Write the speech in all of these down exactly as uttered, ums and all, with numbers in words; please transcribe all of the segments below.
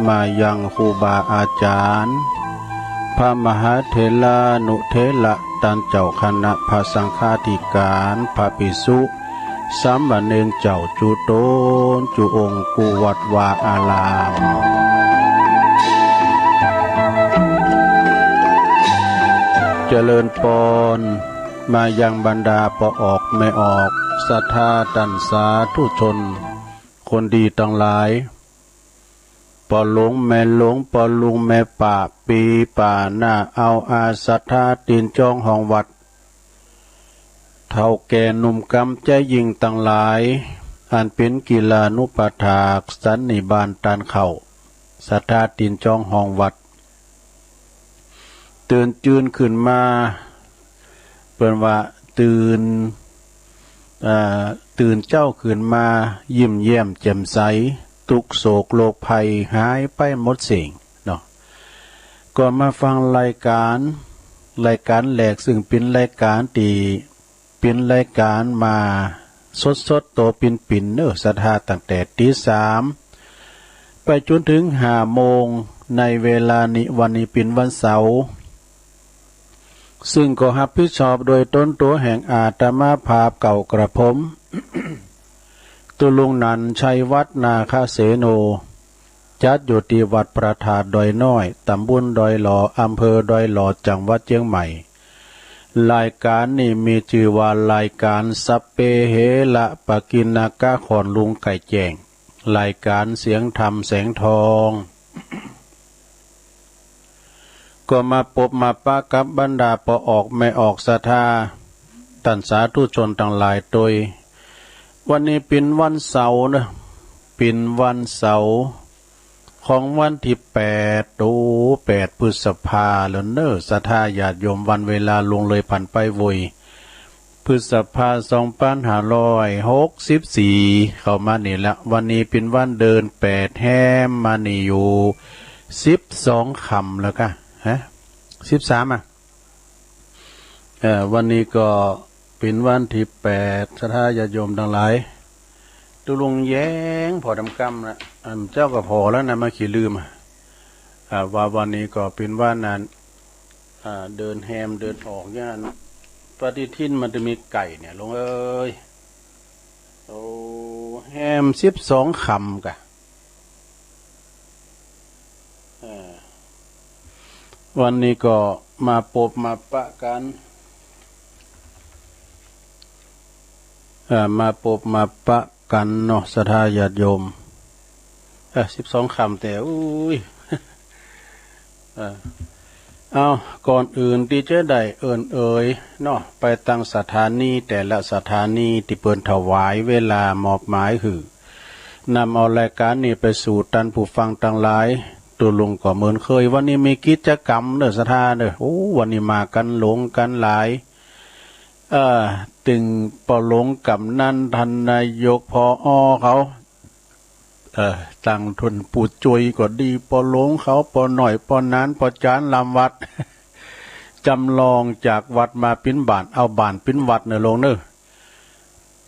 มายังครูบาอาจ๋ารย์ พระมหาเถรานุเถระ ต้านเจ้าคณะพระสังฆาธิการ พระภิกษุ สามเณรเจ้าจุ๊ต๋นจุ๊องค์กู้วัดวาอาราม เจริญปอน มายังบรรดาป้อออกแม่ออก ศรัทธาต้านสาธุชน คนดีตังหลาย ป้อหลวงแม่หลวง ป้อลุงแม่ป้า ปี้ป้าน้า เอาอาศรัทธาตี๋นจ๊องฮองวัด เฒ่าแก่หนุ่มก๋ำใจ๋ยิ่งตังหลาย อันเป๋นกิลานุปัฏฐากสันนิบาตต้านเข้า ศรัทธาตี๋นจ๊องฮองวัด ตื่นจืนขึ้นมา เปิ้นว่าตื่น เอ่อ ตื่นเจ๊าขึ้นมา ยิ้มแย้มแจ่มใส ตุ๊กข์โศกโรคภัยหายไปหมดสิ้นเนาะ ก็มาฟังรายก๋าน รายก๋านแรก ซึ่งเป๋นรายก๋านตี้ เป๋นรายก๋านมาสดๆ ตั๋วปิ่นๆ เน่อ ศรัทธา ตั้งแต่ตี๋สามไปจ๋นเถิงห้าโมง ในเวลานี้ วันนี้เป๋นวันเสาร์ ซึ่งก็ฮับผิดชอบโดยต๋นตั๋วแห่งอาตมาภาพเก้ากระผม ตุ๊ลุงหนันชัยวัฒน์ นาคเสโน จัดอยู่ตี้วัดพระธาตุดอยน้อย ต๋ำบลดอยหล่อ อำเภอดอยหล่อ จังหวัดเจียงใหม่ รายก๋านนี้มีจื้อว่ารายก๋านสัพเพเหระปกิณณกะ ขอนลุงไก่แจ้ง รายก๋านเสียงธรรมแสงทอง ก็มาปบมาปะกับบรรดาป้อออกแม่ออกศรัทธา ต้านสาธุชนตังหลายตวย วันนี้เป๋นวันเสาร์เน่อ เป๋นวันเสาร์ของวันตี้แปด โอ้ แปดพฤษภาแล้วเน่อ ศรัทธาญาติโยม วันเวลาล่วงเลยผ่านไปไว พฤษภา สองปันห้าร้อยหกสิบสี่ เข้ามานี่ละ วันนี้เป๋นวันเดือนแปดแฮมมานี่อยู่สิบสองค่ำแล้วกะ ฮะ สิบสาม อะ เอ่อ วันนี้ก็เป๋นวันตี้แปด ศรัทธาญาติโยมตังหลาย ตุ๊ลุงแย้งผ่อดำก้ำนะ อันเจ้าก็ผ่อแล้วนะ มาขี้ลืมอะ อ่า ว่าวันนี้ก็เป๋นวันนั้น อ่า เดือนแฮมเดือนออกเนี่ย ปฏิทินมันจะมีไก่เนี่ย ลุงเอ้ย โอ้ แฮมสิบสองค่ำกะ เอ่อ วันนี้ก็มาปบมาปะกั๋น เอ่อ มาปบมาปะกั๋นเนาะ ศรัทธาญาติโยม เอ่อ สิบสองค่ำแต่ อุ้ย เอ่อ เอา ก่อนอื่นตี้จะได้เอิ้นเอ่ยเนาะ ไปตางสถานี แต่ละสถานีตี้เปิ้นถวายเวลามอบหมายหื้อ นำเอารายก๋านนี้ไปสู่ต้านผู้ฟังตังหลาย ตุ๊ลุงก็เหมือนเคย วันนี้มีกิจกรรมเน่อศรัทธาเน่อ โอ้ วันนี้มากั๋นหลวงกั๋นหลาย เอ่อ ตึงป้อหลวงก๋ำนัน ต้านนายก ผอ.เขา เอ่อ ตังต้นผู้จ้วยก็ดี ป้อหลวงเขา ป้อน้อย ป้อหนาน ป้อจ๋ารย์ลำวัด จ๋ำลองจากวัดมาเป๋นบ้าน เอาบ้านเป๋นวัดเน่อลุงเน่อ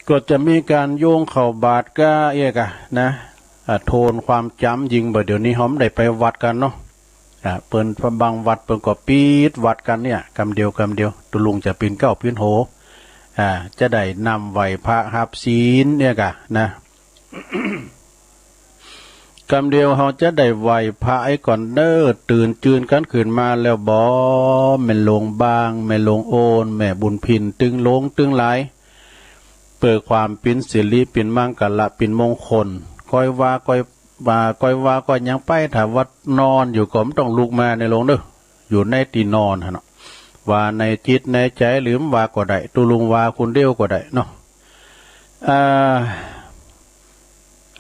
ก็จะมีก๋านโยงเข้าบาตรก้าเอี้ยกะนะ อ่า โทนความจ๋ำ ยิ่งบ่าเดี๋ยวนี้เฮาบ่ได้ไปวัดกั๋นเนาะ อ่า เปิ้นบางวัดเปิ้นก็ปิดวัดกั๋นเนี่ย กำเดียวกำเดียว ตุ๊ลุงจะปี๋นเก๊าปี๋นโห อ่า จะได้นำไหว้พระฮับศีลเนี่ยกะนะ กำเดียวเฮาจะได้ไหว้พระไอ้ก่อนเน่อ ตื่นจืนกั๋นขึ้นมาแล้วบ่ แม่หลวงบาง แม่หลวงโอน แม่บุญพิน ตึงหลวงตึงหลาย เปื้อความเป๋นสิริ เป๋นมังคละ เป๋นมงคล ก้อยว่าก้อยว่า ก้อยว่าก้อยยังไป ถ้าว่านอนอยู่ก็บ่ต้องลุกมาเน่อลุงเน่อ อยู่ในตี้นอนหั้นเนาะ ว่าในจิตในใจ๋หรือว่าก็ได้ ตุ๊ลุงว่าคนเดียวก็ได้เนาะ อ่า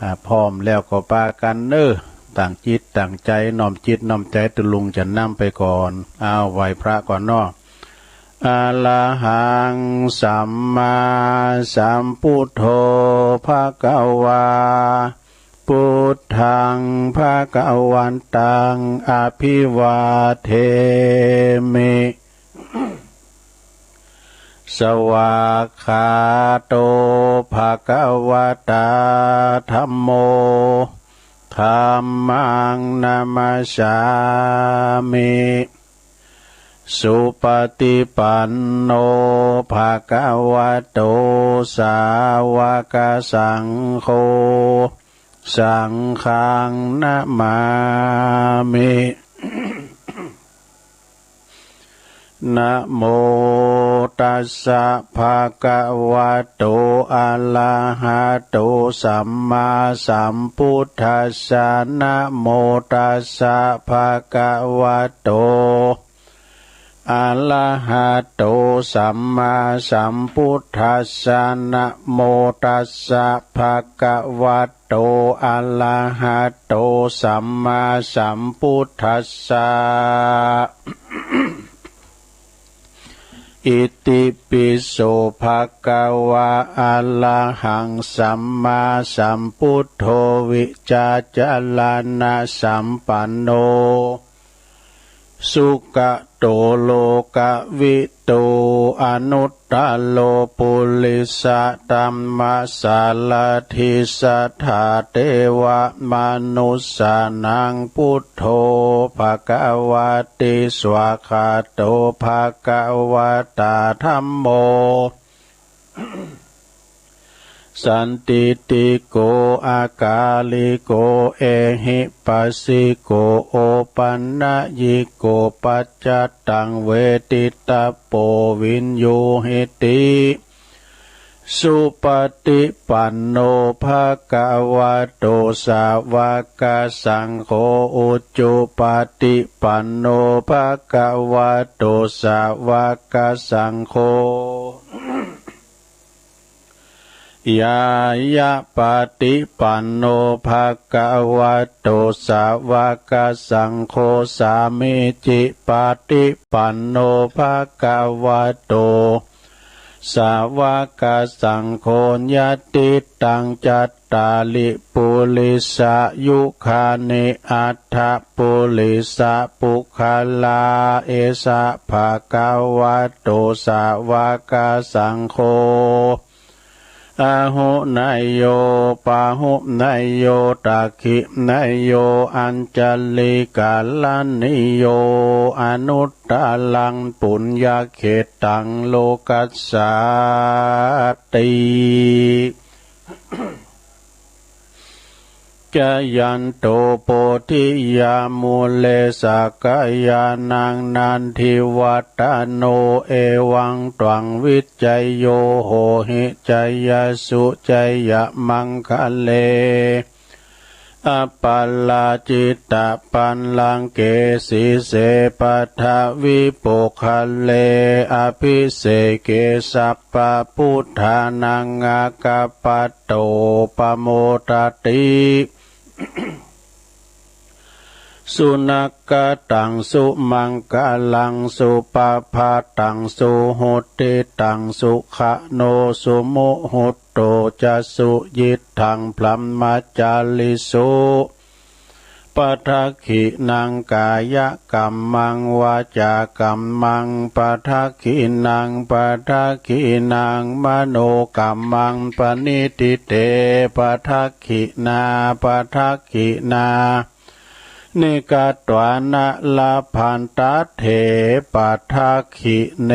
อ่า พร้อมแล้วก็ปากั๋นเน่อ ตั้งจิตตั้งใจ๋ น้อมจิตน้อมใจ๋ ตุ๊ลุงจะนำไปก่อน อ้าว ไหว้พระก่อนเนาะ อะระหัง สัมมาสัมพุทโธ ภะคะวา พุทธัง ภะคะวันตัง อะภิวาเทมิ สวากขาโต ภะคะวะตา ธัมโม ธัมมัง นะมัสสามิ สุปะติปันโน ภะคะวะโต สาวะกะสังโฆ สังฆัง นะมามิ นะโมตัสสะ ภะคะวะโต อะระหะโต สัมมาสัมพุทธัสสะ นะโมตัสสะ ภะคะวะโต อะระหะโต สัมมาสัมพุทธัสสะ นะโมตัสสะ ภะคะวะโต อะระหะโต สัมมาสัมพุทธัสสะ อิติปิโส ภะคะวะ อะระหัง สัมมาสัมพุทโธ วิชชาจะระณะสัมปันโน สุขะโต โลกะวิทู อนุตตะโร ปุริสะธัมมะสารถิ สัทธาเตวะมะนุสสานัง พุทโธ ภะคะวะติ สวากขาโต ภะคะวะตา ธัมโม สันทิฏฐิโก อะกาลิโก เอหิปัสสิโก โอปันนยิโก ปัจจัตตัง เวทิตะโป วิญญูหิติ สุปะติปันโน ภะคะวะโต สาวะกะสังโฆ อุจุปะติปันโน ภะคะวะโต สาวะกะสังโฆ ญาณะปะติปันโน ภะคะวะโต สาวะกะสังโฆ สามีจิปะติปันโน ภะคะวะโต สาวะกะสังโฆ ยะติตัง จัตตาริ ปุริสายุคานิ อัตถะ ปุริสะปุคคลา เอสะ ภะคะวะโต สาวะกะสังโฆ อาหุเนยโย ปาหุเนยโย ตักขิเนยโย อัญชะลีกะรณีโย อนุตตะรัง ปุญญะเขตตัง โลกัสสาติ จายันโต โพธิยามูเล สักกายานัง นันทิวัฏฏะโน เอวังตวัง วิจโย โหหิ จายะสุ จายะมังคะเล อะปะราจิตะปัลลังเก สีเส ปัทวิปุคคเล อะภิเสเก สัพพะพุทธานัง อะคาปะโต ปะโมดะติ สุนักขะตัง สุมังคะลัง สุปะภะตัง สุหุตติตัง สุขะโน สุมุหุตโต จะ สุยิตถัง บรหมะจาริสุ ปะทักขิณัง กายะกัมมัง วาจากัมมัง ปะทักขิณัง ปะทักขิณัง มโนกัมมัง ปะณิทิเต ปะทักขิณา ปะทักขิณา นิกะตวานะ ละพันตะเถ ปะทักขิเณ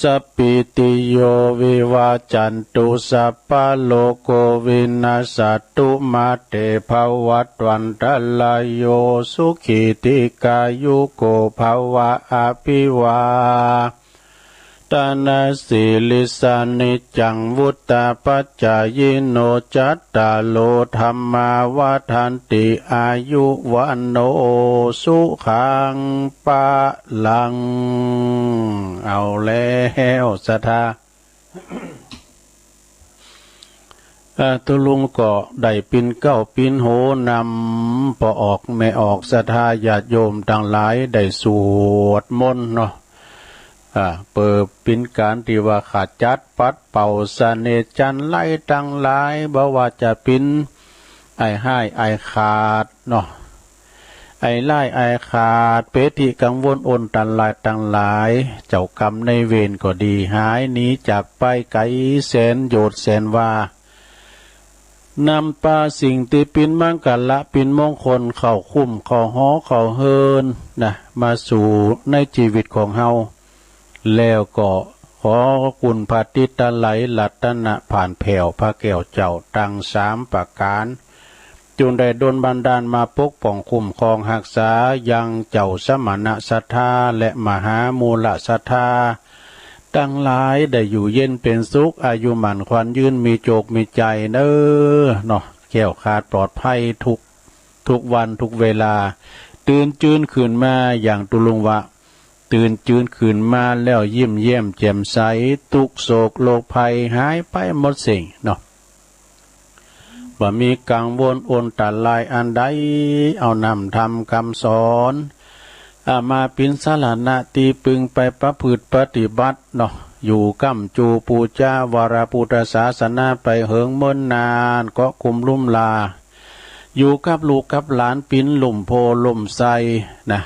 สัพพีติโย วิวัจจันตุ สัพพะโรโค วินัสสะตุ มาเต ภะวัตวันตะราโย สุขี ทีฆายุโก ภะวะ อะภิวาตะนะสีลิสสะ นิจจัง วุฑฒาปัจจายิโน จัตตาโร ธัมมา วัฑฒันติ อายุ วัณโณ สุขัง พะลัง เอาแล้ว ศรัทธา เอ่อ ตุ๊ลุงก็ได้ปิ๊นเก๊าปิ๊นโหนำป้อออกแม่ออก ศรัทธาญาติโยมตังหลายได้สวดมนต์เนาะ อ่า เปื้อปิ๊นก๋านตี้ว่าขจัดปัดเป่าเสน่ห์จัญไรตังหลาย บ่ว่าจะปิ๊น ไอ้ฮ้ายไอ้ขาดเนาะ ไอ้ฮ้ายไอ้ขาด เปตี้กังวลอันตรายตังหลาย เจ้ากรรมนายเวรก็ดี หายหนีจากไปไก๋แสนโยชน์แสนวา นำปาสิ่งตี้เป๋นมังคละเป๋นมงคลเข้าคุ้มเข้าหอเข้าเฮือนนะ มาสู่ในจีวิตของเฮา แล้วก็ขอคุณพระติตะไลยรัตนะผ่านแผ่วพระแก้วเจ้าตังสามประก๋าน จุ่งได้ดลบันดาลมาปกป้องคุ้มครองฮักษายังเจ้าสมณะศรัทธาและมหามูลศรัทธาตังหลายได้อยู่เย็นเป๋นสุข อายุหมั้นขวัญยืน มีโจคมีชัยเน้อเนาะ แคล้วคลาดปลอดภัยทุก ทุกวันทุกเวลา ตื่นจื้นขึ้นมาอย่างตุ๊ลุงว่า ตื่นจื้นขึ้นมาแล้วยิ้มแย้มแจ่มใส ตุ๊กข์โศกโรคภัยหายไปหมดสิ้นเนาะ บ่มีกังวลอันตรายอันใด เอานำธรรมกำสอน อ่า มาเป๋นสรณะตี้ปึงไปประพฤติปฏิบัติเนาะ อยู่ก้ำจูปู๋จาวรพุทธศาสนาไปเหิงเมินนาน เกาะกุมลุ่มลา อยู่กับลูกกับหลานเป๋นล่มโพธิ์ล่มไทรนะ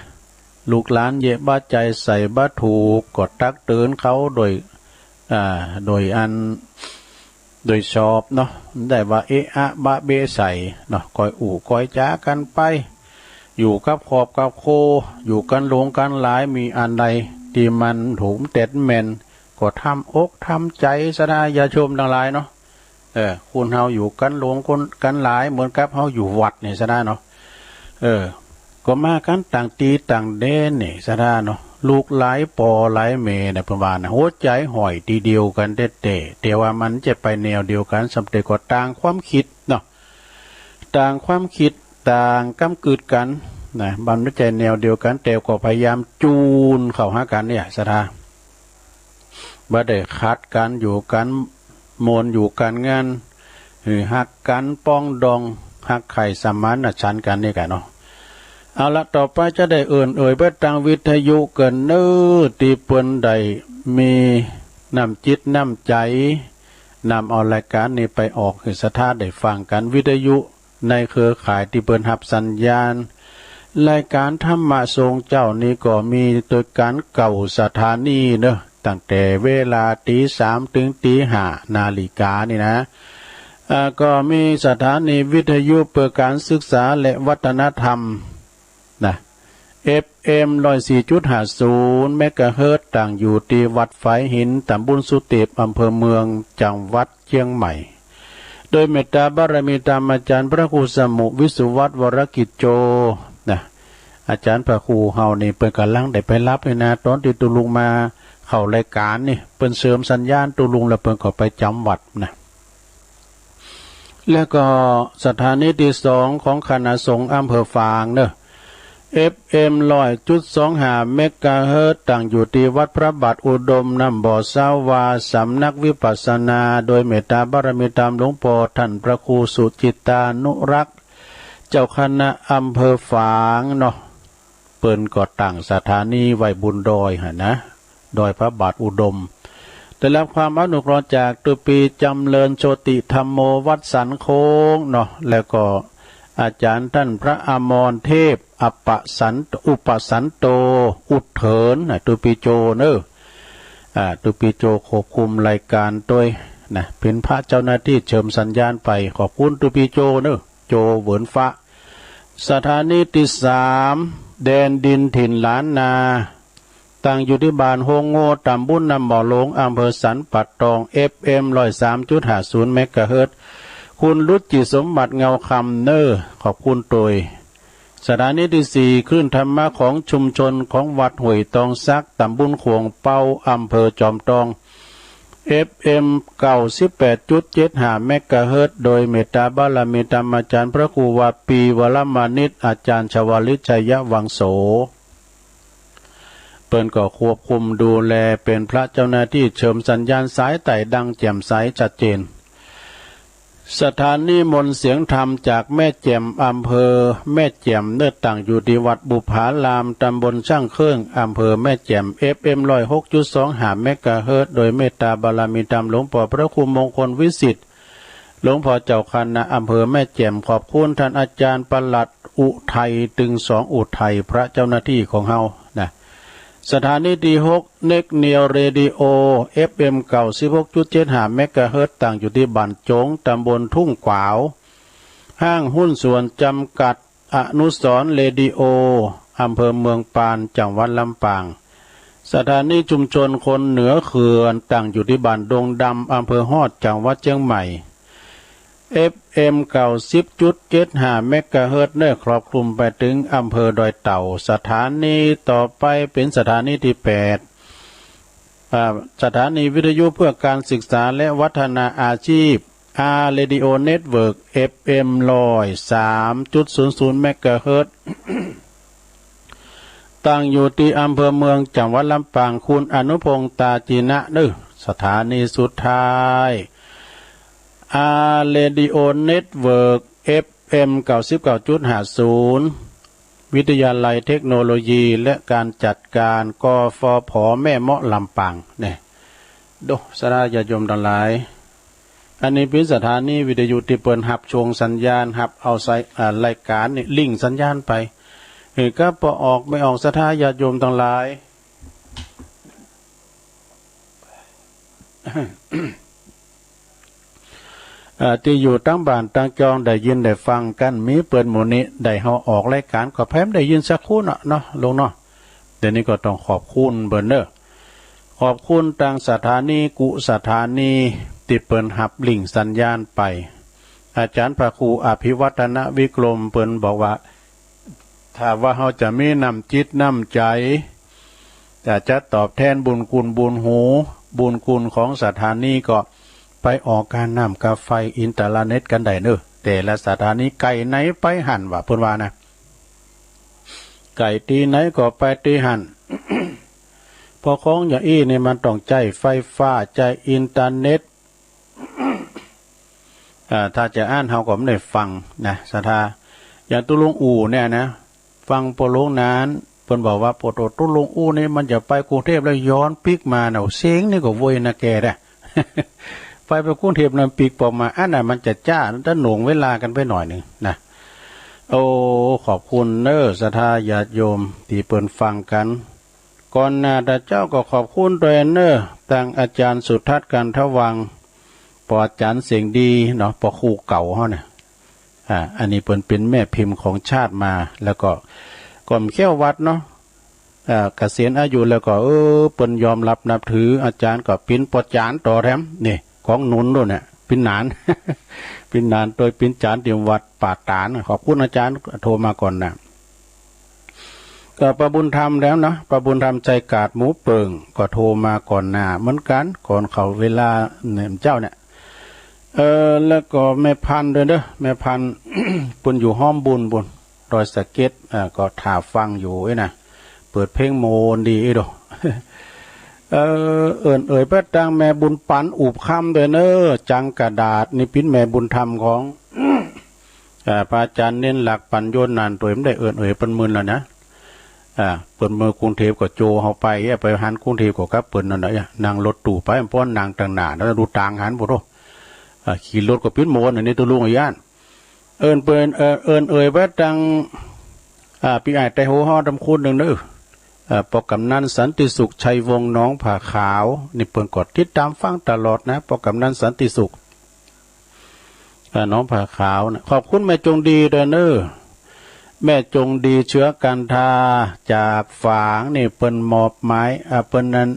ลูกหลานเยียะบ่ใจ๋ใส่บ่ถูก ก็ตักเตือนเขาโดย อ่า โดยอัน โดยชอบเนาะ บ่ได้ว่าเอะอะบะเบะใส่เนาะ ก้อยอู้ก้อยจ๋ากั๋นไป อยู่กับครอบกับครัว อยู่กั๋นหลวงกั๋นหลาย มีอันใดตี้มันถูกเต็ดแม่น ก็ทำอกทำใจ๋ซะนะ ญาติโยมตังหลายเนาะ เออ คนเฮาอยู่กั๋นหลวงคนกั๋นหลาย เหมือนกับเฮาอยู่วัดนี่ซะนะเนาะ เออ ก็มากั๋นต่างตี้ต่างแดนนี่ซะนะเนาะ ลูกหลายป้อหลายแม่นะ เปิ้นว่านะ หัวใจ๋ห้อยตี้เดียวกั๋นแต๊ๆ แต่ว่ามันจะไปแนวเดียวกั๋น ส่ำใดก็ต่างความกึ๊ดเนาะ ต่างความกึ๊ด ต่างกำกึ๊ดกั๋นนะ มันบ่ใจ้แนวเดียวกั๋น แต่ก็พยายามจูนเข้าหากั๋นเนี่ย ศรัทธา บ่ได้ขัดกั๋น อยู่กั๋นม่วน อยู่กั๋นงัน หื้อฮักกั๋นปรองดอง ฮักใค่สมานฉันท์กั๋นนี่ก่ะเนาะ เอาละ ต่อไปจะได้เอิ้นเอ่ยไปตางวิทยุเกินเน้อ ตี้เปิ้นได้มีน้ำจิตน้ำใจ๋ นำเอารายก๋านนี้ไปออกหื้อศรัทธาได้ฟังกั๋น วิทยุในเครือข่ายตี้เปิ้นฮับสัญญาณ รายก๋านธรรมะทรงเจ้านี้ก็มีตวยกั๋นเก้าสถานีเนาะ ตั้งแต่เวลาตี๋สามเถิงตี๋ห้านาฬิกานี่นะ อ่า ก็มีสถานีวิทยุเพื่อก๋านศึกษาและวัฒนธรรม นะ เอฟเอ็ม ร้อยสี่จุดห้าศูนย์ เมกะเฮิรตซ์ ตั้งอยู่ตี้วัดฝายหิน ต๋ำบลสุเตป อำเภอเมือง จังหวัดเจียงใหม่ โดยเมตตาบารมีธรรมอาจ๋ารย์พระครูสมุห์ วิสุวัฒน์ วรกิจโจ นะ อาจ๋ารย์พระครูเฮานี่ เปิ้นก่ำลังได้ไปฮับนี่นะ ต๋อนตี้ตุ๊ลุงมาเข้ารายก๋านนี่ เปิ้นเสริมสัญญาณตุ๊ลุงแล้วเปิ้นก็ไปจ๋ำวัดนะ แล้วก็สถานีตี้สองของคณะสงฆ์อำเภอฝางเนาะ เอฟเอ็ม ร้อยจุดสองห้า เมกะเฮิรตซ์ ตั้งอยู่ตี้วัดพระบาทอุดม น้ำบ่อสาวา สำนักวิปัสสนา โดยเมตตาบารมีธรรมหลวงป้อต้านพระครูสุจิตตานุรักษ์ เจ้าคณะอำเภอฝางเนาะ เปิ้นก็ตั้งสถานีไว้บนดอยหั้นนะ ดอยพระบาทอุดม ได้ฮับความอนุเคราะห์จากตุ๊ปี๋จ๋ำเริญโชติธัมโม วัดสันโค้งเนาะ แล้วก็อาจ๋ารย์ต้านพระอมรเทพ อัปปะสัน อุปสันโต อุดเถินนะ ตุ๊ปี๋โจเนาะ อ่า ตุ๊ปี๋โจควบคุมรายก๋านตวยนะ เป๋นพระเจ้าหน้าตี้เสริมสัญญาณไป ขอบคุณตุ๊ปี๋โจเนาะ โจเหวินฟ้า สถานีตี้สาม แดนดินถิ่นล้านนา ตั้งอยู่ตี้บ้านโฮงโง่ ต๋ำบลน้ำบ่อหลวง อำเภอสันป่าตอง เอฟเอ็ม ร้อยสามจุดห้าศูนย์ เมกะเฮิรตซ์ คุณรุจิสมบัติ เงาคำเนาะ ขอบคุณตวย สถานีตี้สี่ คลื่นธรรมะของชุมชนของวัดห้วยตองสัก ต๋ำบลขวงเปา อำเภอจอมตอง เอฟเอ็ม เก้าสิบแปดจุดเจ็ดห้า เมกะเฮิรตซ์ โดยเมตตาบารมีธรรมอาจ๋ารย์พระครูวาปี วรมานิต อาจ๋ารย์ชวลิต ชัยวังโส เปิ้นก็ควบคุมดูแล เป๋นพระเจ้าหน้าตี้เสริมสัญญาณสายใต้ดังแจ่มใสชัดเจน สถานีมนต์เสียงธรรมจากแม่แจ่ม อำเภอแม่แจ่มเนาะ ตั้งอยู่ตี้วัดบุพาราม ต๋ำบลช่างเครื่อง อำเภอแม่แจ่ม เอฟเอ็ม ร้อยหกจุดสองห้า เมกะเฮิรตซ์ โดยเมตตาบารมีธรรมหลวงป้อพระครูมงคลวิสิทธิ์ หลวงป้อเจ้าคณะอำเภอแม่แจ่ม ขอบคุณต้านอาจ๋ารย์ปลัดอุทัย ตึงสองอุทัย พระเจ้าหน้าตี้ของเฮานะ สถานีตี้หก เน็กเนียวเรดิโอ เอฟเอ็ม เก้าสิบหกจุดเจ็ดห้า เมกะเฮิรตซ์ ตั้งอยู่ตี้บ้านจง ตำบลทุ่งขวาว ห้างหุ้นส่วนจำกัด อนุสรณ์เรดิโอ อำเภอเมืองปาน จังหวัดลำปาง สถานีชุมชนคนเหนือเขื่อน ตั้งอยู่ตี้บ้านดงดำ อำเภอฮอด จังหวัดเชียงใหม่ เอฟเอ็ม เก้าสิบจุดเจ็ดห้า เมกะเฮิรตซ์ เนี่ย ครอบคลุมไปเถิงอำเภอดอยเต่า สถานีต่อไปเป๋นสถานีตี้แปด อ่า สถานีวิทยุเพื่อการศึกษาและวัฒนาอาชีพ อาร์ เรดิโอ เน็ตเวิร์ก เอฟเอ็ม ร้อยสามจุดศูนย์ศูนย์ เมกะเฮิรตซ์ ตั้งอยู่ตี้อำเภอเมือง จังหวัดลำปาง คุณอนุพงษ์ ตาจีนะ เน่อ สถานีสุดท้าย อาร์ เรดิโอ เน็ตเวิร์ก เอฟเอ็ม เก้าสิบเก้าจุดห้าศูนย์ วิทยาลัยเทคโนโลยีและการจัดการ กฟผ แม่เมาะ ลำปาง เนี่ย โด ศรัทธาญาติโยมตังหลาย อันนี้เป๋นสถานีวิทยุตี้เปิ้นฮับช่วงสัญญาณ ฮับเอาสาย อ่า รายก๋านนี่ ลิงก์สัญญาณไป เออ ก็บ่ออกไม่ออก ศรัทธาญาติโยมตังหลาย เอ่อ ตี้อยู่ตางบ้านตางจองได้ยินได้ฟังกั๋น มีเปิ้นหมู่นี้ ได้เฮาออกรายก๋านก็แผ่นได้ยินสักครู่เนาะ เนาะ ลุงเนาะ เดี๋ยวนี้ก็ต้องขอบคุณเปิ้นเน่อ ขอบคุณตางสถานีกู้สถานีตี้เปิ้นฮับลิงก์สัญญาณไป อาจ๋ารย์พระครูอภิวัฒนวิกรมเปิ้นบอกว่า ถ้าว่าเฮาจะมีน้ำจิตน้ำใจ๋ อยากจะตอบแทนบุญคุณบุญหู บุญคุณของสถานีก็ไปออกก้าน้ำก้าไฟอินเทอร์เน็ตกั๋นได้เน่อ แต่ละสถานีใก้ไหนไปหั้นว่า เปิ้นว่านะ ใก้ตี้ไหนก็ไปตี้หั้น เพราะของอย่างอี้นี่มันต้องใจ๊ไฟฟ้า ใจ๊อินเทอร์เน็ต อ่า ถ้าจะอั้นเฮาก็บ่ได้ฟังนะ ศรัทธา อย่างตุ๊ลุงอู่เนี่ยนะ ฟังป้อหลวงนาน เปิ้นบอกว่า โผโต ตุ๊ลุงอู้นี่มันจะไปกรุงเทพฯแล้วย้อนปิ๊กมาเน่า เสียงนี่ก็เวยนะแกนะ ไป ไปกรุงเทพฯนั้นปิ๊กปอมา อันนั้นมันจะจ๊า จะหน่วงเวลากั๋นไปหน่อยนึ่งนะ โอ้ ขอบคุณเน่อ ศรัทธาญาติโยมตี้เปิ้นฟังกั๋น ก่อนหน้าตะเจ้าก็ขอบคุณตวยเน่อ ตางอาจ๋ารย์สุทัศน์ กันทวังค์ ป้ออาจ๋ารย์เสียงดีเนาะ ป้อครูเก่าเฮาเนี่ย อ่า อันนี้เปิ้นเป๋นแม่พิมพ์ของชาติมา แล้วก็ ก็บ่เคี้ยววัดเนาะ อ่า เกษียณอายุแล้วก็ เออ เปิ้นยอมรับนับถือ อาจ๋ารย์ก็เป๋นป้อจ๋ารย์ต่อแถม นี่ ของหนุนโน่นเนี่ย เป๋นหนาน เป๋นหนานตวยเป๋นจ๋ารย์ตี้วัดป่าต๋าน ขอบคุณอาจ๋ารย์ โทรมาก่อนนะ ก็ป้อบุญธรรมแล้วเนาะ ป้อบุญธรรม ชัยกาดหมูเปิ่ง ก็โทรมาก่อนหน้าเหมือนกั๋น ก่อนเข้าเวลาเนี่ย เจ้าเนี่ย เออ แล้วก็แม่พันธุ์ตวยเน่อ แม่พันธุ์ เปิ้นอยู่ฮ้อมบุญปู๊น ดอยสะเก็ด อ่า ก็ถ่าฟังอยู่เอ้ยนะ เปิดเพลงโมนดีเอ้ยโด เออ เอิ้นเอ่ยไปตางแม่บุญปัน อุบคำ ตวยเน่อ จังกระดาษ นี่เป๋นแม่บุญธรรมของ อ่า พระอาจ๋ารย์เณรหลัก ปัญโญนาถ ตวย บ่ได้เอิ้นเอ่ยเปิ้นมื่นแล้วนะ อ่า เปิ้นเมือกรุงเทพฯก็โจ้เฮาไป ไปหันกรุงเทพฯก็กับเปิ้นนั่นแหละ นั่งรถตู้ไป ป้อนั่งตางหน้า แล้วดูตางหัน โผโต อ่า ขี่รถก็เป๋นโมน อันนี้ตุ๊ลุงอะย้าน เอิ้นเปิ้น เอ่อ เอิ้นเอ่ยไปตาง อ่า ปี้อ้ายไต้หัวฮ้อตำคูณนึ่งเน่อ เอ่อ ป้อกำนันสันติสุข ชัยวงศ์ หนองผาขาว นี่เปิ้นก็ติดต๋ามฟังตลอดนะ ป้อกำนันสันติสุข อ่า หนองผาขาวนะ ขอบคุณแม่จงดีตวยเน่อ แม่จงดี เชื้อกันทา จากฝางนี่ เปิ้นมอบหมาย อ่า เปิ้นนั้น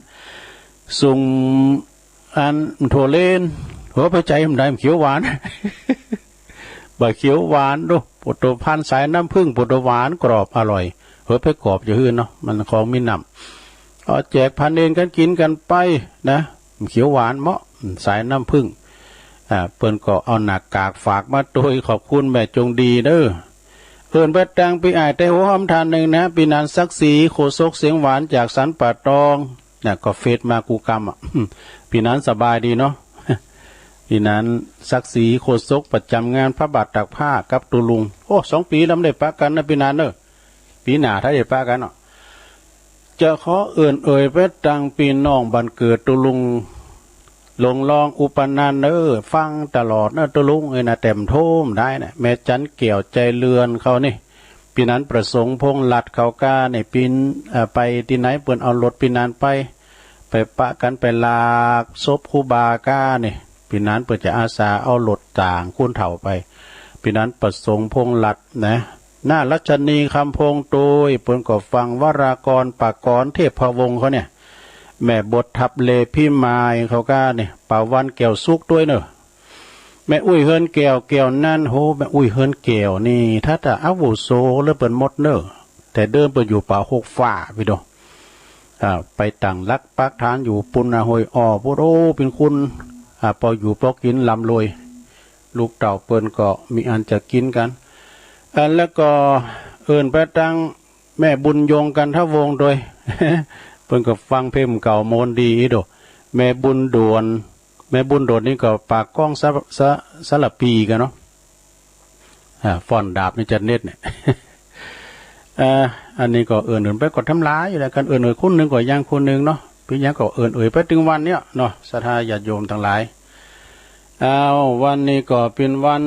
ส่ง อัน ถั่วเลน หัวไปใจ๋บ่ได้ มันเขียวหวาน บ่าเขียวหวานโด โผโต พันธุ์สายน้ำผึ้ง โผโต หวานกรอบอร่อย หัวไปกรอบจะหื้อเนาะ มันของมีน้ำ เอาแจกพันเอนกั๋นกิ๋นกั๋นไปนะ เขียวหวานเหมาะ สายน้ำผึ้ง อ่า เปิ้นก็เอาหน้ากากฝากมาตวย ขอบคุณแม่จงดีเน่อ เอิ้นไปตางปี้อ้ายไต้หัวฮ้อมต้านนึ่งนะ ปี้หนานศักดิ์ศรี โฆษกเสียงหวาน จากสันป่าตอง น่ะ ก็เฟซมากู้กำอะ ปี้หนานสบายดีเนาะ ปี้หนานศักดิ์ศรี โฆษกประจ๋ำงานพระบาทตากผ้ากับตุ๊ลุง โอ้ สองปี๋แล้วบ่ได้ปะกั๋นนะปี้หนานเน่อ ปี๋หน้าถ้าได้ปะกั๋นเนาะ จะขอเอิ้นเอ่ยไปตางปี้น้องบ้านเกิดตุ๊ลุง หลวงรองอุปนันท์เน่อ ฟังตลอดเน่อตุ๊ลุงเอ้ยนะ แต้มโทมได้นะ แม่จันแก้ว ใจเรือน เขานี่ เป ปี้นันประสงค์ พงษ์รัตน์ เขาก้าเนี่ย ปี้ เอ่อ ไปตี้ไหนเปิ้นเอารถปี้นันไป ไปปะกั๋นไปลากศพครูบาก้าเนี่ย ปี้นันเปิ้นจะอาสาเอารถตางคนเฒ่าไป ปี้นันประสงค์ พงษ์รัตน์ นะ น้ารัชนี คำพงษ์ ตวย เปิ้นก็ฟังวรากร ปากร เทพพะวงศ์เขาเนี่ย แม่บด ทับเล พิมาย เขาก้าเนี่ย ปาวัน แก้วสุข ตวยเน่อ แม่อุ๊ย เฮือนแก้ว แก้วนันท์ โห แม่อุ๊ย เฮือนแก้วนี่ ถ้าจะอาวุโสเหลือเปิ้นหมดเน่อ แต่เดิมเปิ้นอยู่ป่าหกฟ้า ปี้โต อ่า ไปตั้งหลักปักฐานอยู่ปู๊นนะ ห้วยอ้อปู๊น โอ้ เป๋นคน อ่า ปออยู่ปอกิ๋นร่ำรวย ลูกเต้าเปิ้นก็มีอันจะกิ๋นกั๋น อ่า แล้วก็เอิ้นไปตังแม่บุญยง กันทะวงศ์ ตวย เปิ้นก็ฟังเพลงเก่าโมนดีอีโด แม่บุญด่วน แม่บุญด่วนนี่ก็ปากก้องสะ สะ สะระปีกั๋นเนาะ อ่า ฟ้อนดาบนี่จะเน็ดเนี่ย อ่า อันนี้ก็เอิ้นเอิ้นไปก็ทำหลายอยู่แล้ว กันเอิ้นเอ่ยคนนึ่งก็ยังคนนึ่งเนาะ เป๋นหยังก็เอิ้นเอ่ยไปตึงวันเนี่ยเนาะ ศรัทธาญาติโยมตังหลาย อ้าว วันนี้ก็เป๋นวัน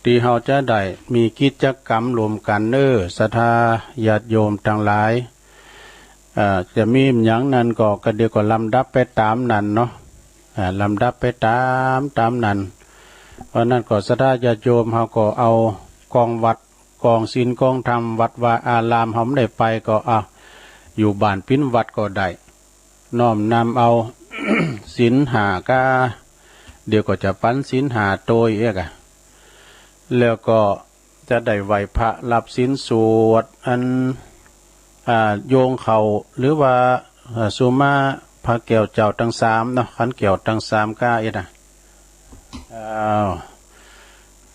ตี้เฮาจะได้มีกิจกรรมร่วมกั๋นเน่อ ศรัทธาญาติโยมตังหลาย อ่า จะมีหยังนั้นก็ ก็เดี๋ยวก็ลำดับไปต๋ามนั้นเนาะ อ่า ลำดับไปต๋าม ต๋ามนั้น เพราะนั้นก็ศรัทธาญาติโยมเฮาก็เอากองวัด กองศีลกองธรรม วัดวาอารามเฮาบ่ได้ไปก็ อ่ะ อยู่บ้านเป๋นวัดก็ได้ น้อมนำเอา ศีลห้าก้า เดี๋ยวก็จะปั๋นศีลห้าตวยเอกอะ แล้วก็จะได้ไหว้พระรับศีลสวดอัน อ่า โยงเข้า หรือว่า อ่า สุมาพระแก้วเจ้าตังสามเนาะ ขันแก้วตังสามก้าเอกอะ อ้าว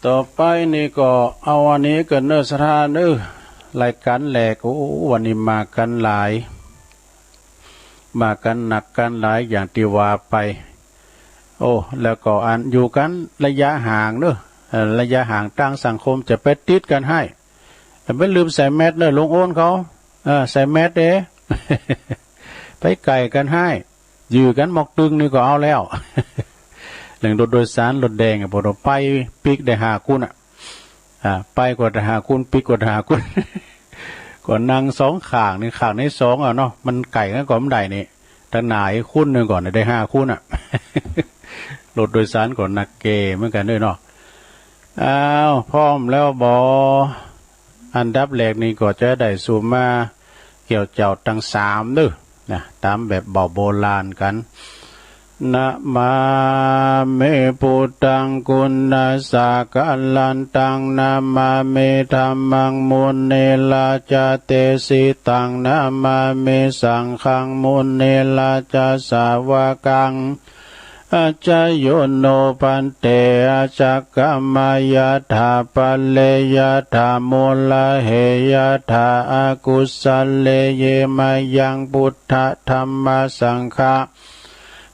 ต่อไปนี่ก็เอาอันนี้กั๋นเน่อ ศรัทธาเน่อ รายก๋านแหลก โอ้ วันนี้มากั๋นหลาย มากั๋นนักกั๋นหลายอย่างตี้ว่าไป โอ้ แล้วก็อันอยู่กั๋นระยะห่างเน่อ เอ่อ ระยะห่างตางสังคม จะไปติดกั๋นไห้ แต่บ่ลืมใส่แมสเน่อ ลุงโอนเขา เออ ใส่แมสเด้ ไปใก้กั๋นไห้ ยื้อกั๋นหมอกตึงนี่ก็เอาแล้ว เรื่องรถโดยสารรถแดงอะ ปอไปปิ๊กได้ห้าคนอะ อ่า ไปก็ได้ห้าคน ปิ๊กก็ได้ห้าคน ก็นั่งสองข้างนี่ ข้างนี้สองอะเนาะ มันใก้กั๋นก็บ่ได้นี่ ตังหน้าอีกคนนึ่งก่อนได้ห้าคนอะ รถโดยสารก็นักแก่เหมือนกั๋นเน่อเนาะ อ้าว พร้อมแล้วบ่ อันดับแรกนี่ก็จะได้สุมาแก้วเจ้าตังสามเน่อ นะ ต๋ามแบบเบาโบราณกั๋น นะมามิ พุทธัง กุณัสสะกะลันตัง นะมามิ ธัมมัง มุนิราชะเตสิตัง นะมามิ สังฆัง มุนิราชะสาวกัง อาจาโยโน ภันเต อาจักขมายะถา ปะเรยะถา มูลเหยะถา อกุสะเล เยมะยัง พุทธะธัมมะสังฆะ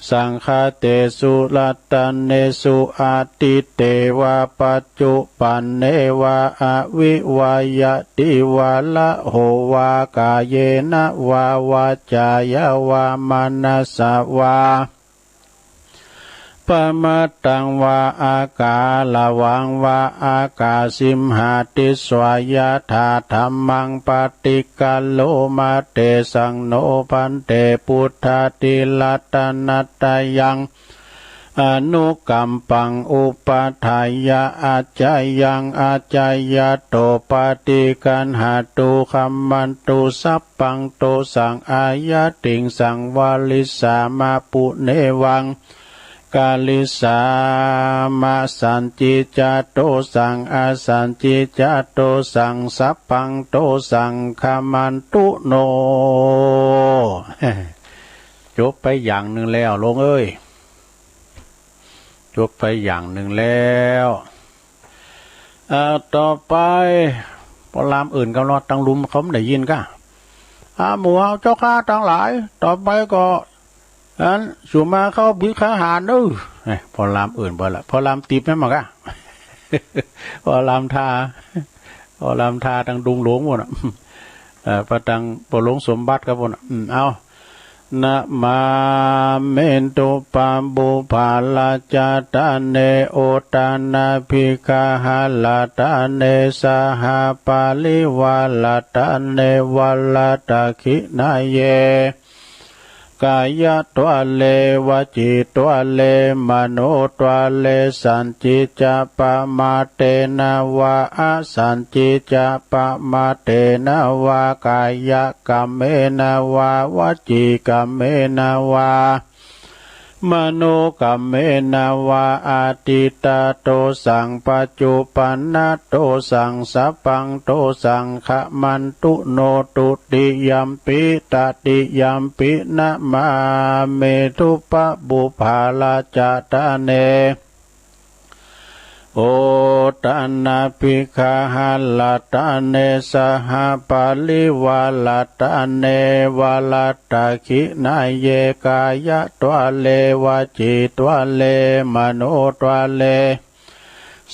สังฆะเตสุ รัตเนสุ อดีเตวะ ปัจจุปันเนวะ อวิวะยะติวะ ละโหวะ กาเยนะวะ วาจายะวะ มะนะสสะวะ ปะมะตตังวะ อากาละวังวะ อากาสิมหาติสสะ ยะถาธัมมัง ปะติกะโลมะ เตสังโน ภันเต พุทธาธิรัตนะตะยัง อนุกัมปัง อุปะฏายะ อาจายัง อาจายะโต ปะติกัณหะตุ ขัมมันตุ สัพพังโตสัง อายัตถิงสัง วะริสสามะ ปุเนวัง กะริสสามะ สันติจจะโตสัง อสันติจจะโตสัง สัพพังโตสัง ขัมมันตุโน จบไปอย่างนึ่งแล้ว โลมเอ้ย จบไปอย่างนึ่งแล้ว เอ่อ ต่อไป ปอลามอื่นก็รอดตังลุ่มเขาบ่ได้ยินก้า อ่า หมู่เฮาเจ้าข้าตังหลาย ต่อไปก็ อัน สุมาเข้าบิณฑบาตเน่อ เอ้ย ปอลามอื่นเบิดละ ปอลามติ๊บแม่นบ่ก้า ปอลามทา ปอลามทาตังดงหลวงปู๊นน่ะ เอ่อ ปะตังปอหลวงสมบัติครับปู๊นน่ะ อืม เอา นะมามิ ทุปปะปุพพะราชะตะเน อุทานะบิกขะหะราชะตะเน สหะปะริวาราชะตะเน วะรัตถะขิณะเย กายะทวาเร วจีทวาเร มโนทวาเร สัจจิจะปะมาเทนะวา อสัจจิจะปะมาเทนะวา กายะกัมเมนะวา วจีกัมเมนะวา มโนกัมเมนะวา อะทิฏฐะโทสัง ปัจจุปันนะโทสัง สัพพังโทสัง ขะมันตุโน ทุติยัมปิ ตติยัมปิ นะมามิ ทุปปะปุพพะราชะตะเน อุทานะบิกขะหะราชะตะเน สหะปะริวาราชะตะเน วะรัตถะขิณะเย กายะทวาเร วจีทวาเร มโนทวาเร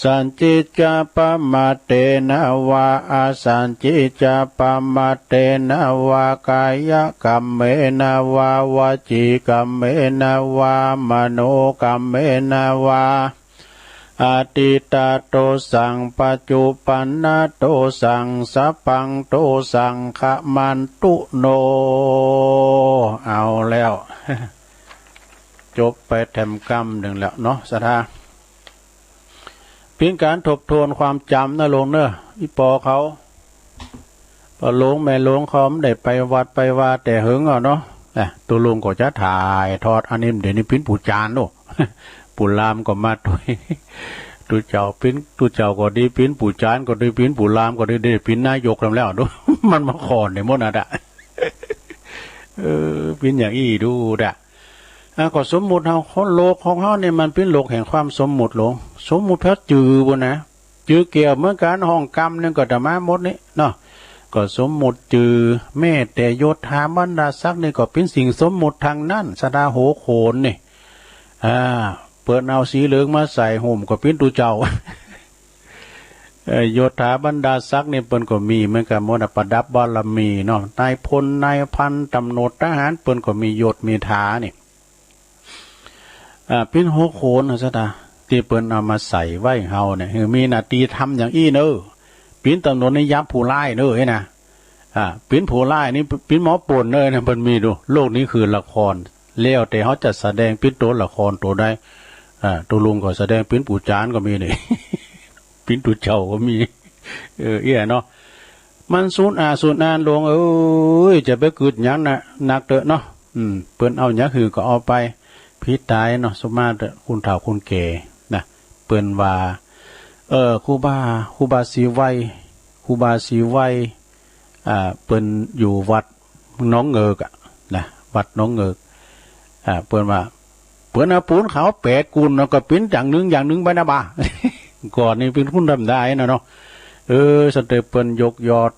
สัจจิจะปะมาเทนะวา อสัจจิจะปะมาเทนะวา กายะกัมเมนะวา วจีกัมเมนะวา มโนกัมเมนะวา อะทิฏฐะโทสัง ปัจจุปันนะโทสัง สัพพังโทสัง ขะมันตุโน เอาแล้ว จบไปแถมกำนึ่งแล้วเนาะ ศรัทธา เป๋นก๋านทบทวนความจ๋ำนะโลงเน่อ อี่ปอเขา ป้อโลงแม่โลงเขาบ่ได้ไปวัดไปวาแต่เหิงเอาเนาะ นะ ตุ๊ลุงก็จะถ่ายทอด อันนี้เดี๋ยวนี้เป๋นปู่จ๋ารย์โน่ ปู่ลามก็มาตวย ตุ๊เจ้าเป๋น ตุ๊เจ้าก็ดี เป๋นปู่จ๋ารย์ก็ดี เป๋นปู่ลามก็ดี ได้เป๋นนายกนำแล้วดู มันมาขอนในหมดน่ะ เออ เป๋นอย่างอี้ดูดะ อ่ะ ก็สมมุติเฮา คนโลกของเฮาเนี่ยมันเป๋นโลกแห่งความสมมุติโลง สมมุติเป๋นจื้อปู้นนะ จื้อแก้วเหมือนกั๋น ห้องกำนึ่งก็อาตมาหมดนี่เนาะ ก็สมมุติจื้อ แม้แต่ยศถาบรรดาศักดิ์นี่ก็เป๋นสิ่งสมมุติตังนั้น ศรัทธา หัวโขนนี่ อ่า เปิ้นเอาสีเหลืองมาใส่ห่มก็เป๋นตุ๊เจ้า เอ่อ ยศถาบรรดาศักดิ์นี่เปิ้นก็มีเหมือนกั๋นหมดน่ะ ประดับบารมีเนาะ นายพล นายพัน ตำรวจ ทหาร เปิ้นก็มียศมีถานี่ อ่า เป๋นหัวโขนน่ะ ศรัทธา ตี้เปิ้นเอามาใส่ไว้เฮาเนี่ย หื้อมีหน้าตี้ทำอย่างอี้เน่อ เป๋นตำรวจนี่ยับผู้ร้ายเน่อ เฮ้ยนะ อ่า เป๋นผู้ร้ายนี่ เป๋นหมอป่นเน่อนะ เปิ้นมีดู โลกนี้คือละคร แล้วแต่เฮาจะแสดงเป๋นตั๋วละครตั๋วใด อ่า ตุ๊ลุงก็แสดงเป๋นปู่จ๋ารย์ก็มีนี่ เป๋นตุ๊เจ้าก็มี เออ เอี้ยเนาะ มันสูญอาสูญอานโลงเอ้ย จะไปกึ๊ดหยังนะ นักเต๊อะเนาะ อืม เปิ้นเอาหยังหื้อก็เอาไป ผิดตายเนาะ สมมาตรคุณเฒ่าคุณแก่นะ เปิ้นว่า เอ่อ ครูบา ครูบาศรีไวย ครูบาศรีไวย อ่า เปิ้นอยู่วัดหนองเงิกอะนะ วัดหนองเงิก อ่า เปิ้นว่า เปิ้นเอาปูนขาวแปดกุ่น แล้วก็เป๋นอย่างนึ่งอย่างนึ่งไปนะบ่า ก่อนนี่เป๋นคนธรรมดาเนาะ เออ สันเตอเปิ้นยกยอด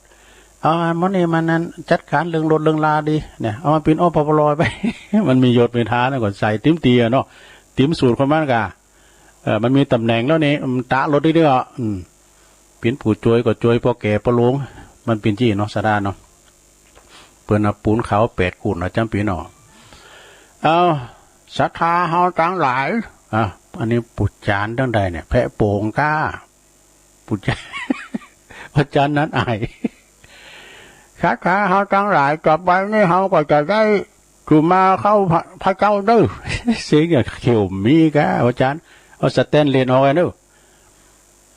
เอาอันหมดนี่มันนั้นจัดก๋านเรื่องรถเรื่องลาดีเนี่ย เอามาเป๋น อปปล ไป มันมียศมีถานะ ก็ใส่ติ๋มเตี้ยเนาะ ติ๋มสูตรของมันก่า เออ มันมีต๋ำแหน่งแล้วนี่ มันตะรถได้ด้วยอ่ะ อืม เป๋นผู้จ้วยก็จ้วยป้อแก่ป้อโลง มันเป๋นจี้เนาะ ศรัทธาเนาะ เปิ้นเอาปูนขาวแปดกุ่นเนาะ จ๋ำปี๋เนาะ เอา ศรัทธาเฮาตังหลาย อ่ะ อันนี้ปู่จ๋ารย์ตังใดเนี่ย แพะโป่งก้า ปู่จ๋ารย์ อาจ๋ารย์นัดอ้าย ศรัทธาเฮาตังหลาย ต่อไปนี่เฮาก็จะได้สุมาเข้าพระ พระเจ้าเน่อ เสียงอย่างเขียวมีก้า อาจ๋ารย์ เอาสแตนเลสออกไอ้เน่อ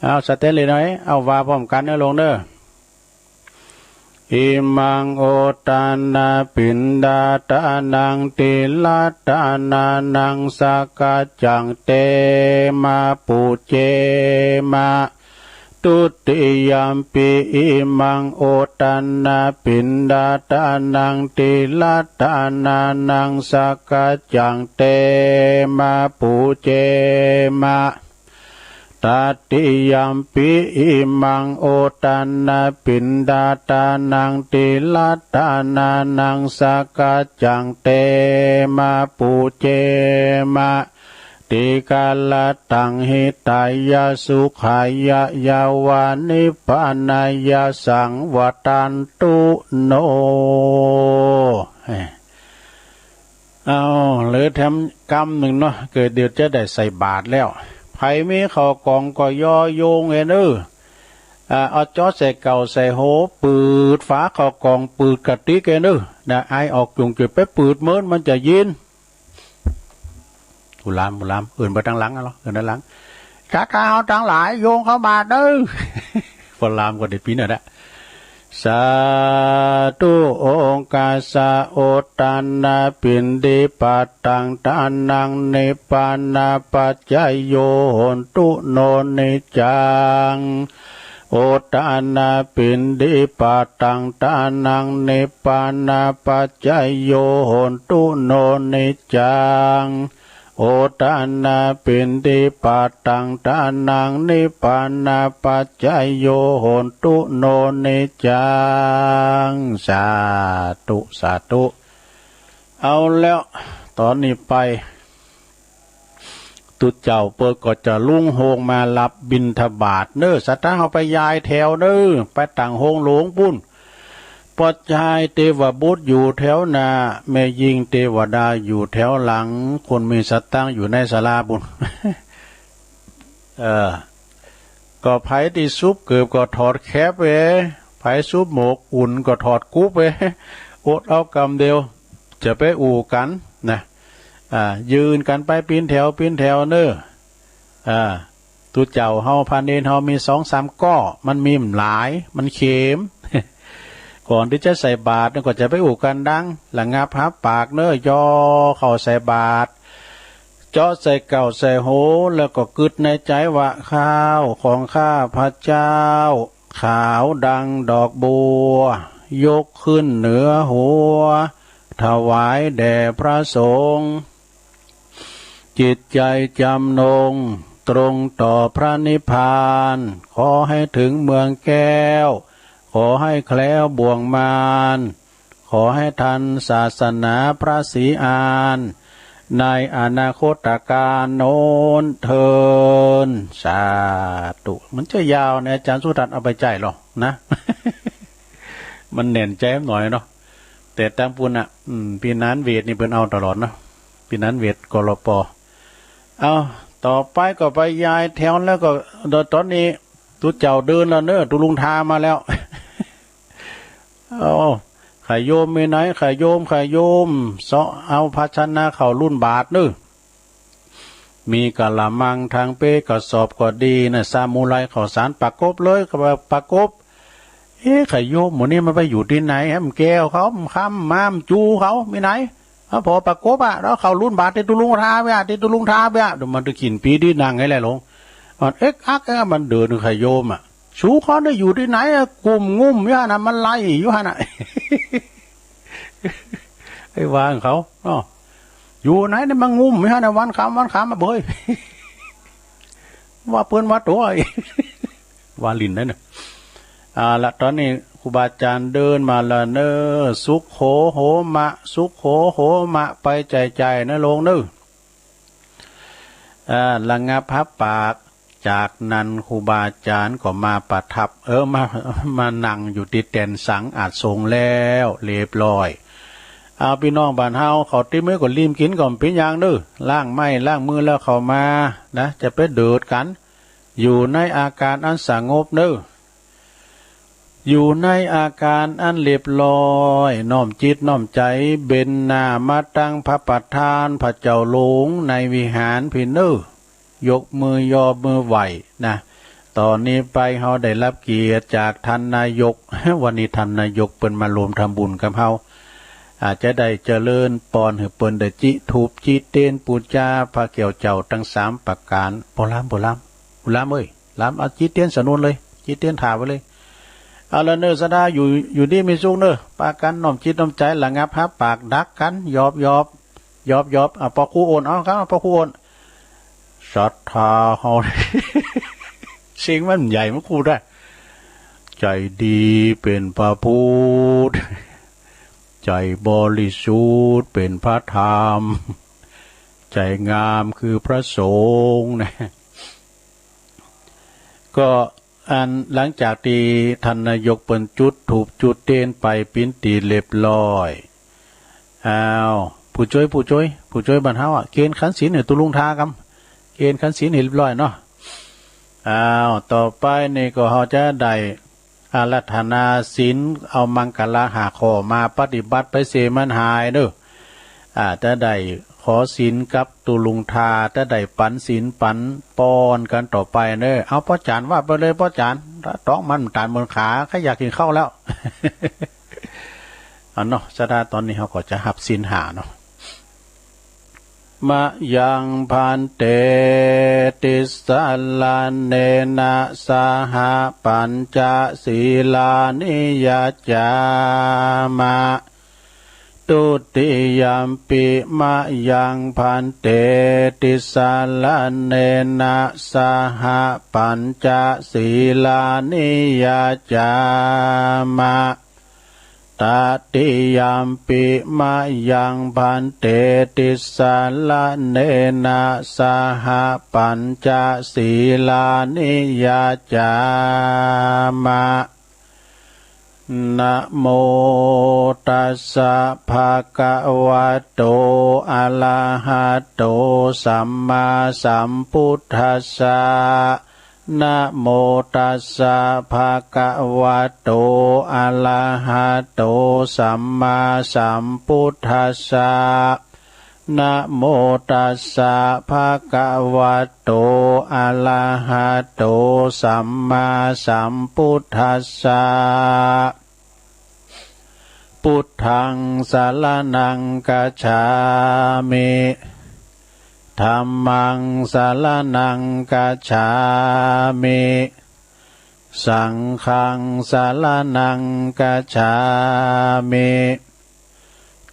เอาสแตนเลสหน่อย เอาว่าพร้อมกั๋นเน่อโลงเน่อ อิมัง อุทานะ ปิณฑาทานัง ติลทานานัง สักคัจจัง เตมะ ปูเจมะ ทุติยัมปิ อิมัง อุทานะ ปิณฑาทานัง ติลทานานัง สักคัจจัง เตมะ ปูเจมะ ตติยัมปิ อิมัง อุทานะ ปิณฑาทานัง ติลทานานัง สักคัจจัง เตมะ ปูเจมะ ติกะละตัง หิตายะ สุขายะ ยะวะ นิพพานายะ สังวัตตันตุ โน เอ้ย เอา เหลือแถมกำนึ่งเนาะ เกิดเดี๋ยวจะได้ใส่บาตรแล้ว ใผมีข้าวก๋องก็ยอโยงเอนเอ้อ อ่า เอาจ๊อใส่เก่าใส่โห ปืดฝาข้าวก๋อง ปืดกะติกเอนเอ้อ นะ ไอออกจุ่งจุ่ยไปปืดเมินมันจะยิน ผู้ลาม ผู้ลาม เอิ้นไปตางหลังอะเหรอ เอิ้นตางหลัง ข้า ข้าเฮาตังหลายโยงเข้าบาตรเด้อ ผู้ลามก็ได้ปิ๊นอะนะ สาธุ โอคาสะ อุทานะ ปิณฑิปาตัง ทานัง นิพพานะปัจจโย โหนตุ โน นิจจัง อุทานะ ปิณฑิปาตัง ทานัง นิพพานะปัจจโย โหนตุ โน นิจจัง อุทานะ ปิณฑิปาตัง ทานัง นิพพานะปัจจโย โหนตุ โน นิจจัง สาธุ สาธุ เอาแล้ว ต๋อนนี้ไป ตุ๊เจ้าเปิ้นก็จะลุงโฮงมาฮับบิณฑบาตเน้อ ศรัทธาเฮาไปยายแถวเน้อ ไปตังโฮงหลวงปู้น ป้อจายเตวบุตรอยู่แถวหน้า แม่ญิงเตวดาอยู่แถวหลัง คนมีสตางค์อยู่ในศาลาปู้น เออ ก็ใผตี้สุบเกิบก็ถอดแคปเว้ย ใผสุบหมวกอุ่นก็ถอดกุ๊บเว้ย อดเอากำเดียว จะไปอู้กั๋นนะ อ่า ยืนกั๋นไปเปียนแถว เปียนแถวเน้อ อ่า ตุ๊เจ้าเฮาพระเณรเฮามีสองสามก้อ มันมีบ่หลาย มันเข็ม ก่อนตี้จะใส่บาตรก็จะไปอู้กั๋นดัง ระงับฮับปากเน้อ ยอเข้าใส่บาตร เจาะใส่เก่าใส่โห แล้วก็กึ๊ดในใจ๋ว่า ข้าวของข้าพเจ้า ขาวดังดอกบัว ยกขึ้นเหนือหัว ถวายแด่พระสงฆ์ จิตใจจำนง ตรงต่อพระนิพพาน ขอให้ถึงเมืองแก้ว ขอให้แคล้วบ่วงมาร ขอให้ทันศาสนาพระศรีอาน ในอนาคตกาลโน้นเทอญ สาธุ มันจะยาวนะ อาจ๋ารย์สุทัศน์เอาไปใจ๊เหรอนะ มันแน่นใจ๋หน่อยเนาะ แต่ตางปู้นน่ะ อืม ปี้นานเวทนี่เปิ้นเอาตลอดเนาะ ปี้นานเวท กลป. เอา ต่อไปก็ไปยายแถวแล้วก็ ต๋อนนี้ตุ๊เจ้าเดินแล้วเน้อ ตุ๊ลุงทามาแล้ว เอา ใค่โยมมีไหน ใค่โยม ใค่โยม เซาะเอาภาชนะเข้าลุ่นบาตรเน้อ มีกะละมัง ถังเป กระสอบก็ดีนะ สมุไร ข้าวสาร ปะกบเลย ก็ปะกบ เอ๊ะ ใค่โยมหมู่นี้มันไปอยู่ตี้ไหน มันแก้วเขา มันค้ำ มันจูเขา มีไหน เอา ผ่อปะกบอะ แล้วเข้าลุ่นบาตรตี้ตุ๊ลุงทาไปอะ ตี้ตุ๊ลุงทาไปอะ เดี๋ยวมันจะขิ้นปี๊ดตี้นั่งไงแหละหลวง มันเอ๊ะอักเอ๊ะ มันเดินใค่โยมอะ สูข้อนี้อยู่ตี้ไหนอะ กุ่มงุ่มอยู่หั้นน่ะ มันไล่อยู่หั้นน่ะ ไอ้ว่าของเขาเนาะ อยู่ไหนเนี่ย มางุ่มอยู่หั้นน่ะ วันค่ำ วันค่ำอะเบ้ย ว่าเปิ้นว่าตั๋ว ว่าหลิ้นได้น่ะ เอาละ ต๋อนนี้ครูบาอาจ๋ารย์เดินมาแล้วเน้อ สุโขโหมะ สุโขโหมะ ไปใจ๋ๆ นะโลงเน้อ อ่า ระงับฮับปาก จากนั้นครูบาอาจ๋ารย์ก็มาประทับ เออ มา มานั่งอยู่ตี้แตนสังอาสงแล้วเรียบร้อย เอา ปี้น้องบ้านเฮา ข้าวติ๊บมื้อก็รีบกิ๋นก่อน เป๋นหยังเน้อ ล้างไม้ล้างมือแล้วเข้ามานะ จะไปเดิดกั๋น อยู่ในอาการอันสงบเน้อ อยู่ในอาการอันเรียบร้อย น้อมจิตน้อมใจ๋ เบนหน้ามาตังพระประธาน พระเจ้าหลวงในวิหารพี้เน้อ ยกมือยอมือไหว้นะ ต๋อนนี้ไปเฮาได้ฮับเกียรติจากท่านนายก วันนี้ท่านนายกเปิ้นมาร่วมทำบุญกับเฮา อาจจะได้เจริญปอนหื้อเปิ้นได้จิธูปจิเตียนปู๋จาพระแก้วเจ้าตังสามประก๋าน บ่ลาม บ่ลาม บ่ลามเอ้ย ลาม เอาจิเตียนสนุนเลย จิเตียนถ่าไว้เลย เอาละเน้อ ศรัทธาอยู่ อยู่ดีมีสุขเน้อ ปากั๋นน้อมจิตน้อมใจ๋ ระงับฮับปาก ดักกั๋น หยอบหยอบ หยอบหยอบ อ่ะ ปอครูโอน เอาครับ ปอครูโอน ศรัทธาเฮา เสียงมันใหญ่ มันครูได้ ใจ๋ดีเป๋นพระพุทธ ใจ๋บริสุทธิ์เป๋นพระธรรม ใจ๋งามคือพระสงฆ์นะ ก็อันหลังจากตี้ท่านนายกเปิ้นจุดธูปจุดเตียนไปเป๋นตี้เรียบร้อย อ้าว พ ผู้จ้วย ผู้จ้วย ผู้จ้วยบ้านเฮาอะ เกณฑ์ขันศีลหื้อตุ๊ลุงทากำ เกณฑ์ขันศีลหื้อเรียบร้อยเนาะ อ้าว ต่อไปนี่ก็เฮาจะได้ อาราธนาศีล เอามังคละห้าข้อมาปฏิบัติไปเสียมันหายเด้อ อ่า จะได้ขอศีลกับตุ๊ลุงทา จะได้ปันศีลปันปอนกั๋นต่อไปเด้อ เอาป้อจ๋ารย์ว่าไปเลยป้อจ๋ารย์ ต๊องมันต๋านบนขา ใค่อยากกิ๋นข้าวแล้ว เอาเนาะ สะดาต๋อนนี้เฮาก็จะฮับศีลห้าเนาะ มะยังภันเต ติสสะระเณนะ สะหะ ปัญจะ สีลานิ ยัจจามะ ทุติยัมปิ มะยังภันเต ติสสะระเณนะ สะหะ ปัญจะ สีลานิ ยัจจามะ ตติยัมปิ มะยังภันเต ติสสะระเณนะ สะหะ ปัญจะ สีลานิ ยัจจามะ นะโมตัสสะ ภะคะวะโต อะระหะโต สัมมาสัมพุทธัสสะ นะโมตัสสะ ภะคะวะโต อะระหะโต สัมมาสัมพุทธัสสะ นะโมตัสสะ ภะคะวะโต อะระหะโต สัมมาสัมพุทธัสสะ พุทธัง สะระณัง กัจฉามิ ธัมมัง สะระณัง กัจฉามิ สังฆัง สะระณัง กัจฉามิ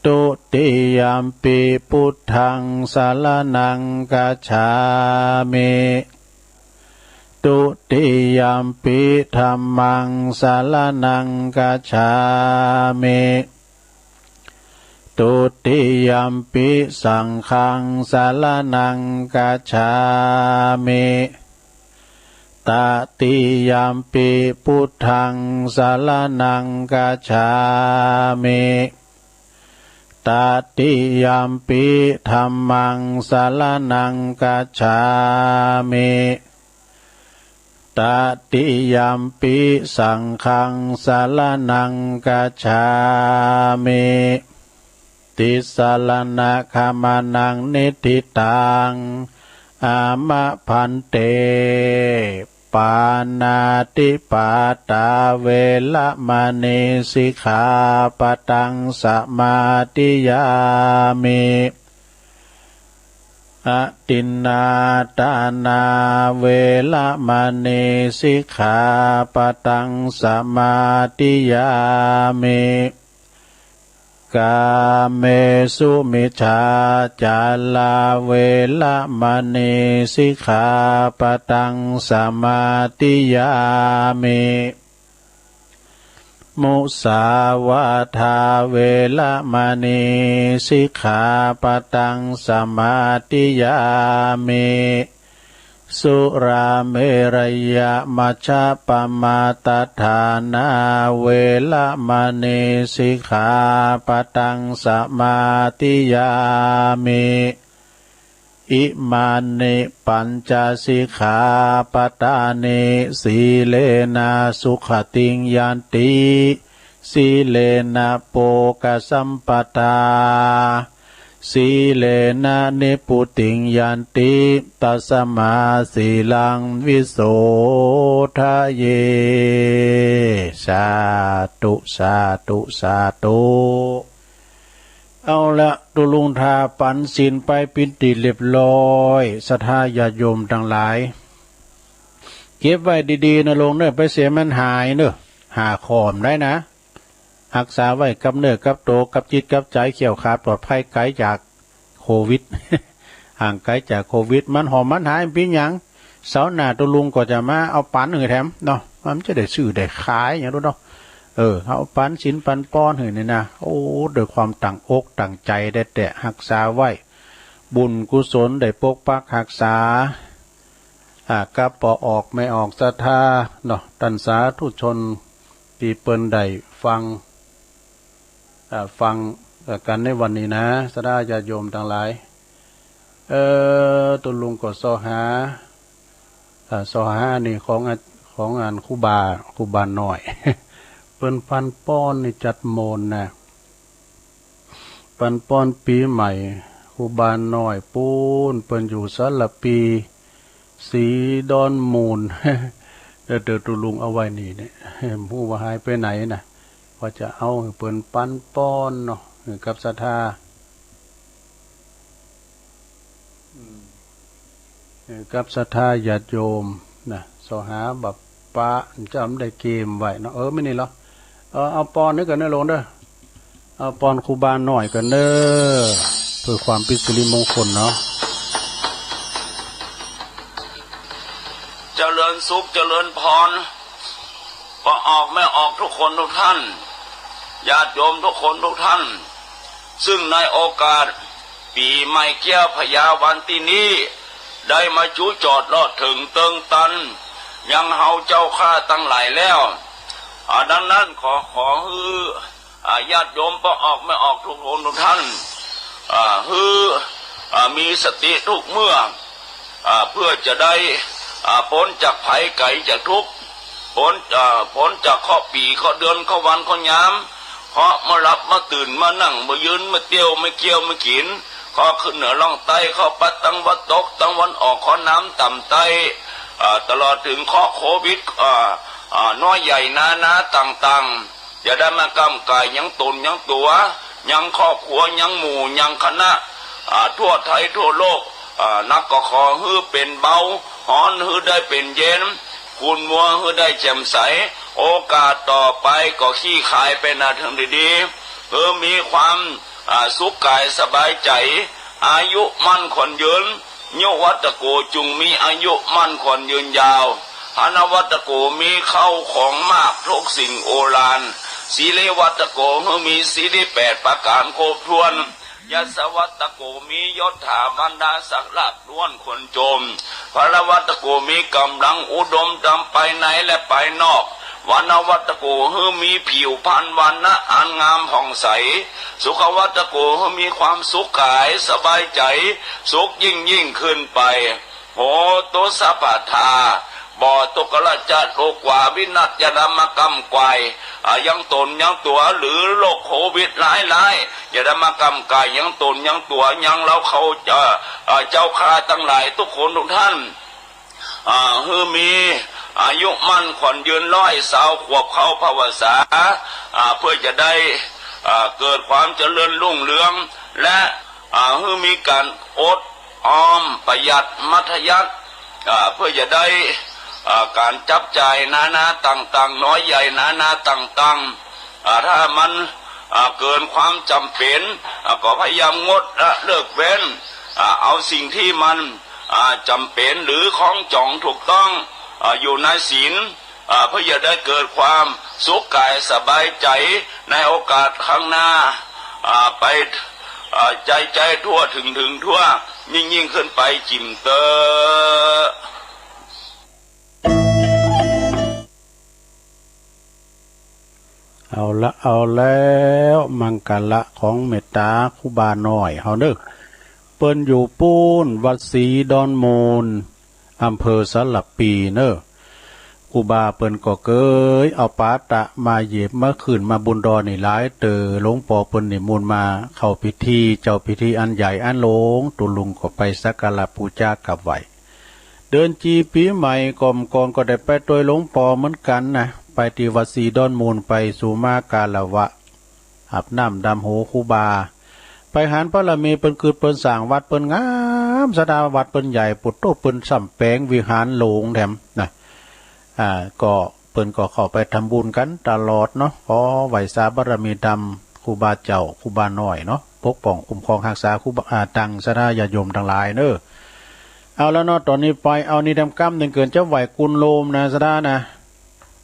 ทุติยัมปิ พุทธัง สะระณัง กัจฉามิ ทุติยัมปิ ธัมมัง สะระณัง กัจฉามิ ทุติยัมปิ สังฆัง สะระณัง กัจฉามิ ตติยัมปิ พุทธัง สะระณัง กัจฉามิ ตติยัมปิ ธัมมัง สะระณัง กัจฉามิ ตติยัมปิ สังฆัง สะระณัง กัจฉามิ ติสสะระณะขะมะนะ นิฏฐิตัง อะมะ ภันเต ปาณาติปาตา เวระมะณี สิกขาปะทัง สะมาธิยามิ อะทินนาทานา เวระมะณี สิกขาปะทัง สะมาธิยามิ กาเมสุมิจฉาจารา เวระมะณี สิกขาปะทัง สะมาธิยามิ มุสาวาทา เวระมะณี สิกขาปะทัง สะมาธิยามิ สุราเมรยะมัชฌะปะมาทฐานา เวระมะณี สิกขาปะทัง สะมาธิยามิ อิมานิ ปัญจสิกขาปะทานิ สีเลนะ สุขติง ยันติ สีเลนะ โภคสัมปะทา สีเลนะ นิพพุติง ยันติ ตัสสะมา สีลัง วิโสทะเย สาธุ สาธุ สาธุ เอาละ ตุ๊ลุงทาปันศีลไปเป๋นตี้เรียบร้อย ศรัทธาญาติโยมตังหลาย เก็บไว้ดีๆ นะลุงเนอะ ไปเสียมันหายเนอะ ห้าข้อได้นะ ฮักษาไว้กับเนื้อกับตั๋ว กับจิตกับใจ๋ แคล้วคลาดปลอดภัย ไก๋จากโควิด ห่างไก๋จากโควิด มันหอมมันหาย มันเป๋นหยัง เสาร์หน้าตุ๊ลุงก็จะมาเอาปันหื้อแถมเนาะ มันจะได้ซื้อได้ขายหยังดูเนาะ เออ เอาปันศีลปันปอนหื้อนี่นะ โอ้ ด้วยความตั้งอกตั้งใจ๋แต๊ๆ ฮักษาไว้ บุญกุศลได้ปกปักฮักษา อ่า กับป้อออกแม่ออกศรัทธาเนาะ ต้านสาธุชนตี้เปิ้นได้ฟัง อ่า ฟัง เอ่อ กั๋นในวันนี้นะ ศรัทธาญาติโยมตังหลาย เออ ตุ๊ลุงก็เซาะหา เอ่อ เซาะหาอันนี้ของอา ของอันครูบา ครูบาน้อย เปิ้นปันป้อนนี่จัดโมนนะ ปันป้อนปี๋ใหม่ ครูบาน้อยปู๊น เปิ้นอยู่สารภี สีดอนมูล เดี๋ยว เดี๋ยวตุ๊ลุงเอาไว้นี่เนี่ย บ่ฮู้ว่าหายไปไหนนะ ว่าจะเอาหื้อเปิ้นปันป้อนเนาะ หื้อกับศรัทธา อืม หื้อกับศรัทธาญาติโยมนะ เซาะหาบ่ปะ จ๋ำได้เก็บไว้เนาะ เออ แม่นนี่เหรอ เออ เอาป้อนนี่ก่อนเน่อลุงเน่อ เอาป้อนครูบาน้อยก่อนเน่อ เพื่อความเป๋นสิริมงคลเนาะ เจริญสุขเจริญพร ป้อออกแม่ออกทุกคนทุกท่าน ญาติโยมทุกคนทุกท่าน ซึ่งในโอกาสปี๋ใหม่เกี้ยวพญาวันตี้นี้ ได้มาจุจอดลอดเถิงเติงตัน ยังเฮาเจ้าข้าตังหลายแล้ว อ่า ดังนั้นขอ ขอหื้อ อ่า ญาติโยมป้อออกแม่ออกทุกคนทุกท่าน อ่า หื้อ อ่า มีสติทุกเมื่อ อ่า เพื่อจะได้ อ่า ป๊นจากภัยไก๋จากทุกข์ ป๊น อ่า ป๊นจากเคราะห์ปี๋เคราะห์เดือนเคราะห์วันเคราะห์ยาม เคราะห์มาหลับมาตื่นมานั่งมายืนมาเตี้ยวมาเคี้ยวมากิ๋น เคราะห์ขึ้นเหนือล่องใต้ เคราะห์ปัดตังวัดตกตังวันออก เคราะห์น้ำต่ำใต้ อ่า ตลอดเถิงเคราะห์โควิด อ่า อ่า น้อยใหญ่นานาต่างๆ อย่าได้มาก้ำก่ายยังต๋นยังตั๋ว ยังครอบครัว ยังหมู่ ยังคณะ อ่า ทั่วไทยทั่วโลก อ่า นักก็ขอหื้อเป๋นเบา ฮ้อนหื้อได้เป๋นเย็น ขุ่นมัวหื้อได้แจ่มใส โอกาสต่อไปก็คลี่คลายไปในทางดีๆ หื้อมีความ อ่า สุขกายสบายใจ๋ อายุมั่นขวัญยืน ยุวัตโกจุ่งมีอายุมั่นขวัญยืนยาว หนวัตโกมีเข้าของมากทุกสิ่งโอฬาร สิริวัตโกหื้อมีสิริแปดประก๋านครบถ้วน ยศวัตโกมียศถาบรรดาศักดิ์ลาภล้วนคนจม พลวัตโกมีก๋ำลังอุดมตังภายในและภายนอก วรรณวัตโกหื้อมีผิวพรรณวรรณะอันงามผ่องใส สุขวัตโกหื้อมีความสุขกายสบายใจ๋ สุขยิ่งๆ ขึ้นไป โหตุสัพพทา บ่ทุกขละจะโรกวาวินาศ อย่าได้มาก้ำก่าย อ่า ยังต๋นยังตั๋ว หรือโรคโควิดร้ายๆ อย่าได้มาก้ำก่ายยังต๋นยังตั๋ว ยังเฮาเข้า เอ่อ เอ่อ เจ้าข้าตังหลายทุกคนทุกท่าน อ่า หื้อมีอายุมั่นขวัญยืนร้อยซาวขวบเข้าพรรษา อ่า เพื่อจะได้ อ่า เกิดความเจริญรุ่งเรือง และ อ่า หื้อมีก๋านอดออมประหยัดมัธยัสถ์ อ่า เพื่อจะได้ อ่า ก๋านจับจ่ายนานาต่างๆ น้อยใหญ่นานาต่างๆ อ่า ถ้ามัน อ่า เกินความจ๋ำเป๋น อ่า ก็พยายามงดละเลิกเว้น อ่า เอาสิ่งตี้มัน อ่า จ๋ำเป๋นหรือคล้องจ๋องถูกต้อง อ่า อยู่ในศีล อ่า เพื่อจะได้เกิดความสุขกายสบายใจ๋ในโอกาสข้างหน้า อ่า ไป อ่า ใจ๋ๆ ทั่วเถิงๆ ทั่ว ยิ่งๆ ขึ้นไปจิ่มเต๊อะ เอาละ เอาแล้ว มังคละของเมตต๋าครูบาน้อยเฮาเน่อ เปิ้นอยู่ปู๊น วัดสีดอนมูล อำเภอสารภีเน่อ ครูบาเปิ้นก็เกยเอาปาตะมาเหยียบมาขึ้นมาบุญดอนี่หลายเต๊อะ หลวงป้อเปิ้นนิมนต์มาเข้าพิธี เจ้าพิธีอันใหญ่อันหลวง ตุ๊ลุงก็ไปสักการะปู๋จากราบไหว้ เดินจีปี๋ใหม่ก่อมก่อนก็ได้ไปตวยหลวงป้อเหมือนกั๋นนะ ไปตี้วัดสีดอนมูล ไปสุมาคารวะ อาบน้ำดำหัวครูบา ไปหันบารมีเปิ้นกึ๊ดเปิ้นสร้างวัดเปิ้นงาม ศรัทธาวัดเปิ้นใหญ่ ปุโต เปิ้นซ่อมแป๋งวิหารหลวงแถมนะ อ่า ก็เปิ้นก็เข้าไปทำบุญกั๋นตลอดเนาะ ขอไหว้สาบารมีดำครูบาเจ้า ครูบาน้อยเนาะ ปกป้องคุ้มครองฮักษาครูบา อ่า ตังศรัทธาญาติโยมตังหลายเน่อ เอาละเนาะ ต๋อนนี้ไป เอานี่แถมกำนึ่งเกินจะไหว้กุลโลมนะ ศรัทธานะ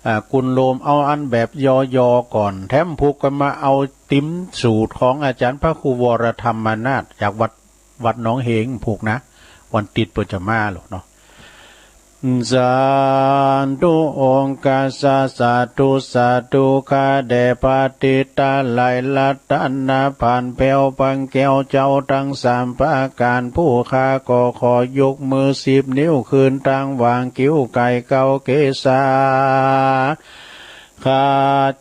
อ่า กุลโลมเอาอันแบบยอๆ ก่อน แถมผูกกั๋นมาเอาติ๋มสูตรของอาจ๋ารย์พระครูวรธรรมนาถ จากวัด วัดหนองเหงผูกนะ วันติ๊ดเปิ้นจะมาแล้วเนาะ สาธุ องค์กษัตริย์ สาธุ สาธุ ข้าแต่พระเถระหลาย รัตนพันแผ้วพันแก้ว เจ้าตังสามประก๋าน ผู้ข้าก็ขอยกมือสิบนิ้ว ขึ้นตังหว่างคิ้วก๋ายเกล้าเกศา ข้า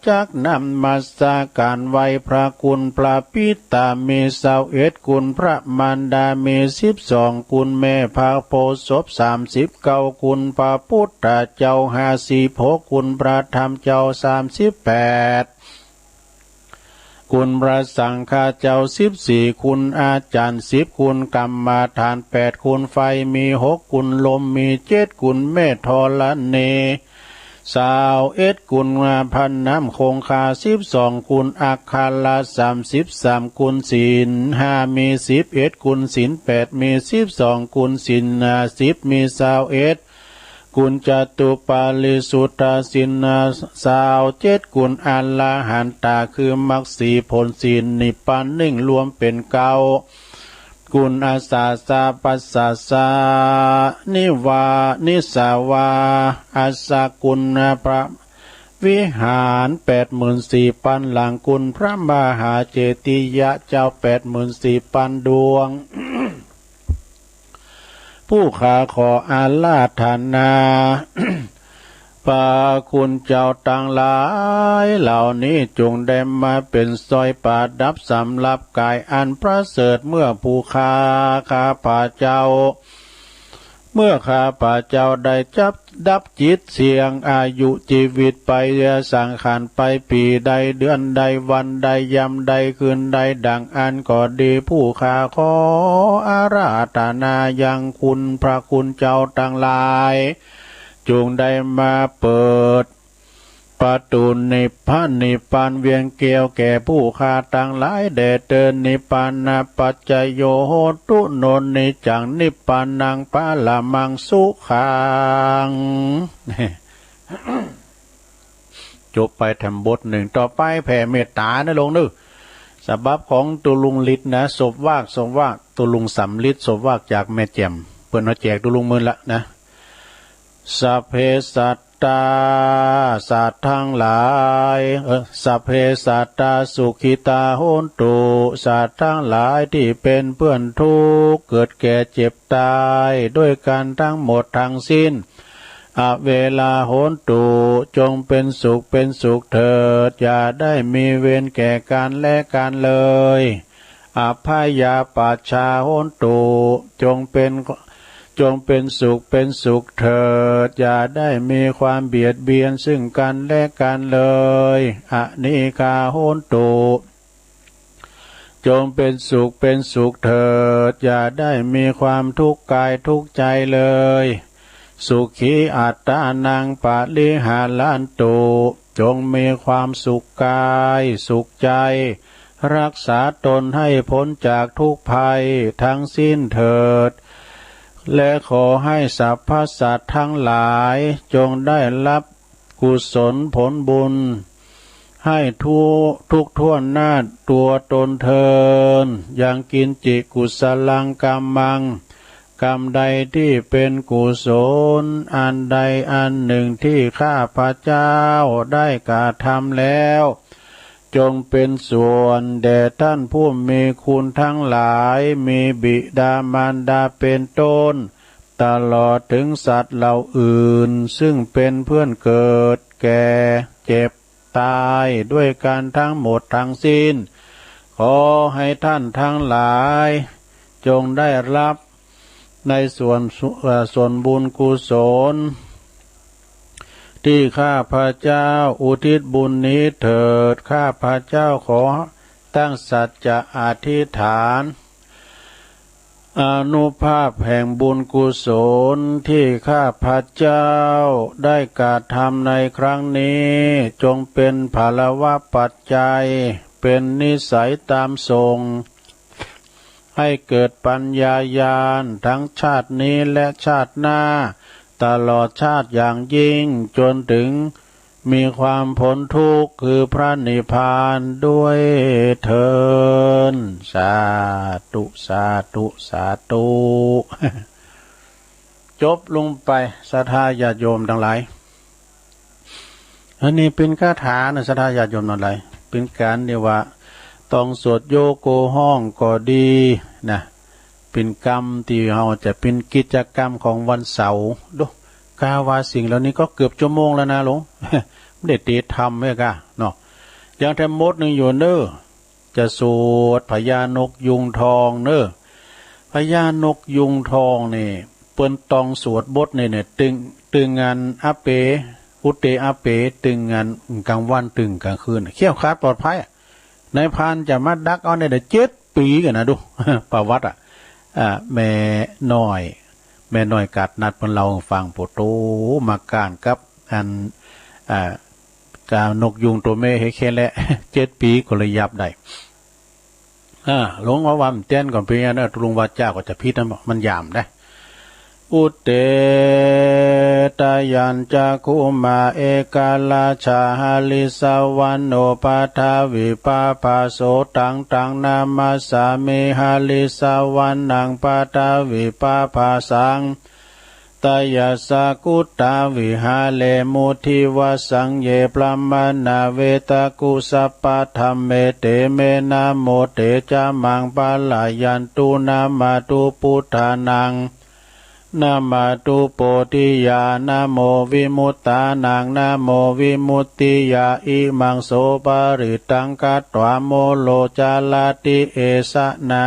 จักนมัสก๋านไหว้พระคุณ พระปิตามีซาวเอ็ดคุณ พระมารดามีสิบสองคุณ แม่พระโพธิ์ศพสามสิบเก้าคุณ พระพุทธเจ้าห้าสิบหกคุณ พระธรรมเจ้าสามสิบแปดคุณ พระสังฆเจ้าสิบสี่คุณ อาจารย์สิบคุณ กรรมฐานแปดคุณ ไฟมีหกคุณ ลมมีเจ็ดคุณ แม่ธรณี ซาวเอ็ดคุณ พระน้ำคงคาสิบสองคุณ อักขระสามสิบสามคุณ ศีลห้ามีสิบเอ็ดคุณ ศีลแปดมีสิบสองคุณ ศีลห้าสิบมีซาวเอ็ดคุณ จตุปาริสุทธศีลห้า ซาวเจ็ดคุณ อรหันตา คือมรรคสี่ผลสี่นิพพานหนึ่ง รวมเป๋นเก้า คุณ อาสาสะปัสสะสะ นิวา นิสาวา อาสะคุณ พระวิหารแปดหมื่นสี่ปันหลัง คุณ พระมหาเจติยะเจ้าแปดหมื่นสี่ปันดวง ผู้ข้าขออาราธนา พระคุณเจ้าตังหลายเหล่านี้ จงได้มาเป๋นสร้อยประดับสำหรับก๋ายอันประเสริฐ เมื่อผู้ข้า ข้าพเจ้า เมื่อข้าพเจ้าได้จับดับจิตเสี้ยงอายุจีวิตไป สังขารไป ปี๋ใด เดือนใด วันใด ยามใด คืนใด ดังอั้นก็ดี ผู้ข้าขออาราธนายังคุณพระคุณเจ้าตังหลาย จงได้มาเปิดประตู๋นิพพาน นิพพานเวียงแก้วแก่ผู้ข้าตังหลายแด่เตอญ นิพพานะปัจจโยโหตุ โนนนิจจัง นิพพานังปรมังสุขัง จบไปแถมบทหนึ่ง ต่อไปแผ่เมตต๋านะโยมเนอะ ฉบับของตุ๊ลุงฤทธิ์นะ สวาก สวาก ตุ๊ลุงสำริด สวากจากแม่แจ่ม เปิ้นเอาแจกตุ๊ลุงมื้อละนะ สัพเพสัตตา สัตว์ทั้งหลาย เอ่อ สัพเพสัตตาสุขิตาโหนตุ สัตว์ทั้งหลายที่เป็นเพื่อนทุกข์ เกิดแก่เจ็บตายด้วยกันทั้งหมดทั้งสิ้น อเวราโหนตุ จงเป็นสุขเป็นสุขเถิด อย่าได้มีเวรแก่กันและกันเลย อัพพยาปัชชาโหนตุ จงเป็น จงเป็นสุขเป็นสุขเถิด อย่าได้มีความเบียดเบียนซึ่งกันและกันเลย อนีฆาโหนตุ จงเป็นสุขเป็นสุขเถิด อย่าได้มีความทุกข์กายทุกข์ใจเลย สุขีอัตตานังปริหารันตุ จงมีความสุขกายสุขใจ รักษาตนให้พ้นจากทุกข์ภัยทั้งสิ้นเถิด และขอให้สรรพสัตว์ทั้งหลายจงได้รับกุศลผลบุญ ให้ทุก ทุกถ้วนหน้าตัวตนเทิน ยังกิญจิกุศลังกัมมัง กรรมใดที่เป็นกุศลอันใดอันหนึ่งที่ข้าพเจ้าได้กระทำแล้ว จงเป็นส่วนแด่ท่านผู้มีคุณทั้งหลาย มีบิดามารดาเป็นต้น ตลอดถึงสัตว์เหล่าอื่น ซึ่งเป็นเพื่อนเกิด แก่ เจ็บ ตายด้วยกันทั้งหมดทั้งสิ้น ขอให้ท่านทั้งหลายจงได้รับในส่วนสุ- เอ่อ ส่วนบุญกุศล ที่ข้าพเจ้าอุทิศบุญนี้เถิด ข้าพเจ้าขอตั้งสัจจะอธิษฐาน อานุภาพแห่งบุญกุศลที่ข้าพเจ้าได้กระทำในครั้งนี้ จงเป็นผลวปัจจัย เป็นนิสัยตามส่ง ให้เกิดปัญญาญาณทั้งชาตินี้และชาติหน้า ตลอดชาติอย่างยิ่ง จนถึงมีความพ้นทุกข์ คือพระนิพพานด้วยเทอญ สาธุ สาธุ สาธุ จบลงไป ศรัทธาญาติโยมตังหลาย อันนี้เป๋นคาถานะ ศรัทธาญาติโยมตังหลาย เป๋นก๋านเรียกว่า ต้องสวดโยโกฮ้องก็ดีนะ เป๋นกำตี้เฮาจะเป๋นกิจกรรมของวันเสาร์ ดู กาว่าสิ่งเหล่านี้ก็เกือบชั่วโมงแล้วนะหลวง บ่ได้เตรียมทำไว้ก่าเนาะ ยังแถมบทนึ่งอยู่เน้อ จะสวดพญานกยูงทองเน้อ พญานกยูงทองนี่ เปิ้นต้องสวดบทนี่เนี่ย ตึง ตึงอันอาเป๋ อุตเตอาเป๋ ตึงอันก๋างวันตึงก๋างคืน แคล้วคลาดปลอดภัยอะ นายพรานจะมาดักเอาเนี่ย ได้เจ็ดปี๋กั๋นนะ ดู ประวัติอะ อ่า แม่น้อย แม่น้อยกาดนัดเปิ้นเล่าหื้อฟัง โผโต มาก้านกับอัน อ่า กานกยูงตั๋วแม่เฮแค่แหละ เจ็ดปี๋ก็เลยยับได้ อ่า หลวงว่า ว่ามันเตี้ยนก่อนเปียนะ ตุลุงวาจาก็จะผิดนะ มันหยาบนะ อุตเต ตะยัญจักขุมา เอกราชา หริสวรรณโณ ปะทะวิปาภาโส ตัง ตัง นามัสสามิ หริสวรรณัง ปะทะวิปาภาสัง ตะยัสสะกุตา วิหาเรมุ ทิวะสัง เย พรหมณา เวตะกุ สัพพะธัมเม เต เม นะโม เต จะ มัง ปะระยันตุ นะมะตุ ปุทธานัง นะมะตุ โพธิยา นะโม วิมุตตานัง นะโม วิมุตติยา อิมัง โส ปะริตตัง กัตถา โม โร จะระติ เอสะ นา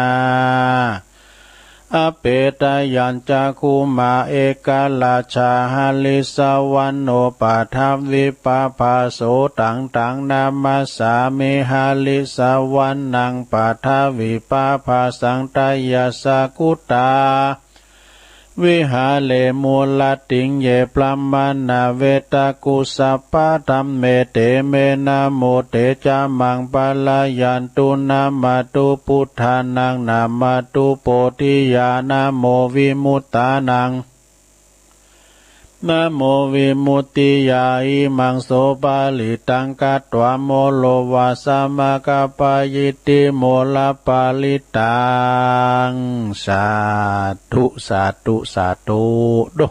อเป ตะยัญจักขุมา เอกราชา หริสวรรณโณ ปะทะวิปาภาโส ตัง ตัง นามัสสามิ หริสวรรณัง ปะทะวิปาภาสัง ตะยัสสะกุตา วิหาเรมุ รติง เย พรหมณา เวตะกุ สัพพะธัมเม เต เม นะโม เต จะ มัง ปะระยันตุ นะมะตุ ปุทธานัง นะมะตุ โพธิยา นะโม วิมุตตานัง นะโม วิมุตติยา อิมัง โส ปะริตตัง กัตถา โม โร วา สะ มะ กะ ปะ ยิทธิ โม ระ ปะริตตัง สาธุ สาธุ สาธุ ดู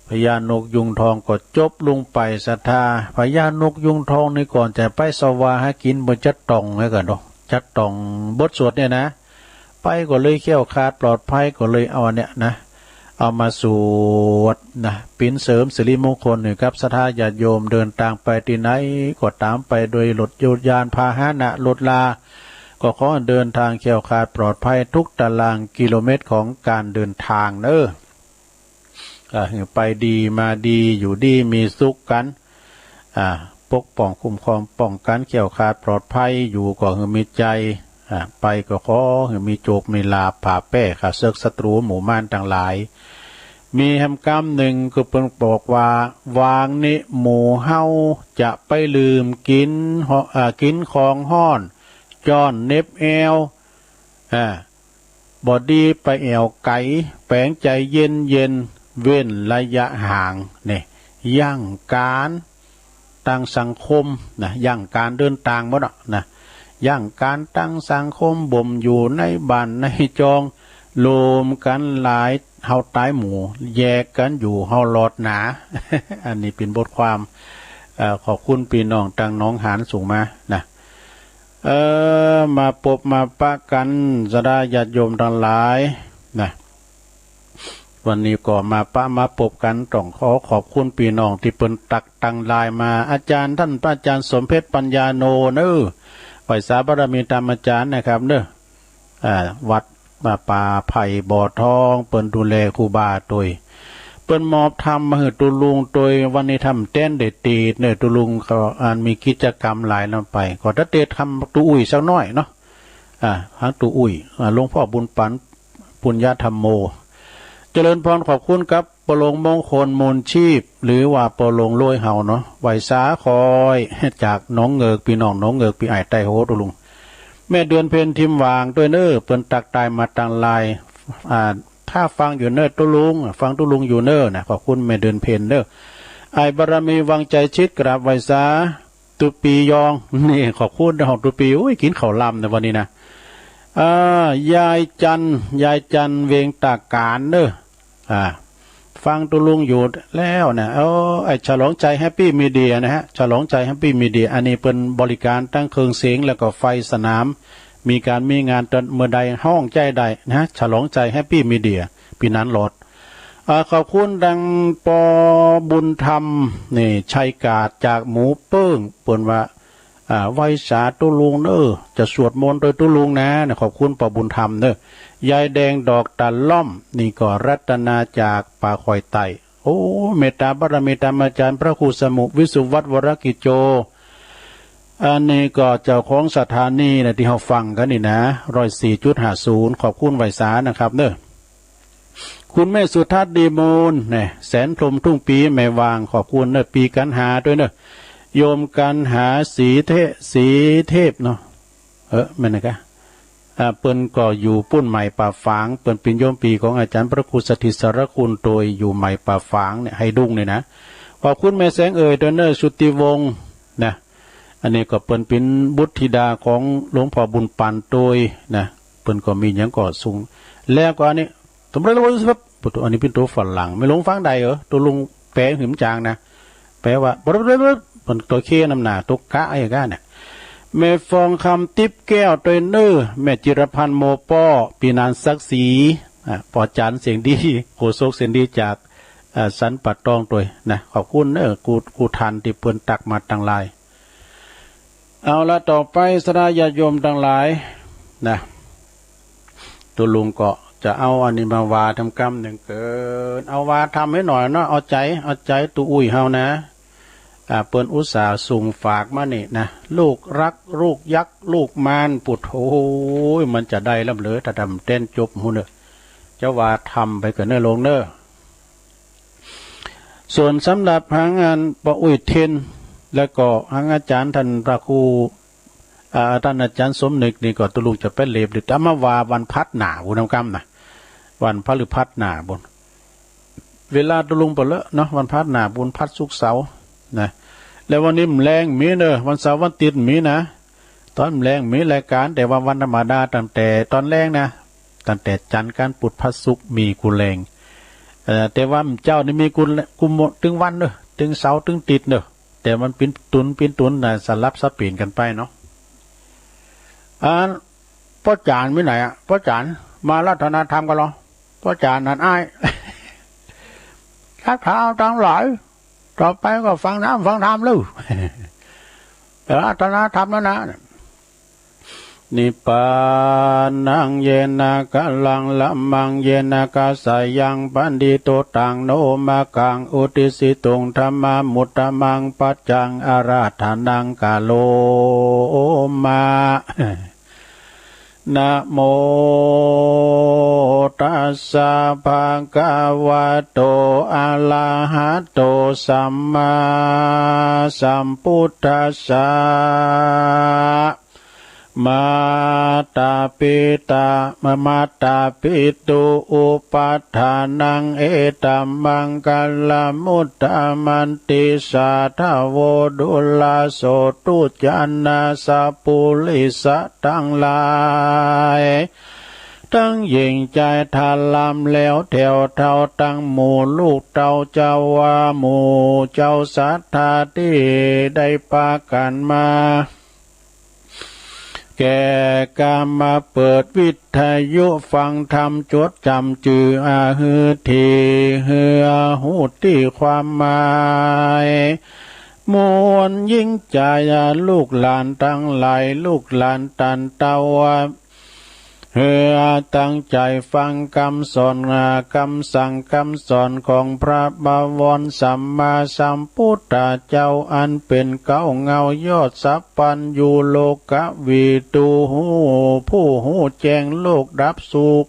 พญานกยูงทองก็จบลงไป ศรัทธา พญานกยูงทองนี่ก่อนจะไปเสวะหากิ๋น เปิ้นจะต้องไว้ก่อนเนาะ จะต้องบทสวดเนี่ยนะ ไปก็เลยแคล้วคลาดปลอดภัย ก็เลยเอาอันเนี้ยนะ เอามาสวดนะ เป๋นเสริมสิริมงคลหื้อกับศรัทธาญาติโยม เดินตางไปตี้ไหนก็ต๋าม ไปโดยรถยานพาหนะ รถรา ก็ขอเดินตางแคล้วคลาดปลอดภัยทุกตารางกิโลเมตรของก๋านเดินตางเน้อ อ่า หื้อไปดีมาดี อยู่ดีมีสุขกั๋น อ่า ปกป้องคุ้มครองป้องกั๋นแคล้วคลาดปลอดภัย อยู่ก็หื้อมีใจ๋ อ่า ไปก็ขอหื้อมีโจคมีลาภ ผ่าแป้ข้าเสิกศัตรูหมู่มารตังหลาย มีแหมกำนึ่งก็เปิ้นบอกว่า วางนี้หมู่เฮาจะไปลืมกิ๋น อ่า กิ๋นของฮ้อน จ้อนเหน็บแอว อ่า บ่ดีไปแอ่วไก๋ แป๋งใจ๋เย็นๆ เว้นระยะห่าง นี่ ยั้งก๋านตางสังคมนะ ยั้งก๋านเดินตางหมดอะนะ ยั้งก๋านตางสังคม บ่มอยู่ในบ้านในจอง รวมกั๋นหลาย เฮาต๋ายหมู่ แยกกั๋นอยู่ เฮารอดหนา อันนี้เป๋นบทความ เอ่อ ขอบคุณปี้น้องตางหนองหานส่งมานะ เออ มาปบมาปะกั๋น ศรัทธาญาติโยมตังหลายนะ วันนี้ก็มาปะมาปบกั๋น ต้องขอขอบคุณปี้น้องตี้เปิ้นตั๊กตังไลน์มา อาจ๋ารย์ต้านพระอาจ๋ารย์สมเพชรปัญญาโนเน้อ ไหว้สาบารมีต๋ามอาจ๋ารย์นะครับเน้อ อ่า วัดป่าไผ่บ่อทอง เปิ้นดูแลครูบาตวย เปิ้นมอบธรรมมาหื้อตุ๊ลุงตวย วันนี้ธรรมแต๊นได้ตีดเน้อ ตุ๊ลุงก็อันมีกิจกรรมหลายนำไป ก็จะเตรียมธรรมตุ๊อุ้ยสักหน้อยเนาะ อ่า หาตุ๊อุ้ย อ่า หลวงพ่อบุญปั๋น ปุญญธรรมโม เจริญพร ขอบคุณครับ ป้อหลวงมงคล มูลชีพ หรือว่าป้อหลวงโลยเฮาเนาะ ไหว้สาคอย จากหนองเหงือก ปี้น้องหนองเหงือก ปี้อ้ายใต้โฮ ตุ๊ลุง แม่เดือนเพ็ญ ทิมหว่างตวยเน้อ เปิ้นตั๊กไลน์มาตางไลน์ อ่า ถ้าฟังอยู่เน้อตุ๊ลุง ฟังตุ๊ลุงอยู่เน้อนะ ขอบคุณแม่เดือนเพ็ญเน้อ อ้ายบารมี วังไจชิต กราบไหว้สา ตุ๊ปียอง นี่ ขอบคุณเน้อ ตุ๊ปี อุ้ย กิ๋นข้าวลำนะวันนี้นะ อ่า ยายจัน ยายจัน เวงต๋าก๋านเน้อ อ่า ฟังตุ๊ลุงอยู่แล้วนะ เออ ไอ้ฉลองชัยแฮปปี้มีเดียนะฮะ ฉลองชัยแฮปปี้มีเดีย อันนี้เปิ้นบริการตังเครื่องเสียงแล้วก็ไฟสนาม มีก๋านมีงานตอนเมื่อใดฮ้องใจ๊ได้นะ ฉลองชัยแฮปปี้มีเดีย ปี้หนานหลอด อ่า ขอบคุณตัง ป.บุญธรรม นี่ ชัยกาดจากหมู่เปิ้ง เปิ้นว่า อ่า ไหว้สาตุ๊ลุงเน่อ จะสวดมนต์โตยตุ๊ลุงนะ นะ ขอบคุณ ป.บุญธรรม เน่อ ยายแดงดอกตะล่อม นี่ก็รัตนาจากป่าคอยใต้ โอ้ เมตตาบารมีต๋ามอาจ๋ารย์พระครูสมุห์ วิสุวัฒน์ วรกิจโจ อันนี้ก็เจ้าของสถานีนะ ตี้เฮาฟังกั๋นนี่นะ ร้อยสี่จุดห้าศูนย์ ขอบคุณไหว้สานะครับเน่อ คุณแม่สุทัศน์ ดีมูล แหม แสนพรหม ทุ่งปี แม่วาง ขอบคุณเน่อ ปี้กัณหาตวยเน่อ โยมกัณหา ศรีเท- ศรีเทพเนาะ เออ แม่นนะกะ อ่า เปิ้นก็อยู่ปุ้นใหม่ป่าฝาง เปิ้นเป๋นโยมปี้ของอาจ๋ารย์พระครูสถิตสารคุณโตย อยู่ใหม่ป่าฝางเนี่ย ไหดุงเนี่ยนะ ขอบคุณแม่แสงเอ่ยตวยเน่อ สุทธิวงศ์ นะ อันนี้ก็เปิ้นเป๋นบุตรธิดาของหลวงพ่อบุญปันโตยนะ เปิ้นก็มีหยังก็สูง แล้วก็อันนี้ อันนี้เป๋นตั๋วฝรั่ง แม่หลวงฟังได้เหรอ ตุ๊ลุงแปลหื้อจ๋างนะ แปลว่า เปิ้นตั๋วเคนำหน้า ตั๋วกะไอ้กะเนี่ย แม่ฟองคำ ติ๊บแก้วตวยเน่อ แม่จิรพันธ์ โมป้อ ปี้หนานศักดิ์ศรี อ่ะ ปอจ๋ารย์เสียงดี โฆษกเสียงดีจาก อ่า สันป่าตองตวยนะ ขอบคุณเน่อ กู้ กู้ท่านตี้เปิ้นตั๊กมาตังหลาย เอาละ ต่อไปศรัทธาญาติโยมตังหลายนะ ตุ๊ลุงก็จะเอาอันนี้มาว่าธรรมกำนึ่งเกิน เอาว่าธรรมหื้อหน่อยเนาะ เอาใจ๋ เอาใจ๋ตุ๊อุ้ยเฮานะ อ่า เปิ้นอุตส่าห์ส่งฝากมานี่นะ ลูกรัก ลูกยักษ์ ลูกมาร ปุดโธ่ มันจะได้ลำเหลือ ถ้าดำเต้นจบหู้เน่อ จะว่าธรรมไปเกินเน่อลุงเน่อ ส่วนสำหรับหางอันป้ออุ๊ยเทน แล้วก็หางอาจ๋ารย์ต้านพระครู อ่า ต้านอาจ๋ารย์สมนึกนี่ก็ตุ๊ลุงจะไปเหลบหรือต๋ามมาว่าวันพฤหัสหน้าปู้นธรรมกำนะ วันพฤหัสหน้าปู้น เวลาตุ๊ลุงเป๋นเลอะเนาะ วันพฤหัสหน้าปู้น พฤหัส ศุกร์ เสาร์นะ แล้ววันนี้แมลงมีเน่อ วันเสาร์วันอาทิตย์มีนะ ต๋อนแลงมีรายก๋าน แต่ว่าวันธรรมดาตั้งแต่ต๋อนแลงนะ ตั้งแต่จันทร์ อังคาร พุธ พฤหัส ศุกร์ มีกู้แลง เอ่อ แต่ว่าเมื่อเจ๊านี่มีกู้ กู้ตึงวันเน่อ ตึงเสาร์ ตึงอาทิตย์เน่อ แต่มันปิ้นตุน ปิ้นตุนนะ สลับสับเปลี่ยนกั๋นไปเนาะ อัน ป้อจ๋ารย์มีไหนอะ ป้อจ๋ารย์ มาอาราธนาธรรมกั๋นเหรอ ป้อจ๋ารย์นั่นอ้าย ศรัทธาตังหลาย ต่อไปก็ฟังธรรม ฟังธรรมแล้ว อาราธนาธรรมแล้วนะ นิพพานัง เยนะ กะลัง ละมัง เยนะ กะสะยัง ปันธิโต ตัง โน มะกัง อุตติสสิตุง ธัมมานุตตะมัง ปัจจัง อาราธนัง กะโรมะ นะโมตัสสะ ภะคะวะโต อะระหะโต สัมมาสัมพุทธัสสะ มาตาปิตา มาตาปิตุ อุปัฏฐานัง เอตะ มังคะละมุตตะมันติ สาธะโว ดูราโสตุ จานะ สัปปุริสะตังหลาย ตังหญิงจายต้านลำแล้วแถวเต้า ตังหมู่ลูกเต้าเจ้าว่า หมู่เจ้าศรัทธาตี้ได้ปากั๋นมา แก่ก๋านมาเปิดวิทยุฟังธรรม จดจ๋ำจื้ออาหื้อ ตี้เฮือฮู้ตี้ความหมาย มวลหญิงจายลูกหลานตังหลาย ลูกหลานต้านเต้าว่า เฮือตั้งใจ๋ฟังกำสอน กำสั่งกำสอนของพระบวรสัมมาสัมพุทธเจ้า อันเป๋นเก๊าเหง้ายอดสัพพัญญู โลกวีดู ฮู้ ผู้ฮู้แจ้งโลก ดับสุข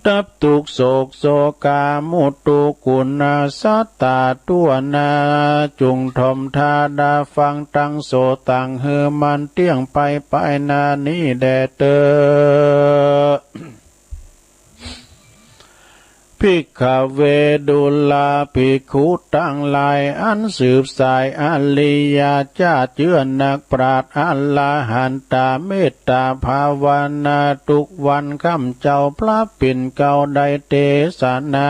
ดับตุ๊กข์โศกโศกา มุตตุกุณาสัตตา ทั่วหน้า จุ่งถ่อมถ้าดาฟังตังโสตัง หื้อมันเตี้ยงไป ไปหน้านี้แด่เต๊อ ภิกขเว ดูราภิกขุตังหลาย อันสืบสายอริยเจ้า เจื้อนักปราชญ์อรหันตา เมตตาภาวนา ทุกวันค่ำเจ้าพระปิ่นเกล้าได้เตสนา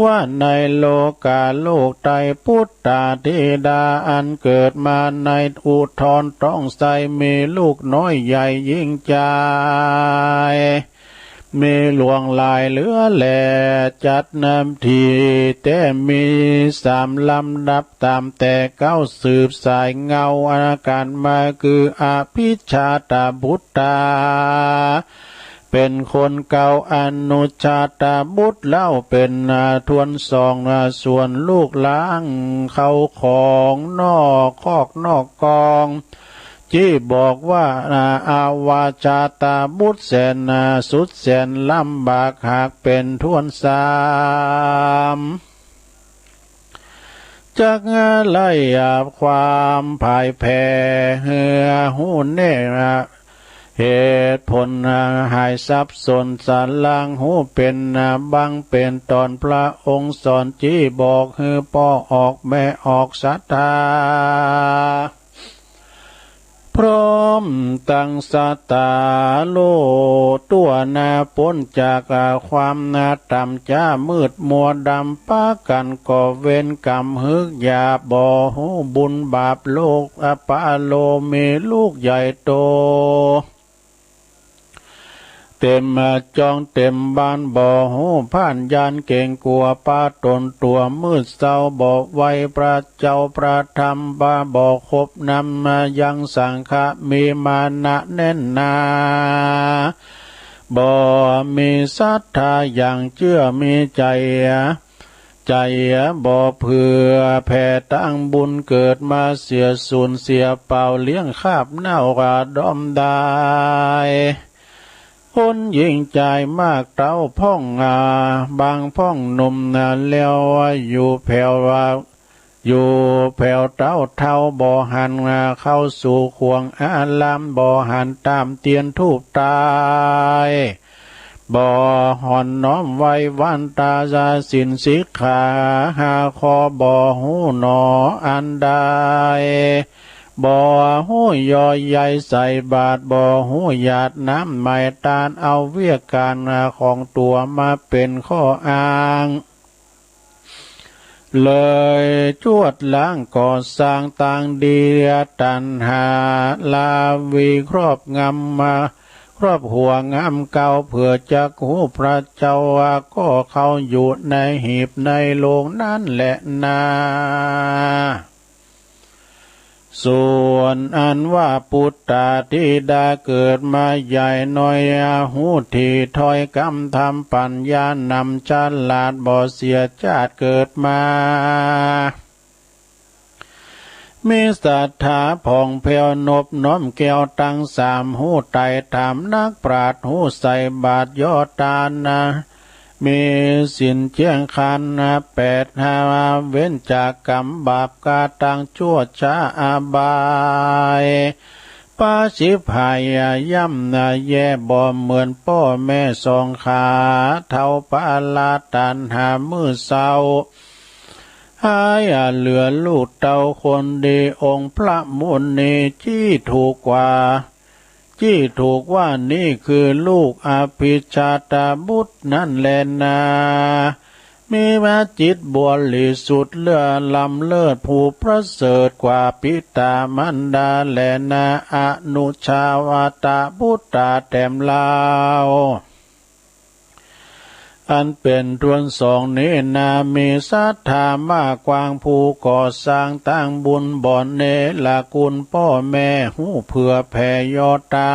ว่าในโลก๋าโลกไตร ปุตตาธิดาอันเกิดมาในอุทรท้องไส้ มีลูกน้อยใหญ่ยิ่งใหญ่ มีหลวงหลายเหลือแล จัดนำตี้แต๊มีสามลำดับ ต๋ามแต่เก๊าสืบสายเงาอาก๋านมา คืออภิชฌาตบุตรา เป๋นคนเกล้า อนุชฌาตบุตรเล่าเป๋น อ่า ถ้วนสอง อ่า ส่วนลูกหลานเข้าของนอกคอกนอกกอง จี้บอกว่า อ่า อวชฌาตบุตรแสน อ่า สุดแสนลำบาก หากเป๋นถ้วนสาม จักไล่ความผายแผ่หื้อฮู้แน่ เหตุผลหายสับสน สลางฮู้เป๋นบางเป๋นต๋อน พระองค์สอนจี้บอกหื้อป้อออกแม่ออกศรัทธา พร้อมตังสัตตาโลก ตั๋วหน้าป๊นจากความหน้าต่ำจ๊า มืดมัวดำปะกั๋น ก่อเวรก๋รรมหื้อยาบ บ่ฮู้บุญบาป โลกอปาโล มีลูกใหญ่โต เต๋มจองเต๋มบ้าน บ่ฮู้ผ่านย่านเก๋งกั๋ว ปะต๋นตั๋วมืดเศร้า บ่ไหว้พระเจ้าพระธรรม บ่ บ่คบนำยังสังฆะ มีมานะแน่นหนา บ่มีศรัทธาอย่างเจื้อ มีใจ๋ ใจ๋บ่เผื่อแผ่ตางบุญ เกิดมาเสียสูญเสียเปล่า เลี้ยงคาบเน่าดอมดาย คนหญิงจายมากเต้าพ่อง อ่า บางพ่องหนุ่ม อ่า แล้วอยู่แผว อ่า อยู่แผวเต้าเฒ่า บ่หัน อ่า เข้าสู่ขวงอาราม บ่หันต๋ามเตียนธูปไต บ่หอนน้อมไหว้วันตาศีลสิกขาห้าข้อ บ่ฮู้หนออันใด บ่ฮู้ย่อใยใส่บาตร บ่ฮู้หยาดน้ำไหม้ตาน เอาเวียกก๋านของตั๋วมาเป๋นข้ออ้าง เลยจวดล้างก่อสร้างตางดี ตัณหาราวีครอบงำมา ครอบหัวงำเก่า เผื่อจักฮู้พระเจ้าว่า ก็เข้าอยู่ในหีบในโลงนั้นแหละนา ส่วนอันว่าปุตตาธิดาเกิดมาใหญ่น้อย ฮู้ถี่ถ้อยกำธรรมปัญญานำฉลาด บ่เสียจาติเกิดมา มีศรัทธาผ่องแผ้วนบน้อมแก้วตังสาม ฮู้ไต่ถามนักปราชญ์ ฮู้ใส่บาตรย่อตานะ มีศีลเจียงคันแปดห้า เว้นจากกรรมบาปกระตังชั่วช้าอบาย ปาฉิบหายย่ำแย่บ่เหมือนป้อแม่สองขา เฒ่าปาลาตัณหามืดเศร้า หายเหลือลูกเต้าคนดี องค์พระมุนีจี้ถูกกว่า จี้ถูกว่านี่คือลูกอภิชาตบุตรนั่นแลนา มีมาจิตบริสุทธิ์เลิศล้ำเลิศผู้ประเสริฐกว่าปิตามารดาแลนา อนุชาวตบุตราแต้มเล่า อันเป๋นถ้วนสองนี้นา มีศรัทธามากกว้างผู้ก่อสร้างตางบุญบ่เนรคุณป้อแม่ ฮู้เผื่อแผ่ย่อตา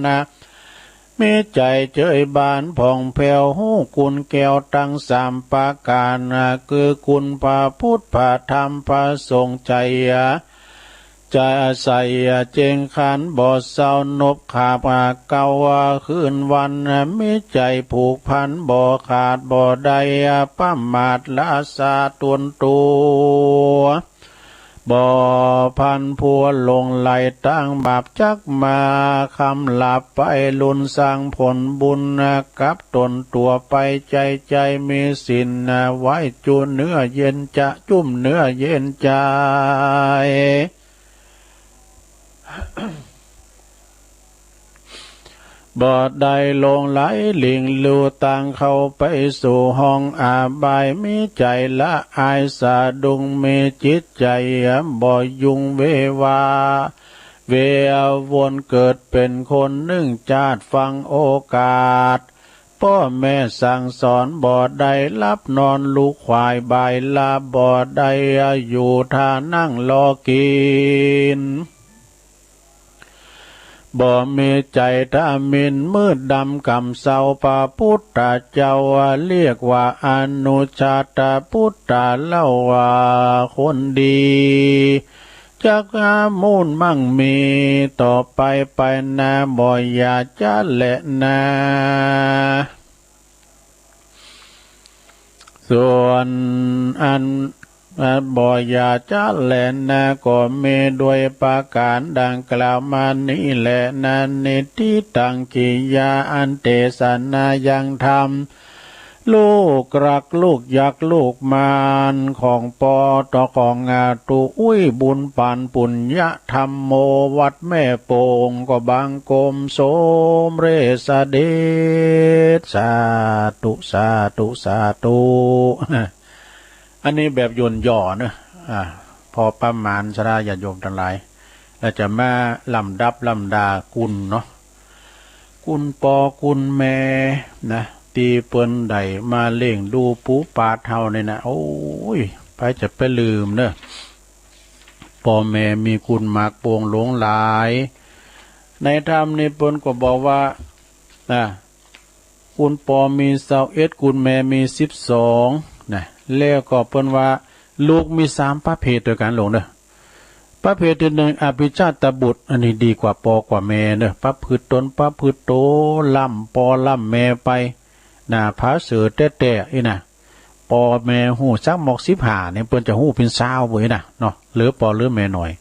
นะ มีใจ๋เจยบานผ่องแผ้ว ฮู้คุณแก้วตังสามประก๋าน คือคุณพระพุทธพระธรรมพระสงฆ์ ใจ๋ ใจ๋ใส่เจียงคันบ่เศร้านบขาบเกล้าคืนวัน มีใจ๋ผูกพันบ่ขาดบ่ได้ประมาทละสาตนตั๋ว บ่ พันผัวหลงไหลตางบาปจักมา คำหลาบไปลุนสร้างผลบุญกับต๋นตั๋วไป ใจ๋ใจ๋มีศีลไว้ จุเนื้อเย็นจะ จุ่มเนื้อเย็นใจ๋ บ่ได้หลงไหลหลิ่งลู่ตางเข้าไปสู่ห้องอบาย มีใจ๋ละอายสะดุ้ง มีจิตใจ๋บ่ยุ่งเววา เววนเกิดเป๋นคนนึ่งจาติ ฟังโอกาสป้อแม่สั่งสอน บ่ได้หลับนอน ลูกขวายบ่ายลา บ่ได้อยู่ท่านั่งรอกิ๋น บ่มีใจ๋ทมิฬ มืดดำก่ำเซา พระปุทธเจ้าเรียกว่าอนุชาตปุตตะ เล่าว่าคนดี จักมูลมั่งมีต่อไปไปนา บ่อย่าจะแลนา ส่วนอัน บ่อย่าจะแลนา ก็มีด้วยประก๋านดังกล่าวมานี้แลนา นิฏฐิตัง กิริยาอันเตสนายังธรรม ลูกรักลูกยักษ์ลูกหมานของป้อต่อของอาตุ อุ้ยบุญปานปุญญะธัมโม วัดแม่โป่ง ก็บังคมสมเร็จเสด็จ สาธุ สาธุ สาธุ อันนี้แบบย่นย่อเนอะ อ่า พอประมาณ ศรัทธาญาติโยมตังหลาย แล้วจะมาลำดับลำดาคุณเนาะ คุณป้อคุณแม่นะ ตี้เปิ้นได้มาเลี้ยงดูปู๋ปาเฒ่านี่นะ โอ้ย ใผจะไปลืมเนอะ ป้อแม่มีคุณมากปวงหลวงหลาย ในธรรมนี่เปิ้นก็บอกว่า นะ คุณป้อมีซาวเอ็ด คุณแม่มีสิบสอง นะ แล้วก็เปิ้นว่าลูกมีสามประเภทตวยกั๋นหลวงเด้อ ประเภทตี้นึ่ง อภิชาตบุตร อันนี้ดีกว่าป้อกว่าแม่เด้อ ประพฤติตนประพฤติโต ล้ำป้อล้ำแม่ไป นะ ผาเสริฐแต๊ๆ อี้นะ ป้อแม่ฮู้จักหมอกสิบห้าเนี่ย เปิ้นจะฮู้เป๋นซาวเว้ยนะเนาะ เหลือป้อเหลือแม่หน่อย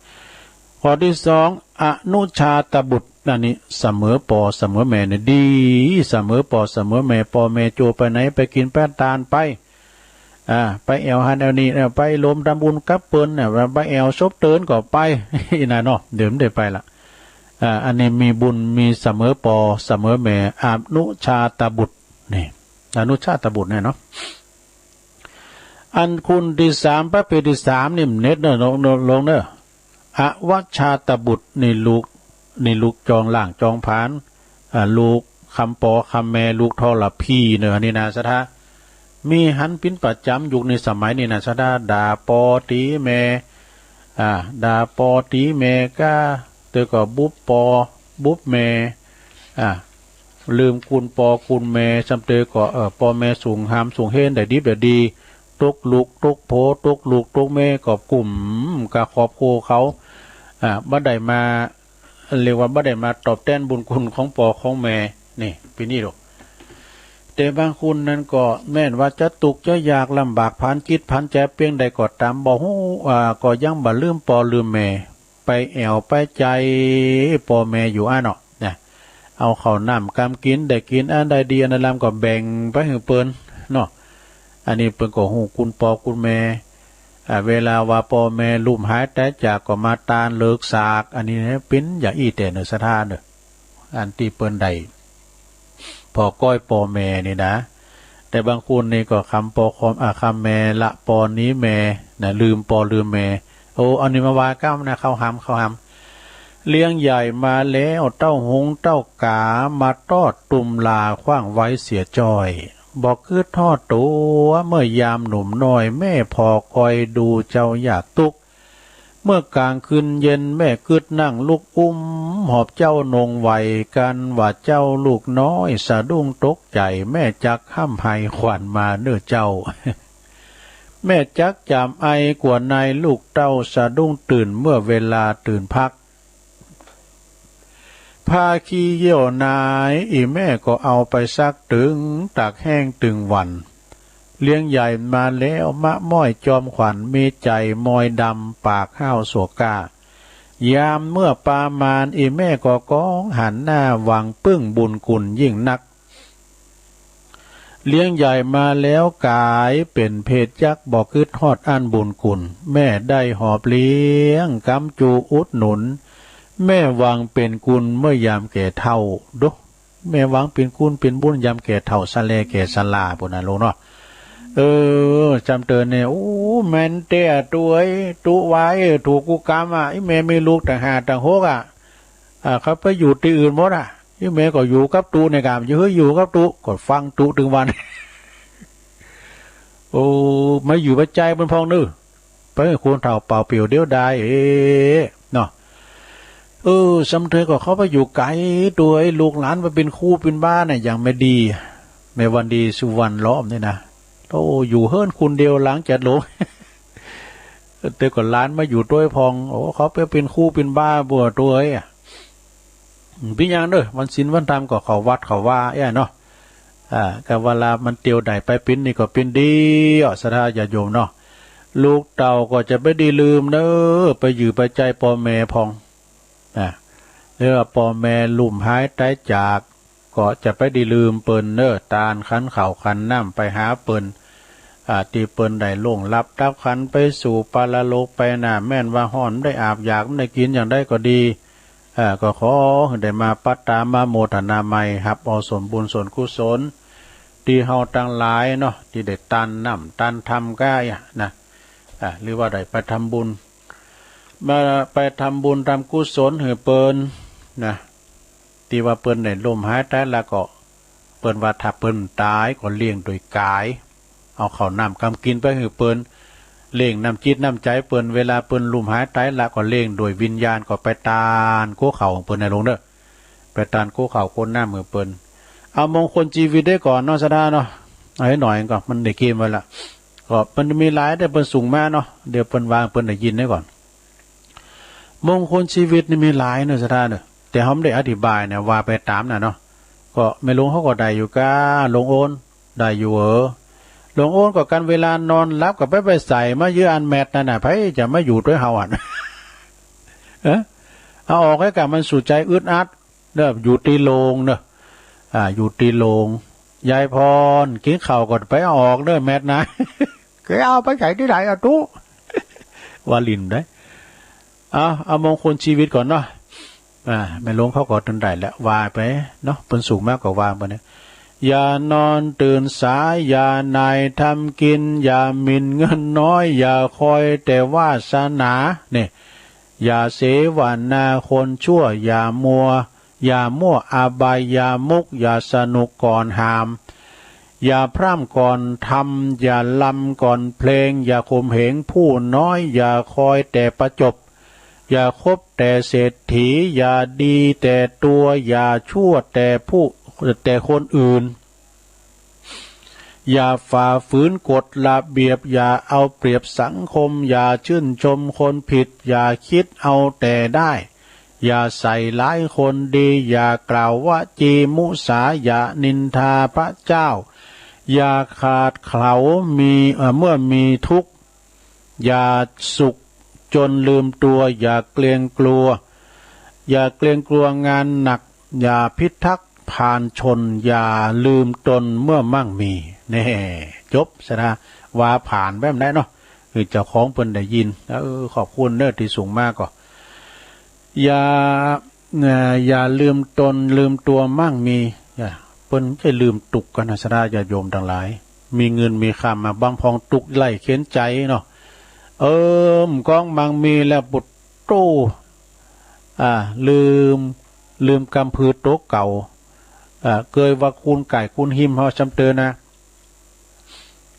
ข้อตี้สอง อนุชาตบุตร อันนี้เสมอป้อเสมอแม่เนี่ยดี เสมอป้อเสมอแม่ ป้อแม่โจ้ไปไหน ไปกิ๋นไปตานไป อ่า ไปแอ่วหั้นแอ่วนี่ เอ่อ ไปรวมทำบุญกับเปิ้นเนี่ย ไปแอ่วศพเปิ้นก็ไป อี้นะเนาะ เดี๋ยวมันได้ไปละ อ่า อันนี้มีบุญ มีเสมอป้อเสมอแม่ อนุชาตบุตร นี่ อนุชาตบุตรเนี่ยเนาะ อันคุณตี้สาม ประเภทตี้สามนี่มันเน็ดเนอะ ลง ลงเนอะ อวชาตบุตร นี่ลูก นี่ลูกจองล่างจองผาน อ่า ลูกคำป้อคำแม่ ลูกทรพีเนอะ อันนี้นะศรัทธา มีหันเป๋นประจ๋ำยุคนี้สมัยนี้นะศรัทธา ด่าป้อตี๋แม่ อ่า ด่าป้อตี๋แม่ก้า เตื้อก็บุบป้อบุบแม่ อ่า ลืมคุณป้อคุณแม่ ซ้ำเตื้อก็ เอ่อ ป้อแม่สูงหามสูงเฮน ได้ดิบได้ดี ตกลูกตกผัว ตกลูกตกแม่ ก็กุ้มกับครอบครัวเขา อ่า บ่ได้มา เรียกว่าบ่ได้มาตอบแตนบุญคุณของป้อของแม่ นี่ เป๋นอี้ลูก แต่บางคนนั้นก็แม่นว่าจะตุ๊กจะยากลำบาก ผันจิตผันใจ๋เปียงใดก็ต๋าม บ่ฮู้ อ่า ก็ยังบ่ลืมป้อลืมแม่ ไปแอ่วไปใจ๋ป้อแม่อยู่อ้าเนาะ นะ เอาข้าวน้ำกำกิ๋น ได้กิ๋นอันใดดีอันใดลำก็แบ่งไปหื้อเปิ้นเนาะ อันนี้เปิ้นก็ฮู้คุณป้อคุณแม่ อ่า เวลาว่าป้อแม่ลุ่มหายต๋ายจากก็มาตานเลิกสาก อันนี้นะ เป๋นอย่างอี้แต๊เนอะศรัทธาเนอะ อันตี้เปิ้นได้ ป้อก้อยป้อแม่นี่นะ แต่บางคนนี่ก็คำป้อคำ อ่า คำแม่ละป้อหนีแม่นะ ลืมป้อลืมแม่ โอ้ อันนี้มาว่าก้ำนะ เข้าหำ เข้าหำ เลี้ยงใหญ่มาแล้ว เต้าหงเต้ากา มาตอดตุ้มลา ขว้างไว้เสียจ้อย บ่กึ๊ดทอดตั๋ว เมื่อยามหนุ่มน้อย แม่ผ่อคอยดูเจ้าอยากตุ๊ก เมื่อกลางคืนเย็น แม่กึ๊ดนั่งลุกอุ้ม หอบเจ้านงไหวกั๋น ว่าเจ้าลูกน้อยสะดุ้งตกใจ๋ แม่จักฮ่ำไห้ขวัญมาเน่อเจ้า แม่จักจามไอกว่าใน ลูกเต้าสะดุ้งตื่น เมื่อเวลาตื่นพัก ผ้าขี้เยี่ยวนาย อี่แม่ก็เอาไปซักตึง ตากแห้งตึงวัน เลี้ยงใหญ่มาแล้ว มะม้อยจอมขวัญ มีใจ๋มอยดำ ปากห้าวสัวก้า ยามเมื่อปามาณ อี่แม่ก็ก้องหันหน้า หวังปึ้งบุญคุณยิ่งนัก เลี้ยงใหญ่มาแล้วก๋ายเป๋นเพศยักษ์ บ่กึ๊ดฮอดอั้นบุญคุณ แม่ได้หอบเลี้ยง ก๊ำจูอุดหนุน แม่หวังเป๋นกุลเมื่อยามแก่เฒ่า ดู แม่หวังเป๋นกุลเป๋นบุญยามแก่เฒ่า ชะแลแก่ชรา ปู้นน่ะลุงเนาะ เออ จำเตินเนี่ย โอ้ แม่นแต๊ตุ๊เอ๋ย ตุ๊วาเอ๋ย ถูกกู้กรรมอะ อี่แม่มีลูกตั้งห้าตั้งหกอะ อ่า เขาไปอยู่ตี้อื่นหมดอะ อี่แม่ก็อยู่กับตุ๊เนี่ย ก๋าจะหื้ออยู่กับตุ๊ ก็ฟังตุ๊ตึงวัน โอ้ มาอยู่ไปใจ้เปิ้นพ่องเน่อ ไปหื้อคนเฒ่าเป่าเปี่ยวเดียวดายเอ๋ เนาะ เออ สำเทยก็เข้าไปอยู่ไก๋ตุ๊เอ๋ย ลูกหลานไปเป๋นครูเป๋นบาเนี่ย อย่างแม่ดี แม่วันดีสุวรรณล้อมนี่นะ โอ้ อยู่เฮิ่นคนเดียวหลังจากหลวง แต่ก็หลานมาอยู่ตวยพ่อง โอ้ เขาไปเป๋นครูเป๋นบาบ่ตุ๊เอ๋ยอะ อืม เป๋นหยังเน่อ วันศีลวันธรรมก็เข้าวัดเข้าวาแอ้เนาะ อ่า ก็เวลามันเตียวได้ไปเป๋นนี่ก็เป๋นดีอ่ะ ศรัทธาญาติโยมเนาะ ลูกเต้าก็จะไปดีลืมเน่อ ไปอยู่ไปใจ้ป้อแม่พ่อง นะ หรือว่าป้อแม่ลุ่มหายต๋ายจาก ก็จะไปดีลืมเปิ้นเน่อ ตานขันข้าวขันน้ำไปหาเปิ้น อ่า ตี้เปิ้นได้ล่วงลับดับขันธ์ไปสู่ปรโลกไปน่ะ แม่นว่าฮ้อนได้อาบ อยากได้กิ๋นอย่างใดก็ดี อ่า ก็ขอหื้อได้มาปัตตามาโมทนาไมย ฮับเอาส่วนบุญส่วนกุศล ตี้เฮาตังหลายเนาะ ตี้ได้ตานน้ำตานธรรมก้าอะนะ อ่า หรือว่าได้ไปทำบุญ มาไปทำบุญทำกุศลหื้อเปิ้นนะ ตี้ว่าเปิ้นได้ล่มหายต๋ายละก็ เปิ้นว่าถ้าเปิ้นต๋ายก็เลี้ยงโดยก๋าย เอาข้าวน้ำกำกิ๋นไปหื้อเปิ้น เลี้ยงน้ำจิตน้ำใจ๋เปิ้น เวลาเปิ้นล่มหายต๋ายละก็เลี้ยงโดยวิญญาณ ก็ไปตานก๊วยข้าวของเปิ้นนะลุงเน่อ ไปตานก๊วยข้าวก๊วยน้ำหื้อเปิ้น เอามงคลจีวิตได้ก่อนเนาะ ศรัทธาเนาะ เอาหื้อหน่อยก่อน มันได้เกมไว้ละ ก็มันมีหลายแต่เปิ้นส่งมาเนาะ เดี๋ยวเปิ้นวางเปิ้นได้ยินได้ก่อน มงคลจีวิตนี่มีหลายเน่อ ศรัทธาเน่อ แต่เฮาบ่ได้อธิบายเนี่ย ว่าไปต๋ามน่ะเนาะ ก็แม่หลวงเขาก็ได้อยู่ก้า หลวงโอน ได้อยู่เออ หลวงโอนก็กันเวลานอนหลับก็ไปไปใส่มาเยื่ออันแมตนั่นน่ะ ใผจะมาอยู่ตวยเฮาอะ เออ เอาออกให้กะมันสุขใจ๋อึดอัด เน่อ อยู่ตี้โลงเน่อ อ่า อยู่ตี้โลง ยายพร กิ๋นข้าวก็ไปเอาออกเน่อ แมตนะ เกยเอาไปใส่ตี้ไหนอะตุ๊ ว่าหลิ้นได้ เอา เอามงคลจีวิตก่อนเนาะ อ่า แม่หลวงเขาก็ตันได้แล้ว ว่าไปเนาะ เปิ้นส่งมาก็ว่าไปเนี่ย อย่านอนตื่นสาย อย่าหน่ายทำกิ๋น อย่าหมิ่นเงินน้อย อย่าคอยแต่วาสนา เนี่ย อย่าเสวนาคนชั่ว อย่ามัว อย่ามั่วอบายมุข อย่าสนุกก่อนหาม อย่าพร่ำก่อนทำ อย่าลำก่อนเพลง อย่าข่มเหงผู้น้อย อย่าคอยแต่ประจบ อย่าคบแต่เศรษฐี อย่าดีแต่ตัว อย่าชั่วแต่ผู้ แต่คนอื่น อย่าฝ่าฝืนกฎระเบียบ อย่าเอาเปรียบสังคม อย่าชื่นชมคนผิด อย่าคิดเอาแต่ได้ อย่าใส่ร้ายคนดี อย่ากล่าววจีมุสา อย่านินทาพระเจ้า อย่าขาดเขลามี เอ่อ เมื่อมีทุกข์ อย่าสุขจนลืมตัว อย่าเกรงกลัว อย่าเกรงกลัวงานหนัก อย่าพิทักษ์ผานชน อย่าลืมตนเมื่อมั่งมี แน่ จบ ศรัทธา ว่าผ่านแบบนั้นเนาะ คือเจ้าของเปิ้นได้ยิน เออ ขอบคุณเน่อตี้ส่งมาก็ อย่า เอ่อ อย่าลืมตนลืมตัวมั่งมี อย่า เปิ้นจะลืมตุ๊กข์กั๋นนะ ศรัทธาญาติโยมตังหลาย มีเงินมีคำมา บางพองตุ๊กข์ไร้เข็ญใจ๋เนาะ เออ มก้องมั่งมีแล้ว ปุดโต้ อ่า ลืม ลืมกำพือโตเก่า อ่า เกยว่าคุณก๋ายคุณหิมเฮาจำเตินนะ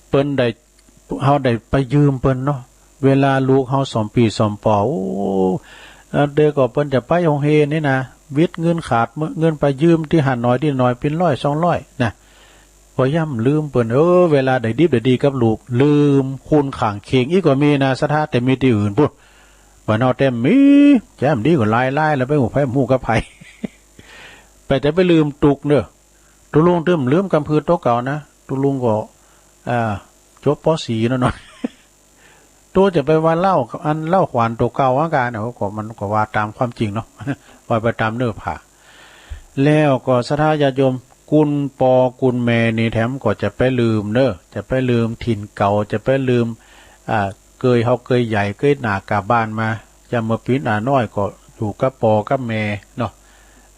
เปิ้นได้ เฮาได้ไปยืมเปิ้นเนาะ เวลาลูกเฮาสอมปี๋สอมปอ โอ้ อันเดียวก็เปิ้นจะไปโฮงเฮียนนี่นะ วิทย์เงินขาด เงินไปยืมตี้หั้นหน่อยตี้หน่อย เป๋นร้อยสองร้อยนะ ก็ย่ำลืมเปิ้น เออ เวลาได้ดิบได้ดีกับลูก ลืมคุณข้างเคียง อี้ก็มีนะ ศรัทธา แต่มีตี้อื่นปู้น บ้านเฮาแต๊บ่มี แจ้มดีก็หลายๆ แล้วไปฮู้ไผฮู้กับไผ ไปแต่ไปลืมตุ๊กข์เน่อ ตุ๊ลุงตึมลืมกำพือโตเก่านะ ตุ๊ลุงก็ อ่า จบ ป.สี่ นั่นเนาะ ตุ๊จะไปว่าเล่า อันเล่าขวัญตั๋วเก่าอาก๋าน เออ ก็มันก็ว่าต๋ามความจริงเนาะ ว่าไปต๋ามเนื้อผ้า แล้วก็ศรัทธาญาติโยม กุลปอกุลแม่นี่แถมก็จะไปลืมเน่อ จะไปลืมถิ่นเก่า จะไปลืม อ่า เกยเฮาเกยใหญ่เกยหน้ากาบ้านมา จะเมื่อปี๋หน้าน้อยก็อยู่กับปอกับแม่เนาะ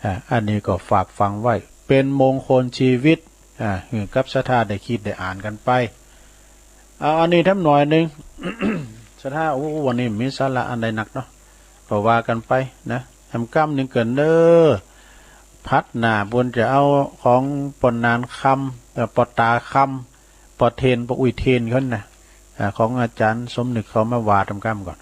อ่า อันนี้ก็ฝากฝังไว้ เป๋นมงคลจีวิต อ่า หื้อกับศรัทธาได้กึ๊ดได้อ่านกั๋นไป เอาอันนี้แถมหน่อยนึ่ง ศรัทธา โอ้ วันนี้มีสาระอันใดนักเนาะ ก็ว่ากั๋นไปนะ แถมกำนึ่งเกินเน่อ ผัดหน้าเปิ้นจะเอาของปอนานคำ เอ่อ ปอต๋าคำ ปอเทน ปออุ๋ยเทนเขานะ อ่า ของอาจารย์สมนึกเขามาว่าแถมกำก่อน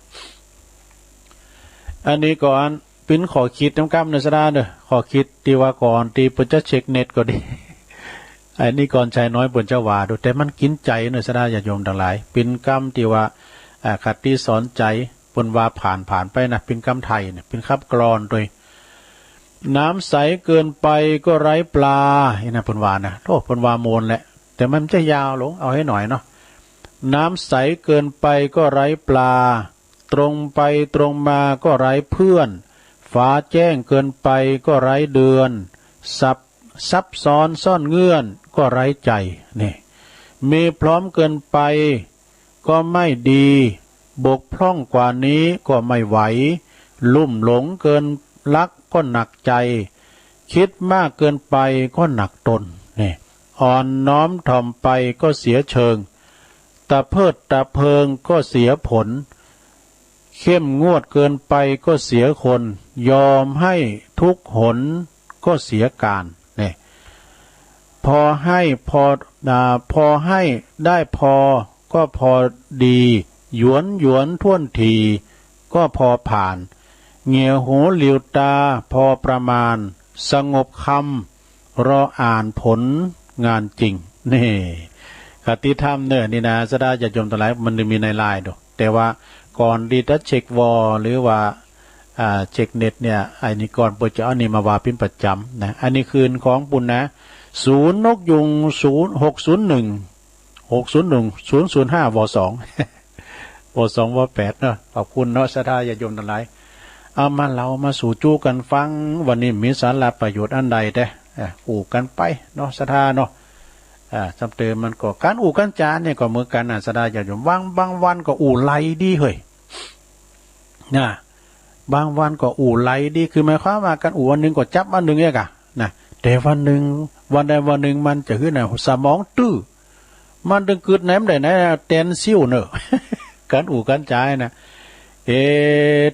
อันนี้ก่อน เป๋นข้อคิดแถมกำเน่อศรัทธาเน่อ ข้อคิดตี้ว่าก่อนตี้เปิ้นจะเช็คเน็ตก็ดี อันนี้ก่อนชายน้อยเปิ้นจะว่าดู แต่มันกิ๋นใจ๋เน่อศรัทธาญาติโยมตังหลาย เป๋นกำตี้ว่า อ่า คติสอนใจ๋ เปิ้นว่าผ่านๆ ไปนะ เป๋นกำไทยเนี่ย เป๋นกำกลอนตวย น้ำใสเกินไปก็ไร้ปลา นี่นะ เปิ้นว่านะ โอ้ เปิ้นว่าโมนแหละ แต่มันจะยาวลง เอาหื้อหน่อยเนาะ น้ำใสเกินไปก็ไร้ปลา ตรงไปตรงมาก็ไร้เพื่อน ฟ้าแจ้งเกินไปก็ไร้เดือน ซับ ซับซ้อนซ่อนเงื่อนก็ไร้ใจ๋ นี่ มีพร้อมเกินไปก็ไม่ดี บกพร่องกว่านี้ก็ไม่ไหว ลุ่มหลงเกินลักก็หนักใจ๋ คิดมากเกินไปก็หนักตน นี่ อ่อนน้อมถ่อมไปก็เสียเชิง ตะเพิดตะเพิงก็เสียผล เข้มงวดเกินไปก็เสียคน ยอมให้ทุกหนก็เสียก๋าน นี่ พอให้พอ อ่า พอให้ได้พอก็พอดี หยวนหยวนถ้วนถี่ก็พอผ่าน เหงียวหูหลิ่วต๋าพอประมาณ สงบคำ รออ่านผลงานจริง นี่ คติธรรมเน่อนี่นะ ศรัทธาญาติโยมตังหลาย มันจะมีในไลน์ดู แต่ว่าก่อนตี้จะเช็ควอลหรือว่า อ่า เช็คเน็ตเนี่ย อันนี้ก่อนเปิ้นจะเอานี่มาว่าเป๋นประจ๋ำนะ อันนี้คืนของปุ้นนะ ศูนย์นกยูง ศูนย์ หกศูนย์หนึ่ง หกศูนย์หนึ่ง ศูนย์ศูนย์ห้า วอสอง วอสอง วอแปดเนาะ ขอบคุณเนาะ ศรัทธาญาติโยมตังหลาย เอามาเล่ามาสู่จู๊กั๋นฟัง วันนี้มีสาระประโยชน์อันใดแต๊ อ่ะ อู้กั๋นไปเนาะ ศรัทธาเนาะ อ่า ซ้ำเติมมันก็ ก๋านอู้ก๋านจ๋าเนี่ยก็เหมือนกั๋นนะ ศรัทธาญาติโยม บาง บางวันก็อู้ไหลดีเฮ้ย นะ บางวันก็อู้ไหลดี คือหมายความว่าก๋านอู้วันนึ่งก็จับวันนึ่งเนี่ยก่ะ นะ แต่วันนึ่ง วันใดวันนึ่งมันจะหื้อนะ สมองตื้อ มันตึงกึ๊ดไหนมันได้ไหน แตนซิ่วเน่อ ก๋านอู้ก๋านจ๋านะ เอ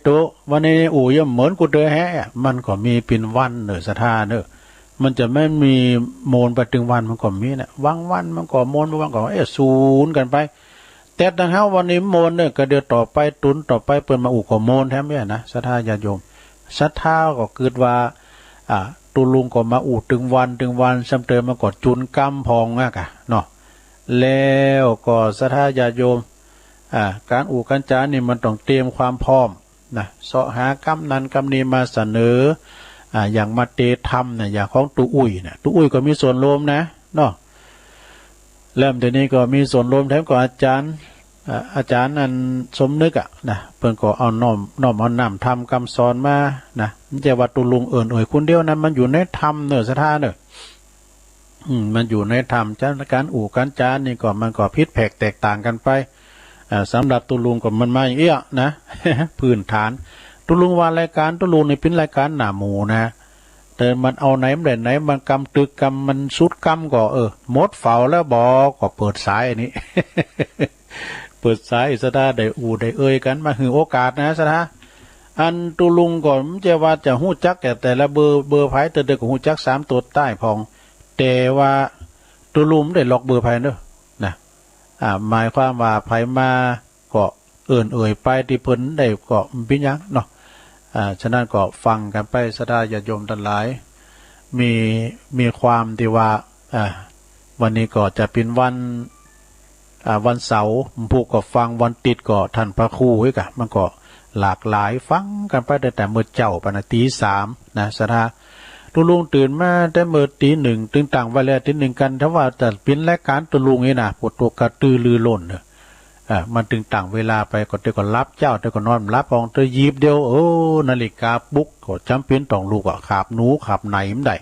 โตะ วันนี้อู้ยังเหมือนกูเตอแฮะ มันก็มีเป๋นวันเน่อ ศรัทธาเน่อ มันจะไม่มีโมนไปตึงวัน มันก็มีนะ บางวันมันก็โมน บางวันก็ เอ๊ะ สูญกั๋นไป แต่ตังเฮาวันนี้โมนเน่อ ก็เดี๋ยวต่อไป ตุ๊นต่อไปเปิ้นมาอู้ก็โมนแถมเนี่ยนะ ศรัทธาญาติโยม ศรัทธาก็กึ๊ดว่า อ่า ตุ๊ลุงก็มาอู้ตึงวันตึงวัน ซ้ำเติมมันก็จุนกำพองอะก่ะเนาะ แล้วก็ศรัทธาญาติโยม อ่า ก๋านอู้ก๋านจ๋านี่มันต้องเตรียมความพร้อมนะ เซาะหากำนั้นกำนี้มาเสนอ อ่า อย่างมาเตธรรมนะ อย่างของตุ๊อุ้ยนะ ตุ๊อุ้ยก็มีส่วนร่วมนะเนาะ แล้วเดี๋ยวนี้ก็มีส่วนร่วมแถมก็อาจ๋ารย์ อ่า อาจ๋ารย์อันสมนึกอะนะ เปิ้นก็เอาน้อม น้อมเอาน้ำธรรมกำสอนมานะ บ่ใจ้ว่าตุ๊ลุงเอิ้นเอ่ยคนเดียวนะ มันอยู่ในธรรมเน่อ ศรัทธาเน่อ อืม มันอยู่ในธรรม ฉะนั้นก๋านอู้ก๋านจ๋านี่ก็มันก็ผิดแผกแตกต่างกั๋นไป อ่า สำหรับตุ๊ลุงก็มันมาอย่างเอี้ยนะ พื้นฐาน ตุ๊ลุงว่ารายก๋านตุ๊ลุงนี่เป๋นรายก๋านหน้าหมู่นะ แต่มันเอาไหนมันได้ไหน มันกำตึกกำมันสุดกำก็ เออ หมดเฝ้าแล้วบ่ ก็เปิดสายอันนี้ เปิดสายศรัทธาได้อู้ได้เอ่ยกั๋น มาหื้อโอกาสนะศรัทธา อันตุ๊ลุงก็บ่ใจ้ว่าจะฮู้จักแต่ แต่ละเบอร์ เบอร์ใผ แต่เดียวก็ฮู้จักสามตั๋วใต้พอง แต่ว่าตุ๊ลุงบ่ได้ล็อกเบอร์ใผเน่อ นะ อ่า หมายความว่าใผมาก็เอิ้นเอ่ยไปตี้เปิ้นได้ก็บ่เป๋นหยังเนาะ อ่า ฉะนั้นก็ฟังกั๋นไปศรัทธาญาติโยมตังหลาย มี มีความตี้ว่า อ่า วันนี้ก็จะเป๋นวัน อ่า วันเสาร์ วันพุธก็ฟัง วันติ๊ดก็ต้านพระครูอีกอะ มันก็หลากหลาย ฟังกั๋นไปตั้งแต่เมื่อเจ๊าปานนะ ตีสามนะศรัทธา ตุ๊ลุงตื่นมาแต่เมื่อตีหนึ่ง ตึงตั้งไว้แล้วตีหนึ่งกั๋น ถ้าว่าจะเป๋นรายก๋านตุ๊ลุงนี่นะ ปวดตัวกระตือรือร้นเน่อ อ่า มันตึงตั้งเวลาไป ก็เตื้อก็หลับเจ๊า เตื้อก็นอนบ่หลับ ปองเตื้อยีบเดียว เออ นาฬิกาปลุก ก็จ๋ำเป๋นต้องลุกอะ ขาบหนูขาบไหนบ่ได้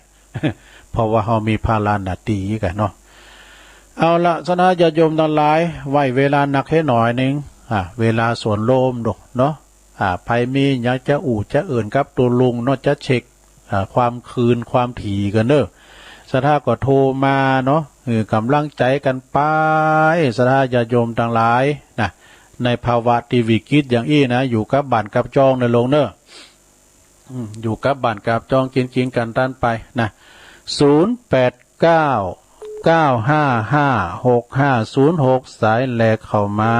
เพราะว่าเฮามีภาระหน้าตี้กั๋นเนาะ เอาละ ศรัทธาญาติโยมตังหลาย ไหว้เวลานักเฮหน้อยนึ่ง อ่า เวลาสวนโลมดอกเนาะ อ่า ใผมีหยังจะอู้จะเอิ้นกับตุ๊ลุงเนาะ จะเช็ค อ่า ความคืนความถี่กั๋นเนาะ ศรัทธาก็โทรมาเนาะ เออ ก๋ำลังใจ๋กั๋นไป ศรัทธาญาติโยมตังหลายนะ ในภาวะตี้วิกฤตอย่างอี้นะ อยู่กับบ้านกับจองเนาะลุงเนาะ อืม อยู่กับบ้านกับจอง กิ๋นกิ๋นกั๋นตันไปนะ ศูนย์แปดเก้า เก้าห้าห้า หกห้าศูนย์หก สายแรกเข้ามา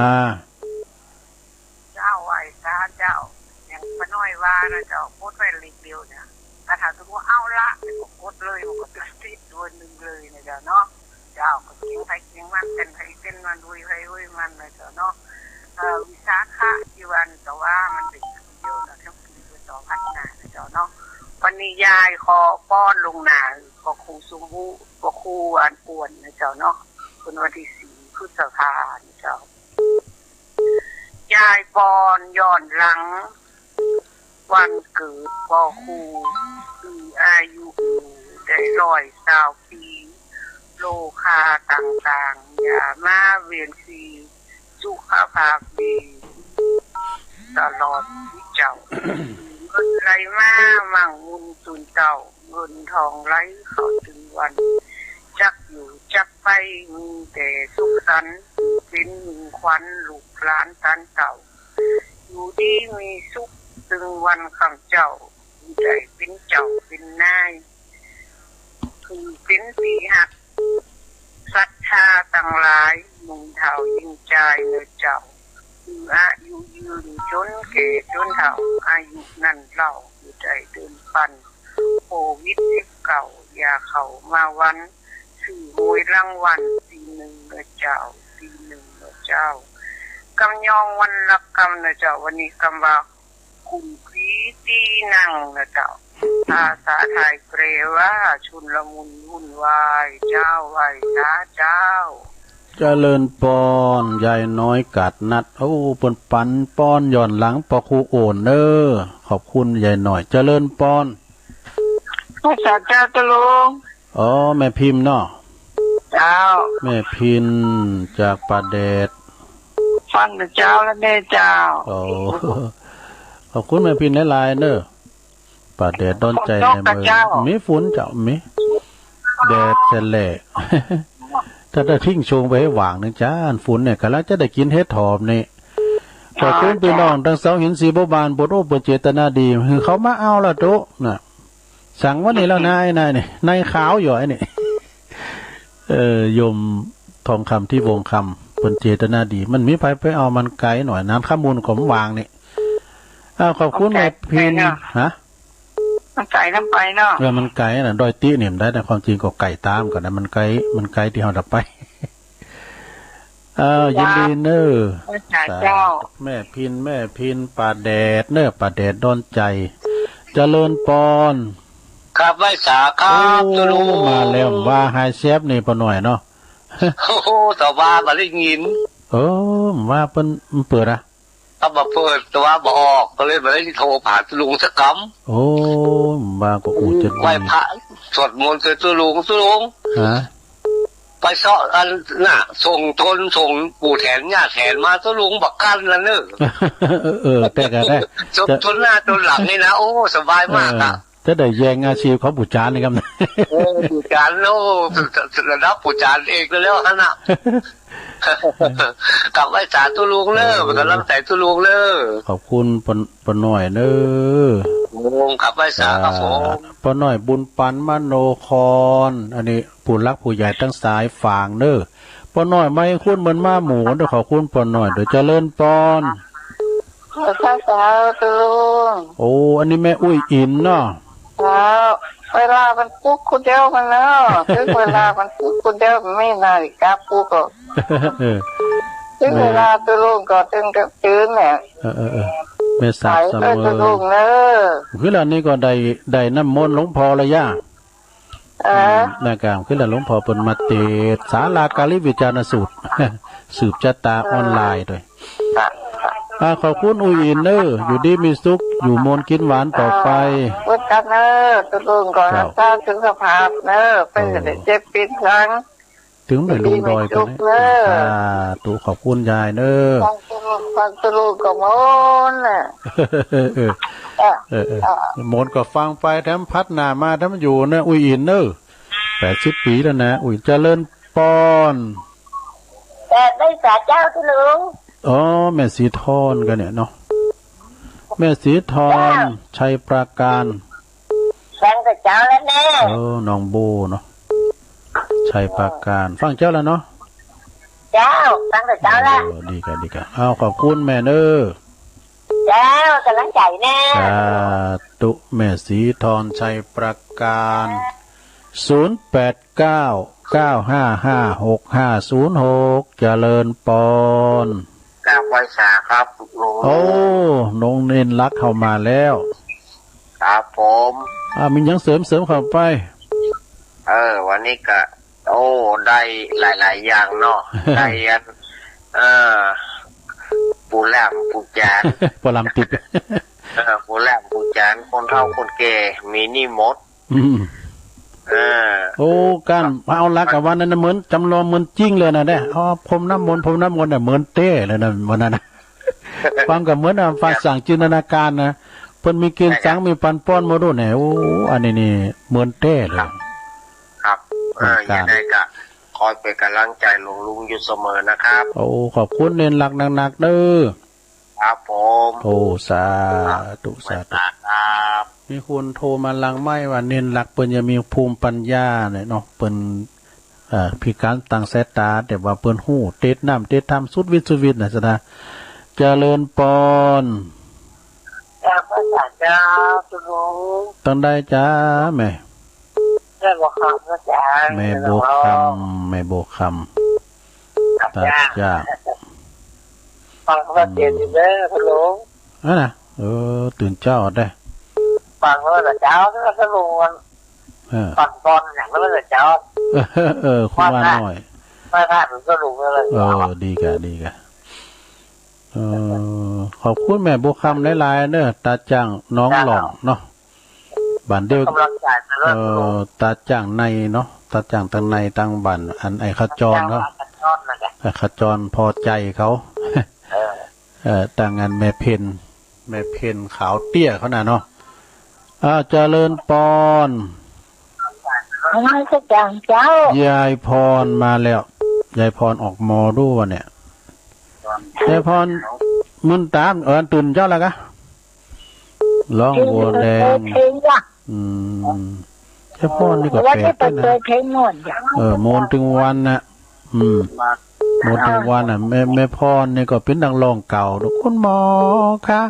เจ้า ไหว้สาเจ้า อย่างป้าน้อยว่านะเจ้า กดไว้เลขเดียวเนี่ย ถ้าถามตัวเอาละ ก็กดเลย มันก็ติดตัวหนึ่งเลยนะเจ้าเนาะ เจ้า ก็เสียงไผเสียงมัน เส้นไผเส้นมัน ฮุยไผฮุยมันนะเจ้าเนาะ เอ่อ วิสาขะที่วันแต่ว่ามันเป็นปีเดียวนะ ทั้งปีก็ต่อพัฒนานะเจ้าเนาะ วันนี้ยายขอป้อนลงหน้า พระครูสมบูรณ์ พระครูอันป่วนนะเจ้าเนาะ คืนวันที่สี่พฤษภานะเจ้า ยายปอนย้อนหลัง วันเกิดพ่อครู คืออายุได้ร้อยซาวปี โรคาต่างๆ อย่ามาเวียนซี สุขภาพดี ตลอดชีวิตเจ้า เงินไหลมามั่งมูลสูนเต้า เงินทองไหลเข้าตึงวัน จักอยู่จักไป มีแต่สุขสันต์ เป๋นมิ่งขวัญลูกหลานตานเต้า อยู่ดีมีสุขตึงวันค่ำเจ้า อยู่ได้เป๋นเจ้าเป๋นนาย คือเป๋นตี้ฮักศรัทธาตังหลาย หนุ่มเฒ่ายิ่งจายเนาะเจ้า คืออายุยืนจ๋นแก่จ๋นเฒ่า อายุนั้นเล่า อยู่ได้เดินปัน โควิดสิบเก้า อย่าเข้ามาวัน ซื้อหวยรางวัลตี้นึ่งเนาะเจ้า ตี้นึ่งเนาะเจ้า กำยองวันละกำเนาะเจ้า วันนี้กำว่า กุนกรีตี้นั่งเนาะเจ้า ภาษาไทยแปลว่า ชุลมุนวุ่นวาย เจ้า ไหว้สาเจ้า เจริญปอน ยายน้อยกาดนัด โอ้ เปิ้นปันปอนย้อนหลังป้อครูโอนเน้อ ขอบคุณยายน้อย เจริญปอน ไหว้สาเจ้าตุ๊ลุง อ๋อ แม่พิมพ์เนาะ เจ้า แม่พิมพ์จากป่าแดด ฟังแต่เจ๊าแล้วแม่เจ้า โอ้ ขอบคุณแม่พิมพ์หลายๆ เน้อ ป่าแดดดอนใจ๋ ฝนตกกะเจ้า ในเมือง มีฝนเจ้า มี แดดแสแหละ ถ้าได้ทิ้งช่วงไปให้หว่างนึ่งจ้า ฝนเนี่ย ก่ำลังจะได้กิ๋นเห็ดหอมนี่ ขอบคุณ เจ้า ปี้น้องตังเสาหินสีบัวบาน โปรดโอ้ เปิ้นเจตนาดี หื้อเขามาเอาละตุ๊ น่ะ สั่งวันนี้แล้วนาย นายนี่ นายขาวอยู่ไอ้นี่ เอ่อ โยมทองคำ ที่วงคำ เปิ้นเจตนาดี มันมีใผไปเอามันไก๋หน่อย น้ำข้ามมูลก็บ่วางนี่ อ้าว ขอบคุณแม่พิมพ์ ฮะ มันไก๋นำไปเนาะ เออ มันไก๋น่ะ ดอยตี้นี่มันได้ แต่ความจริงก็ไก๋ต๋ามกั๋นนะ มันไก๋ มันไก๋ตี้เฮาจะไป เอ่อ ยินดีเน้อ ไหว้สาเจ้า สาธุ แม่พิมพ์ แม่พิมพ์ ป่าแดดเน้อ ป่าแดดดอนใจ๋ เจริญปอน ครับ ไหว้สาครับ โอ้ ตุ๊ลุง มาแล้ว ว่าหายแซบนี่ป้อน้อยเนาะ โอ้โห แต่ว่าบ่ได้ยิน เออ ว่าเปิ้น มันเปิดอะ ก็บ่เปิด แต่ว่าบ่ออก ก็เลยบ่ได้โทรหาตุ๊ลุงสักกำ โอ้ ว่าก็อู้จะดี ไหว้พระสวดมนต์เสร็จตุ๊ลุง ตุ๊ลุง ฮะ ไปเซาะอันน่ะ ส่งตน ส่งปู่แถนย่าแถนมาตุ๊ลุง บ่กั้นละเน้อ เออ เออ แต่ก็ได้ ส่งตนหน้าตนหลังนี่นะ โอ้ สบายมากอะ เออ จะได้แย่งอาชีพของปู่จานนี่ครับ โอ้ ปู่จาน โอ้ ระดับปู่จานเองแล้วหั่นน่ะ ครับ ไหว้สาตุ๊ลุงเน้อ เออ เป๋นก๋ำลังใจ๋ตุ๊ลุงเน้อ ขอบคุณป้อ ป้อน้อยเน้อ ครับ ไหว้สาครับผม ป้อน้อยบุญปันมโนคร อันนี้ผู้หลักผู้ใหญ่ตังสายฝากเน้อ ป้อน้อยมาเฮงคุณเหมือนหมาหมู่เน้อ ขอบคุณป้อน้อยเน้อ เจริญปอน ขอสาสาวตุ๊ลุง โอ้ อันนี้แม่อุ้ยอิ๋นเนาะ เจ้า เวลามันปลุกคนเดียวมันเนาะ ถึงเวลามันปลุกคนเดียว มันมีนาฬิกาปลุกก็ เออ ถึงเวลาตุ๊ลุงก็ตึงกับตื่นเนี่ย เออ เออ เออ แม่สาบเสมอ ใส่เอ้ยตุ๊ลุงเน้อ คือแล้วนี่ก็ได้ ได้น้ำมนต์หลวงพ่อแล้วย่า เออ อืม นั่นก็คือละหลวงพ่อเปิ้นมาเตสน์ศาลาการีวิจารณสูตร สืบชะตาออนไลน์ตวย ค่ะ ค่ะ อ่า ขอบคุณอุ้ยอินเน่อ อยู่ดีมีสุข อยู่มวลกิ๋นหวานต่อไป เออ เหมือนกั๋นเน่อ ตุ๊ลุงก็ เจ้า รักษาสุขภาพเน่อ ไป โอ้ เจ็บปีนหลัง ตึงไปลงดอยกั๋นเน่อ อยู่ดีมีสุขเน่อ สาธุ ขอบคุณยายเน่อ ฟังตุ๊ลุง ฟังตุ๊ลุงก็มนต์น่ะ เออ เออ เออ เออ เออ มนต์ก็ฟังไป แถมพัดหน้ามา แถมอยู่เน่อ อุ้ยอินเน่อ แปดสิบปี๋แล้วนะ อุ้ย เจริญปอน แปดได้สาเจ้าตุ๊ลุง อ๋อ แม่สีทอนกั๋นเนี่ยเนาะ แม่สีทอน เจ้า ชัยปราการ ฟังแต่เจ๊าแล้วแน่ เออ น้องโบเนาะ ชัยปราการ ฟังเจ๊าแล้วเนาะ เจ้า ฟังแต่เจ๊าแล้ว เออ ดีก่ะ ดีก่ะ เอา ขอบคุณแม่เน่อ เจ้า ก๋ำลังใจ๋แน่ สาธุ แม่สีทอน ชัยปราการ ศูนย์แปดเก้า เก้าห้าห้า หกห้าศูนย์หก เจริญปอน กราบไหว้สาครับลุง โอ้ น้องเณรลักษณ์เข้ามาแล้ว ครับผม อ่า มีหยังเสริม เสริมเข้าไป เออ วันนี้ก็ โอ้ ได้หลายๆ อย่างเนาะ ได้อัน เออ ปู่ล่ำปู่จ๋ารย์ ปู่ล่ำติด เออ ปู่ล่ำปู่จ๋ารย์ คนเฒ่าคนแก่ มีนี่หมด อืม เออ โอ้ ก้าน มาเอาหลักกับวันนั้นน่ะ เหมือนจ๋ำลองเหมือนจริงเลยนะเนี่ย อ๋อ พรมน้ำมนต์ พรมน้ำมนต์เนี่ย เหมือนแต๊เลยนะ วันนั้นน่ะ ฟังก็เหมือนน่ะ ฟังสร้างจินตนาการนะ เปิ้นมีเกียงจัง มีปันป้อนมาด้วยเนี่ย โอ้ อันนี้นี่เหมือนแต๊เลย ครับ ครับ เออ เหมือนกัน ยังไงก็คอยเป๋นก๋ำลังใจ๋ลุงๆ อยู่เสมอนะครับ โอ้ ขอบคุณเณรลักษณ์นักๆ เน่อ ครับผม โอ้ สาธุ สาธุ ครับ มีคนโทรมาหลังไมค์ว่าเณรลักษณ์เปิ้นยังมีภูมิปัญญาเนี่ยเนาะ เปิ้น เอ่อ พิการตางสายต๋า แต่ว่าเปิ้นฮู้เตสน์น้ำเตสน์ธรรมสุดวิตสุดวิตนะ สะดา เจริญปอน กราบไหว้สาเจ้าตุ๊ลุง ตางใดจ๊ะแม่ แม่บัวคำนะจ๊ะ แม่บัวคำ แม่บัวคำ ครับ ตาจ๊ะ ฟังพระเทศน์อยู่เน่อตุ๊ลุง อันน่ะ เออ ตื่นเจ๊าได้ ฟังพระเจ้าตุ๊ลุง เออ ฟังก่อนอย่างนั้นเลยเจ้า เออ เออ คุณว่าหน่อย ไม่พลาดตุ๊ลุงเลย เออ ดีก่ะ ดีก่ะ เออ ขอบคุณแม่บัวคำหลายๆ เน่อ ตาจ้างหนองหล่องเนาะ บ้านเดียว ก๋ำลังใจ๋นะ เออ ตุ๊ลุง ตาจ้างในเนาะ ตาจ้างตางในตางบ้าน อันไอ้ขจรเขา ตาจ้างขจรนั่นแหละ ไอ้ขจรพอใจ๋เขา เออ เออ ตางอันแม่เพ็ญ แม่เพ็ญขาวเตี้ยเขาน่ะเนาะ อ้าว เจริญปอน นมัสการเจ้า ยายพรมาแล้ว ยายพรออกมอดูวะเนี่ย ยายพร มึนต๋า เออ ตื่นเจ๊าแล้วกะ ร้องบัวแดง เปิดเพลงว่ะ อืม ยายพรนี่ก็แปลกนะ วันนี้เปิดเพลงม่วนจ้ะ เออ ม่วนตึงวันน่ะ อืม ม่วนตึงวันน่ะ แม่ แม่พรนี่ก็เป๋นนักร้องเก่า คุณหมอคะ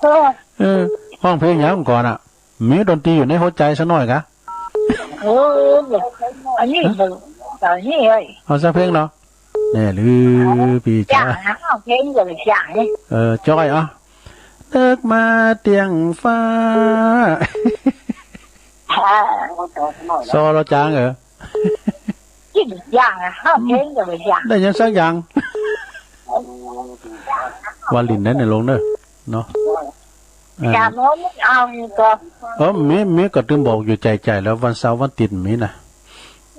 เออ เออ ฮ้องเพลงหยังก่อนอะ มีดนตรีอยู่ในหัวใจ๋สักหน่อยกะ เออ อันนี้ อันนี้เอ้ย เอาสักเพลงเนาะ แน่ลือพี่จ๋า จ้างนะ เอาเพลงก็เลยจ้างนี่ เออ จ้อย อ่ะ นึกมาเตียงฟ้า อ่า ซอลอจางเหรอ จ้างนะ เอาเพลงก็เลยจ้าง ได้ยังสักอย่าง วาลินนั้นเนี่ยลงเนอะ เนาะ อ่า จ๋า เอานี่ก็ เออ มี มีก็ตึงบอกอยู่ใจ๋ๆ แล้ว วันเสาร์วันติ๊ดมีนะ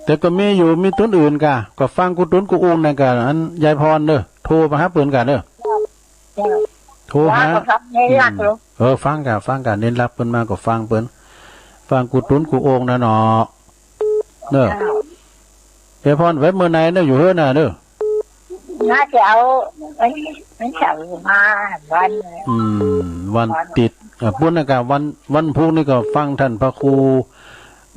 แต่ก็มีอยู่ มีตุ๊นอื่นก่ะ ก็ฟังกู้ตุ๊นกู้องค์นั่นก่ะ อันยายพรเน่อ โทรไปหาเปิ้นก่ะเน่อ โทรหา ว่าก็ฟังในหลัก อืม เนาะ เออ ฟังก่ะ ฟังก่ะ เณรลักษณ์เปิ้นมาก็ฟังเปิ้น ฟังกู้ตุ๊นกู้องค์นะเนาะ เน่อ เจ้า ยายพรไปเมื่อไหร่เน่อ อยู่เฮือนน่ะเน่อ น่าจะเอา เอ้ย วันเสาร์มาวัน อืม วันติ๊ด อ่ะ ปุ้นน่ะก่ะ วัน วันพุธนี่ก็ฟังต้านพระครู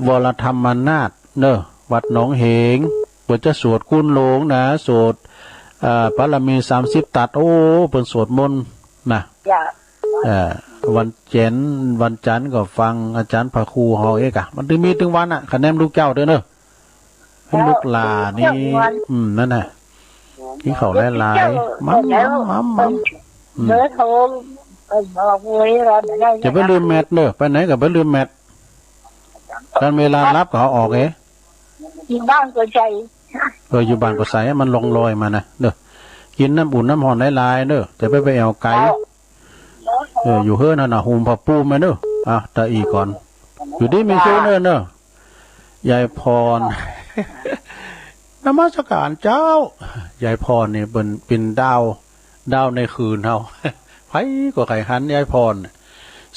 วรธรรมนาถเน่อ วัดหนองเหง เปิ้นจะสวดคุณหลงนะ สวด อ่า บารมีสามสิบตัด โอ้ เปิ้นสวดมนต์นะ จ้ะ เอ่อ วันจันทร์ วันจันทร์ก็ฟังอาจ๋ารย์พระครูเฮาเอกอะ มันตึงมีตึงวันอะ คะแนนลูกเจ้าเด้อเน่อ ลูกหลานนี่ อืม นั่นน่ะ กิ๋นข้าวหลายๆ มั่ม มั่ม มั่ม มั่ม อืม เบอร์โทร เออ บอกไว้ว่าไม่ได้ จะไปลืมแมทเน่อ ไปไหนก็ไปลืมแมท คันเวลาหลับก็เอาออกเอ อยู่บ้านก็ใส่ เออ อยู่บ้านก็ใส่ มันหลงลอยมานะ เด้อ กิ๋นน้ำอุ่นน้ำฮ้อนหลายๆ เด้อ จะไป ไปแอ่วไก๋ เจ้า เออ อยู่เฮือนหั้นน่ะ ห่มผ้าปูมาเด้อ อ่ะ ตะอี้ก่อน อยู่ดีมีสุขเด้อ เจ้า เด้อ ยายพร นมัสการเจ้า ยายพรนี่เปิ้นเป๋นดาว ดาวในคืนเฮา ใผก็ใค่หันยายพร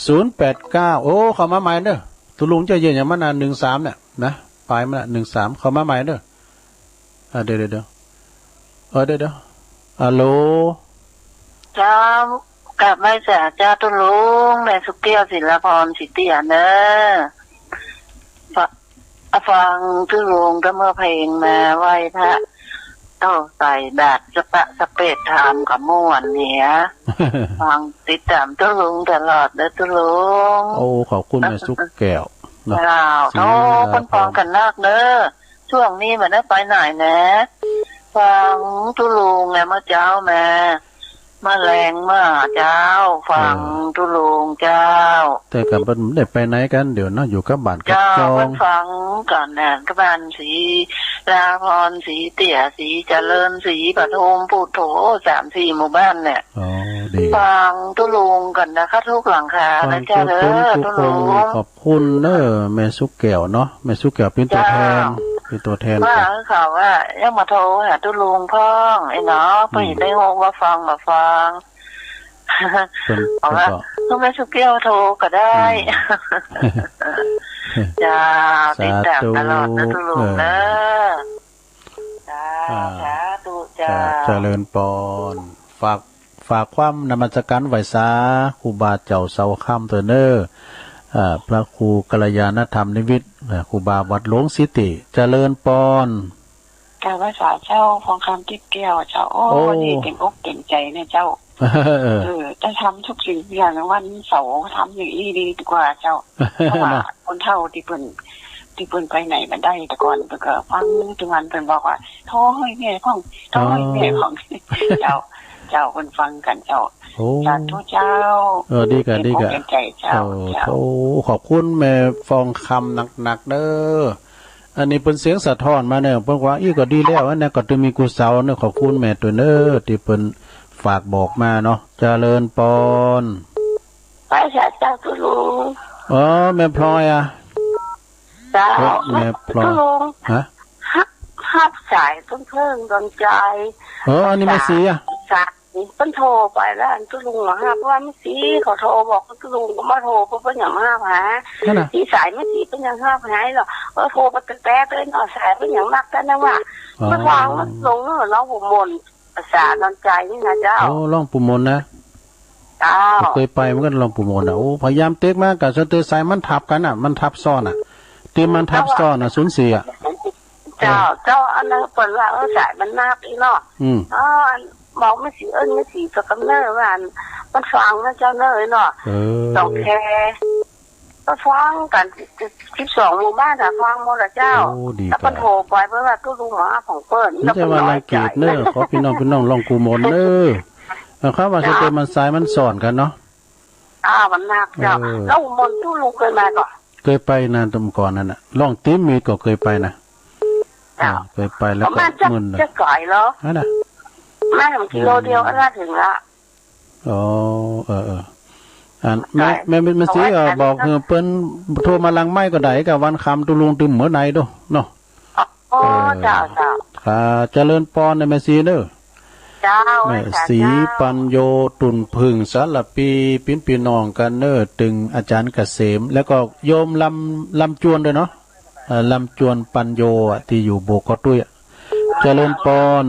ศูนย์แปดเก้า โอ้ เข้ามาใหม่เด้อ ตุ๊ลุงเจ้าเยียะหยังมานะ หนึ่งสามเนี่ย นะ ปลายมันน่ะ หนึ่งสาม เข้ามาใหม่เด้อ อ่ะ เดี๋ยว เดี๋ยว เดี๋ยว เออ เดี๋ยว เดี๋ยว ฮัลโหล เจ้า กราบไหว้สาเจ้าตุ๊ลุง แม่สุขแก้ว ศิลาพร ศรีเตี้ยเนอะ ฟ- ฟังตุ๊ลุงก็เมื่อเพลงมาไหว้พระ โอ้ ใส่บาตรสะปะสะเปดธรรมก็ม่วนเนี่ย ฟังติดต๋ามตุ๊ลุงตลอดเด้อตุ๊ลุง โอ้ ขอบคุณแม่สุขแก้วเนาะ เจ้า ศิลาพร โอ้ คนฟังกั๋นนักเด้อ ช่วงนี้บ่ได้ไปไหนนะ ฟังตุ๊ลุงไง เมื่อเจ๊ามา เมื่อแลงมาเจ้า ฟัง เออ ตุ๊ลุงเจ้า แต่ก็บ่ได้ไปไหนกั๋น เดี๋ยวเนาะ อยู่กับบ้านกับ เจ้า จอง เปิ้นฟังกั๋นน่ะ กับบ้านศรีลาพร ศรีเตี้ย ศรีเจริญ ศรีปทุม พุทโธ สามสี่หมู่บ้านเนี่ย อ๋อ ดี ฟังตุ๊ลุงกั๋นนะคะ ทุกหลังคานะเจ้าเด้อ ตุ๊ลุง ขอบคุณเนอะ แม่สุขแก้วเนาะ แม่สุขแก้วเป๋นตั๋วแทน เจ้า เป๋นตั๋วแทน ว่าเขาว่ายังมาโทรหาตุ๊ลุงพ่อง ไอ้เนาะ อืม เปิ้นได้ฮู้ว่าฟังบ่ฟัง เปิ้น เอาละ เปิ้นก็ ก็แม่สุขแก้วโทรก็ได้ อืม เจ้า สาธุ ติดต๋ามตลอดนะตุ๊ลุงเนอะ เออ เจ้า อ่า สาธุเจ้า เจริญปอน ฝาก ฝากความนมัสการไหว้สาครูบาเจ้าเสาค่ำเต๊อะเนอะ อ่า พระครูกัลยาณธรรมนิมิตร อ่า ครูบาวัดหลวงศรีเตี้ย เจริญปอน กราบไหว้สาเจ้า ฟองคำ ติ๊บแก้วเจ้า โอ้ โอ้ วันนี้เต็มอกเต็มใจ๋เนี่ยเจ้า เออ เออ จะทำทุกสิ่งทุกอย่าง วันเสาร์ทำอย่างอี้ดีกว่าเจ้า เพราะว่า เนาะ คนเฒ่าตี้เปิ้น ตี้เปิ้นไปไหนบ่ได้ แต่ก่อนเปิ้นก็ฟังทุกวัน เปิ้นบอกว่า โทรหื้อแม่พ่อง โทรหื้อแม่พ่อง อ๋อ เจ้า เจ้า เปิ้นฟังกั๋นเจ้า โอ้ สาธุเจ้า เออ ดีก่ะ เต็มอก ดีก่ะ เต็มใจ๋เจ้า โอ้ เจ้า โอ้ ขอบคุณแม่ฟองคำนักๆ เด้อ อันนี้เปิ้นเสียงสะท้อนมาเนี่ย เปิ้นว่าอี้ก็ดีแล้ว อันนั้นก็จะมีกุศลเนี่ย ขอบคุณแม่ตวยเนอะ ตี้เปิ้นฝากบอกมาเนาะ เจริญปอน ไหว้สาเจ้าตุ๊ลุง เออ แม่พลอยอะ เจ้า เออ แม่พลอย ตุ๊ลุง ฮะ ฮับ ฮับสายเปิ้นเพิ่งดวงใจ๋ เออ อันนี้แม่ศรีอะ สาย เปิ้นโทรไปแล้ว อันตุ๊ลุงบ่ฮับ เพราะว่าแม่ศรีเขาโทรบอกตุ๊ลุงก็บ่โทร เปิ้น เปิ้นบ่ฮับหา นั่นน่ะ ตี้สายแม่ศรีเปิ้นบ่ฮับหาหรอก เออ โทรไปแต๊ๆ เต๊อะเนาะ สายเปิ้นบ่ฮับ แต่นั้นว่า อ๋อ เปิ้นว่าลงเนาะ หลวงปู่มนต์ ภาษาดอนใจ๋นี่นะเจ้า โอ้ หลวงปู่มนต์นะ เจ้า บ่เกยไปเหมือนกั๋น หลวงปู่มนต์น่ะ โอ้ พยายามเต๊กมา กะเสนอสายมันทับกั๋นน่ะ มันทับซ้อนน่ะ ตี้มันทับซ้อนน่ะ ศูนย์สี่อะ เจ้า เออ เจ้า อันนั้นเปิ้นว่า เออ สายมันนับอี้เนาะ อืม อ๋อ อันบอกแม่ศรี เอิ้นแม่ศรีสักกำเน่อว่า อัน มันฟังนะเจ้าเน่อเนาะ เออ ต้องแคร์ ก็ฟังกั๋น สิบสองหมู่บ้านน่ะ ฟังหมดละเจ้า โอ้ ดี แล้วเปิ้น ก่ะ โทรไป เปิ้นว่าตุ๊ลุงหมอของเปิ้น ไม่ใช่ว่ารังเกียจเน่อ ขอพี่น้อง พี่น้องหลวงปู่มนต์เน่อ เออ เขาว่า เจ้า จะเป็นมันสายมันซ้อนกั๋นเนาะ อ่า มันนับเจ้า เออ แล้วหลวงปู่มนต์ตุ๊ลุงเกยมาก่อ เกยไปนานตะก่อนนั่นน่ะ หลวงตี๋มีดก็เกยไปนะ เจ้า อ่า เกยไปแล้วก็ ประมาณจัก มึนน่ะ จักก๋ายเหรอ นั่นน่ะ มาถึงกิโลเดียว อืม ก็น่าถึงละ อ๋อ เออ เออ อัน แม่ แม่ แม่ศรีก็บอกหื้อเปิ้นโทรมาหลังไมค์ก็ได้ กะวันค่ำตุ๊ลุงตึงเหมือไหนดูเนาะ อ๋อ เออ เจ้า เจ้า ค่ะ เจริญปอนนะแม่ศรีเน่อ เจ้า แม่ศรี เจ้า ปัญโย ตุ่นผึ้ง สารภี ปิ้นปี้น้องกั๋นเน่อ ตึงอาจ๋ารย์เกษม แล้วก็โยมลำ ลำจวนด้วยเนาะ เอ่อ ลำจวนปัญโยอะ ตี้อยู่โบกกอตุ้ยอะ เจริญปอน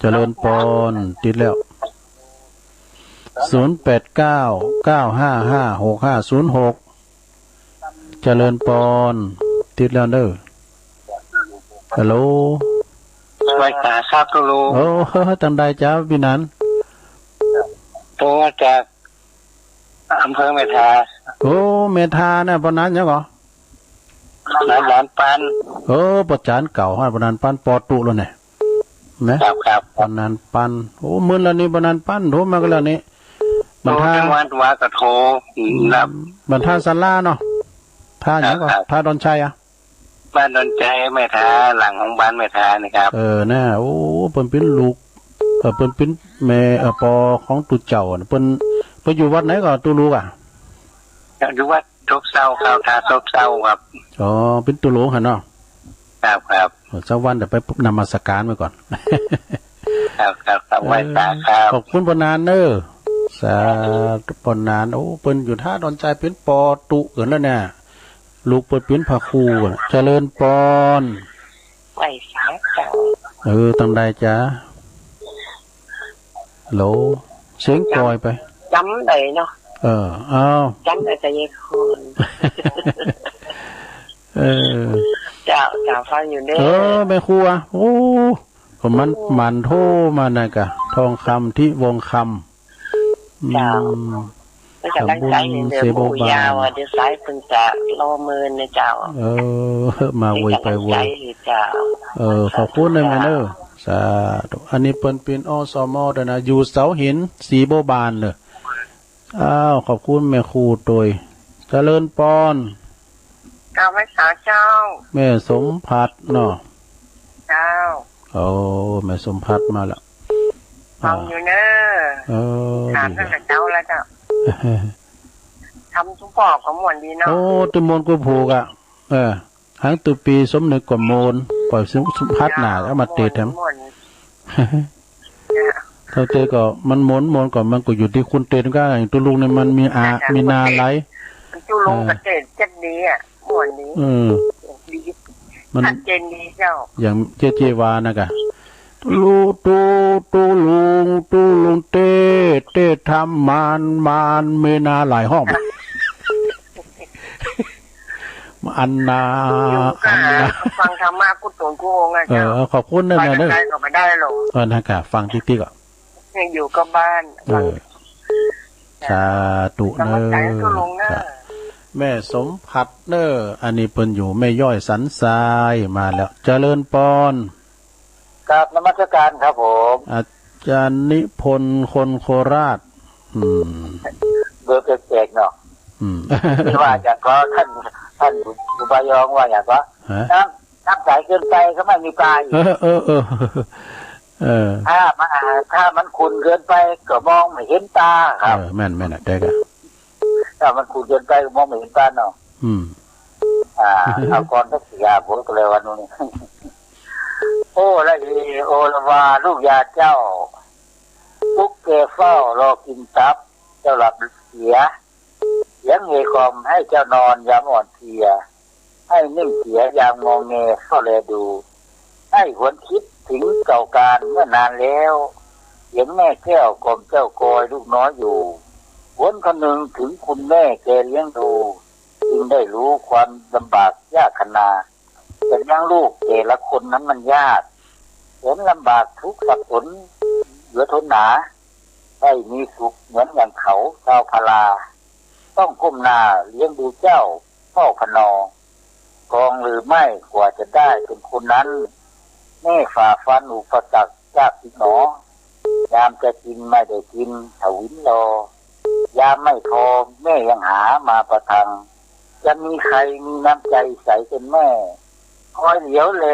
เจริญปอน ติดแล้ว ศูนย์แปดเก้า เก้าห้าห้า หกห้าศูนย์หก เจริญปอน ติดแล้วเน่อ ฮัลโหล ไหว้สาครับตุ๊ลุง โอ้ ตังใดจ๊ะปี้หนาน โทรมาจากอำเภอแม่ทา โอ้ แม่ทาน่ะ ป้อหนานหยังก่อ หนาน หนานปัน เออ ป้อจ๋ารย์เก่าฮะ ป้อหนานปัน ปอตุ๊แล้วเนี่ย นะ ครับ ครับ ป้อหนานปัน โอ้ มึนแล้วนี่ ป้อหนานปัน โทรมากั๋นแล้วนี่ โทร บันทา ทั้งวัน ว่าก็โทร อืม รับ บันทาศาลาเนาะ ท่าหยังก่อ ครับ ท่าดอนชัยอะ บ้านดอนชัย แม่ทา หลังของบ้านแม่ทานี่ครับ เออ น่ะ โอ้ เปิ้นเป๋นลูก เออ เปิ้นเป๋นแม่ เออ ปอของตุ๊เจ้าน่ะ เปิ้น เปิ้นอยู่วัดไหนก่อ ตุ๊ลูกอะ อยู่วัดซบเซาครับ ท่าซบเซาครับ อ๋อ เป๋นตุ๊หลวงหั้นเนาะ ครับ ครับ เออ สักวันเดี๋ยวไปนมัสการไปก่อน ครับ ครับ ครับ ไหว้พระครับ เออ ขอบคุณป้อหนานเน้อ สาธุ ป้อหนาน โอ้ เปิ้นอยู่ท่าดอนชัย เป๋นปอตุ๊เกินแล้วเนี่ย ลูกเปิ้นเป๋นพระครู เจริญปอน ไหว้สาเจ้า เออ ตังใดจ๊ะ ฮัลโหล เสียงก่อยไป จ๋ำได้เนาะ เออ อ้าว จ๋ำได้แต่ยายคน เออ เจ้า เจ้าฟังอยู่เด้อ เออ แม่ครูอะ โอ้ ก็มัน โอ้ มันโทรมานะกะ ทองคำ ทิวงศ์คำ เจ้า อืม เปิ้นจ๋ำลังใจ๋ ขอบคุณ เดี๋ยว เสียบ่บ่าว ยาวอะ เดี๋ยวสายเปิ้นจะรอเมินนะเจ้า เออ มาไวไปไว เปิ้นจ๋ำลังใจ๋เจ้า เออ ขอบคุณนะแม่เน้อ สาธุ อันนี้เปิ้นเป๋น อสม ด้วยนะ อยู่เสาหิน สีบัวบานเน้อ อ้าว ขอบคุณแม่ครูตวย เจริญปอน เจ้า ไหว้สาเจ้า แม่สมผัสเนาะ เจ้า โอ้ แม่สมผัสมาแล้ว ฟังอยู่เน้อ เออ ถาม ดี ตั้งแต่เจ๊าแล้วเจ้า ทำตุ๊ปอก็ม่วนดีเนาะ โอ้ ตุ๊ม่วนกู้ผูกอะ เออ หังตุ๊ปี๋สมนึกก็ม่วน ปล่อยสมผัสหน้า เอามาเตะแถม ม่วน เจ้า เต้าเต้ก็มันม่วน ม่วนก็มันก็อยู่ตี้คนเตะก็ อย่างตุ๊ลุงเนี่ยมันมีอา เจ้า มีนาหลาย ตุ๊ลุงก็เตะเจ็ดดีอะ ม่วนดี เออ ดี มันชัดเจนดีเจ้า อย่างเจ๊เจ๊ว่านะกะ ตุ๊ลุ ตุ๊ ตุ๊ลุง ตุ๊ลุงเตะ เตะทำมาน มานมีนาหลายห้อง อันนา อยู่กะ อันนา ฟังธรรมะกู้ต๋นกู้องค์อะ เออ เจ้า ขอบคุณนะ ฟัง แม่เน้อ ไกลก็ไม่ได้หรอก เออ นะกะ ฟังติ๊กๆ อะ อยู่ก็บ้าน เออ สาธุเน้อ กำลังใจ๋ตุ๊ลุงเน้อ ครับ แม่สมผัสเน้อ อันนี้เปิ้นอยู่แม่ย้อยสันทรายมาแล้ว เจริญปอน กราบนมัสการครับผม อาจารย์นิพนธ์คนโคราช อืม เบอร์แปลกๆ เนาะ อืม ที่ว่าอย่างก็ท่าน ท่านอุบายองว่าอย่างก็ ฮะ น้ำ น้ำใสเกินไปก็ไม่มีปลาอีก เออ เออ เออ เออ ถ้ามัน ถ้ามันขุ่นเกินไปก็มองไม่เห็นปลาครับ เออ แม่น แม่นอะ ได้กะ ถ้ามันขุ่นเกินไปก็มองไม่เห็นปลาเนาะ อืม อ่า เอาก่อนสักสี่ห้าบทก็เลยวันนี้ โอละอี โอละวา ลูกยาเจ้า ตุ๊กแกเฝ้ารอกินตับ เจ้าหลับเสีย เสียงเฮกล่อมให้เจ้านอนยามอ่อนเพลีย ให้นิ่งเสียยามงอแงเฝ้าแลดู ให้หวนคิดถึงเก่าการเมื่อนานแล้ว เสียงแม่แก้วกล่อมเจ้ากอยลูกน้อยอยู่ หวนคำนึงถึงคุณแม่แกเลี้ยงดู จึงได้รู้ความลำบากยากขนา จะเลี้ยงลูกแต่ละคนนั้นมันยาก แสนลำบากทุกข์สับสนเหลือทนหนา ได้มีสุขเหมือนอย่างเขาชาวพารา ต้องก้มหน้าเลี้ยงดูเจ้าเฝ้าพนอ กองหรือไม่กว่าจะได้เป็นคนนั้น แม่ฝ่าฟันอุปสรรคยากจริงหนอ ยามจะกินไม่ได้กินทวินรอ ยามไม่พอแม่ยังหามาประทัง จะมีใครมีน้ำใจใสเป็นแม่ คอยเหลียวแล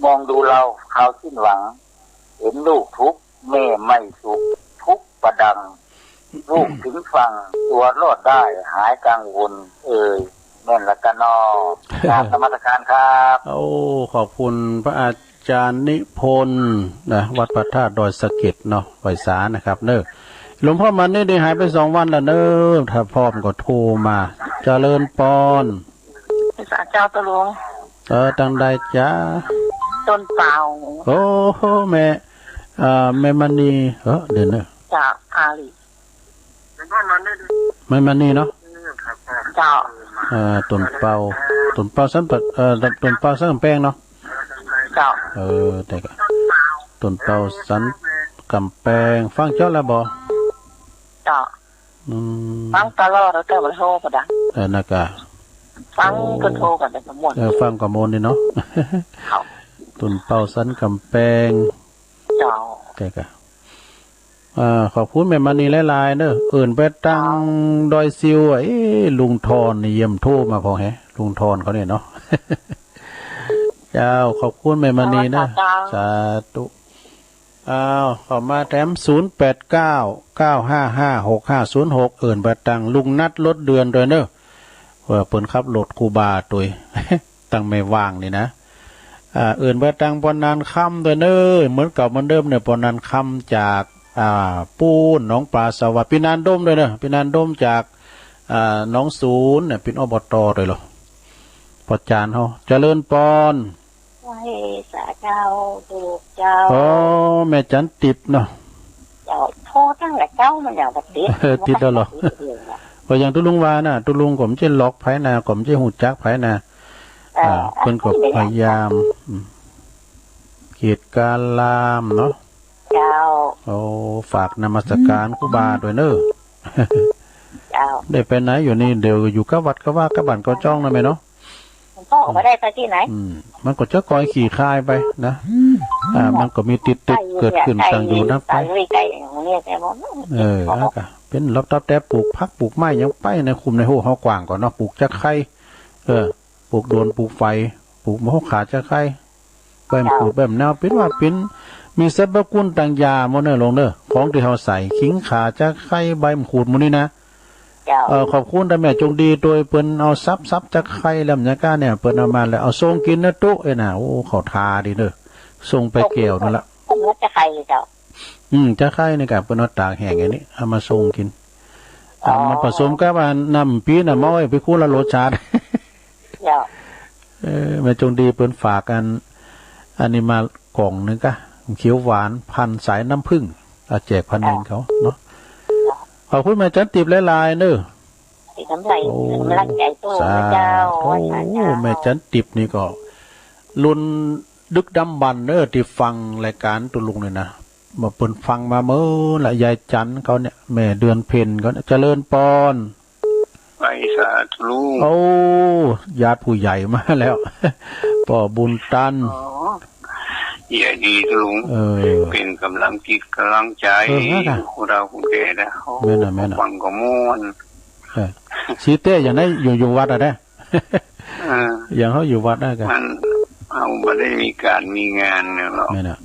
มองดูเราคราวสิ้นหวัง เห็นลูกทุกข์แม่ไม่สุขทุกข์ประดัง ลูกถึงฝั่งตัวรอดได้หายกังวลเอ่ย แม่นละกะนอ กราบนมัสการครับ โอ้ ขอบคุณพระอาจารย์นิพนธ์นะ วัดพระธาตุดอยสะเก็ดเนาะ ไหว้สานะครับเน้อ หลวงพ่อมานิดนี่หายไปสองวันแล้วเน้อ ถ้าพร้อมก็โทรมา เจริญปอน ไหว้สาเจ้าตุ๊ลุง เออ ตังใดจ๊ะ ต้นเปา โอ้โห แม่ เอ่อ แม่มณี เออ เดี๋ยวเน้อ เจ้า อาลี แม่มณีเนาะ เจ้า เอ่อ ต้นเปา ต้นเปาสันปะ เอ่อ ต้นเปาสันกำแปงเนาะ เจ้า เออ แต่ก็ ต้นเปาสันกำแปง ฟังจ๊อดแล้วบ่ เจ้า อืม ฟังตลอดแล้วแต่บ่ได้โทรกะดัง เออ นะกะ ฟัง โอ้ เปิ้นโทรกะดังกะม่วน เออ ฟังกะม่วนดีเนาะ ครับ ต้นเปาสันกำแปง เจ้า แต่กะ อ่า ขอบคุณแม่มณีหลายๆ เน่อ เอิ้นไปตังดอยซิว เอ๊ะ ลุงทอนนี่เยี่ยมโทรมาพอแฮะ ลุงทอนเขาเนี่ยเนาะ เจ้า ขอบคุณแม่มณีเน่อ เจ้า สาธุ อ้าว เข้ามาแถม ศูนย์แปดเก้า เก้าห้าห้า หกห้าศูนย์หก เอิ้นไปตังลุงนัท รถเดือน ด้วยเน่อ ว่าเปิ้นขับรถครูบาตวย ตังแม่ว่างนี่นะ อ่า เอิ้นไปตังปอนานคำ ด้วยเน่อ เหมือนเก่าเหมือนเดิมเนี่ย ปอนานคำจาก อ่า ปูนหนองปลาสวัสดิ์ ปี้นานดม ด้วยเน่อ ปี้นานดมจาก อ่า หนองสูนเนี่ย เป๋น อบต ด้วยเหรอ ป้อจ๋ารย์เฮา เจริญปอน ไหว้สาเจ้า ตุ๊ลุงเจ้า อ๋อ แม่จันติบเนาะ เจ้า โทรตั้งแต่เจ๊ามันยังบ่ติด เออ ติดแล้วเหรอ ติดอยู่นะ ก็อย่างตุ๊ลุงว่าน่ะ ตุ๊ลุงก็บ่ใจ้ล็อกใผนะ ก็บ่ใจ้ฮู้จักใผนะ เออ อ่า เปิ้นก็พยายาม อืม เขตกาลามเนาะ เจ้า โอ้ ฝากนมัสการครูบาตวยเน่อ เจ้า ได้ไปไหนอยู่นี่ เดี๋ยวอยู่กับวัดกับวากับบ้านกับจ้องนะแม่เนาะ มันก็ออกมาได้ไปตี้ไหน อืม มันก็จะก่อยขี้คายไปนะ อ่า มันก็มีติดๆ เกิดขึ้นตังอยู่นักไป ใกล้ๆ อย่างเนี้ย แต่ว่า เออ แล้วก็เป๋นรอบตับแต่ปลูกผักปลูกไม้ยังไปในคุมในฮู้เฮากว้างก่อเนาะ ปลูกจะไคร้ เออ ปลูกโดนปลูกไฟ ปลูกมะฮกขาจะไคร้ ใบมะกรูด ใบมะนาว เป๋นว่าเป๋น มีสรรพคุณตังยาหมดเน่อลุงเน่อ ของตี้เฮาใส่ ขิงข่า จะไคร้ ใบมะกรูดหมู่นี้นะ เจ้า เอ่อ ขอบคุณตาแม่จงดีตวย เปิ้นเอาสับๆ จะไคร้ แล้วอย่างก้าเนี่ย เปิ้นเอามาแล้วเอาส่งกิ๋นนะตุ๊ เอ้ยนะ โอ้ เข้าท่าดีเน่อ ส่งไปแก้วนั่นละ ส่งมาจะไคร้เจ้า อืม จะไคร้นี่ก็เปิ้นเอาตากแห้งอันนี้ เอามาส่งกิ๋น อ๋อ เอามาผสมกับอันน้ำปี๊น้ำเมา ไปคูละรสชาติ เจ้า เออ แม่จงดีเปิ้นฝากอัน อันนี้มากล่องหนึ่งกะ เขียวหวานพันธุ์สายน้ำผึ้ง เอาแจกพะเนนเขาเนาะ ขอบคุณแม่จันติบหลายๆ เน่อ เป๋นกำลัง โอ้ กำลังใจ๋ตุ๊ลุงนะเจ้า สาธุ สาธุ แม่จันติบนี่ก็ รุ่นดึกดำบรรพ์เน่อ ตี้ฟังรายก๋านตุ๊ลุงเนี่ยนะ บ่าเปิ้นฟังมาเมินละ ยายจันเขาเนี่ย แม่เดือนเพ็ญเขาเนี่ย เจริญปอน ไหว้สาตุ๊ลุง โอ้ ญาติผู้ใหญ่มาแล้ว ป้อบุญตัน อ๋อ เยียะดีตุ๊ลุง เออ เป๋นก๋ำลังจิตก๋ำลังใจ๋ เออ นั่นน่ะ ผู้เฒ่าผู้แก่นะ แม่นน่ะ แม่นน่ะ ฟังก็ม่วน เออ สีเต้อย่างไหน อยู่ อยู่วัดอะนะ เออ อย่างเฮาอยู่วัดนะกะ มัน เฮาบ่ได้มีก๋านมีงานเนี่ยหรอก แม่นน่ะ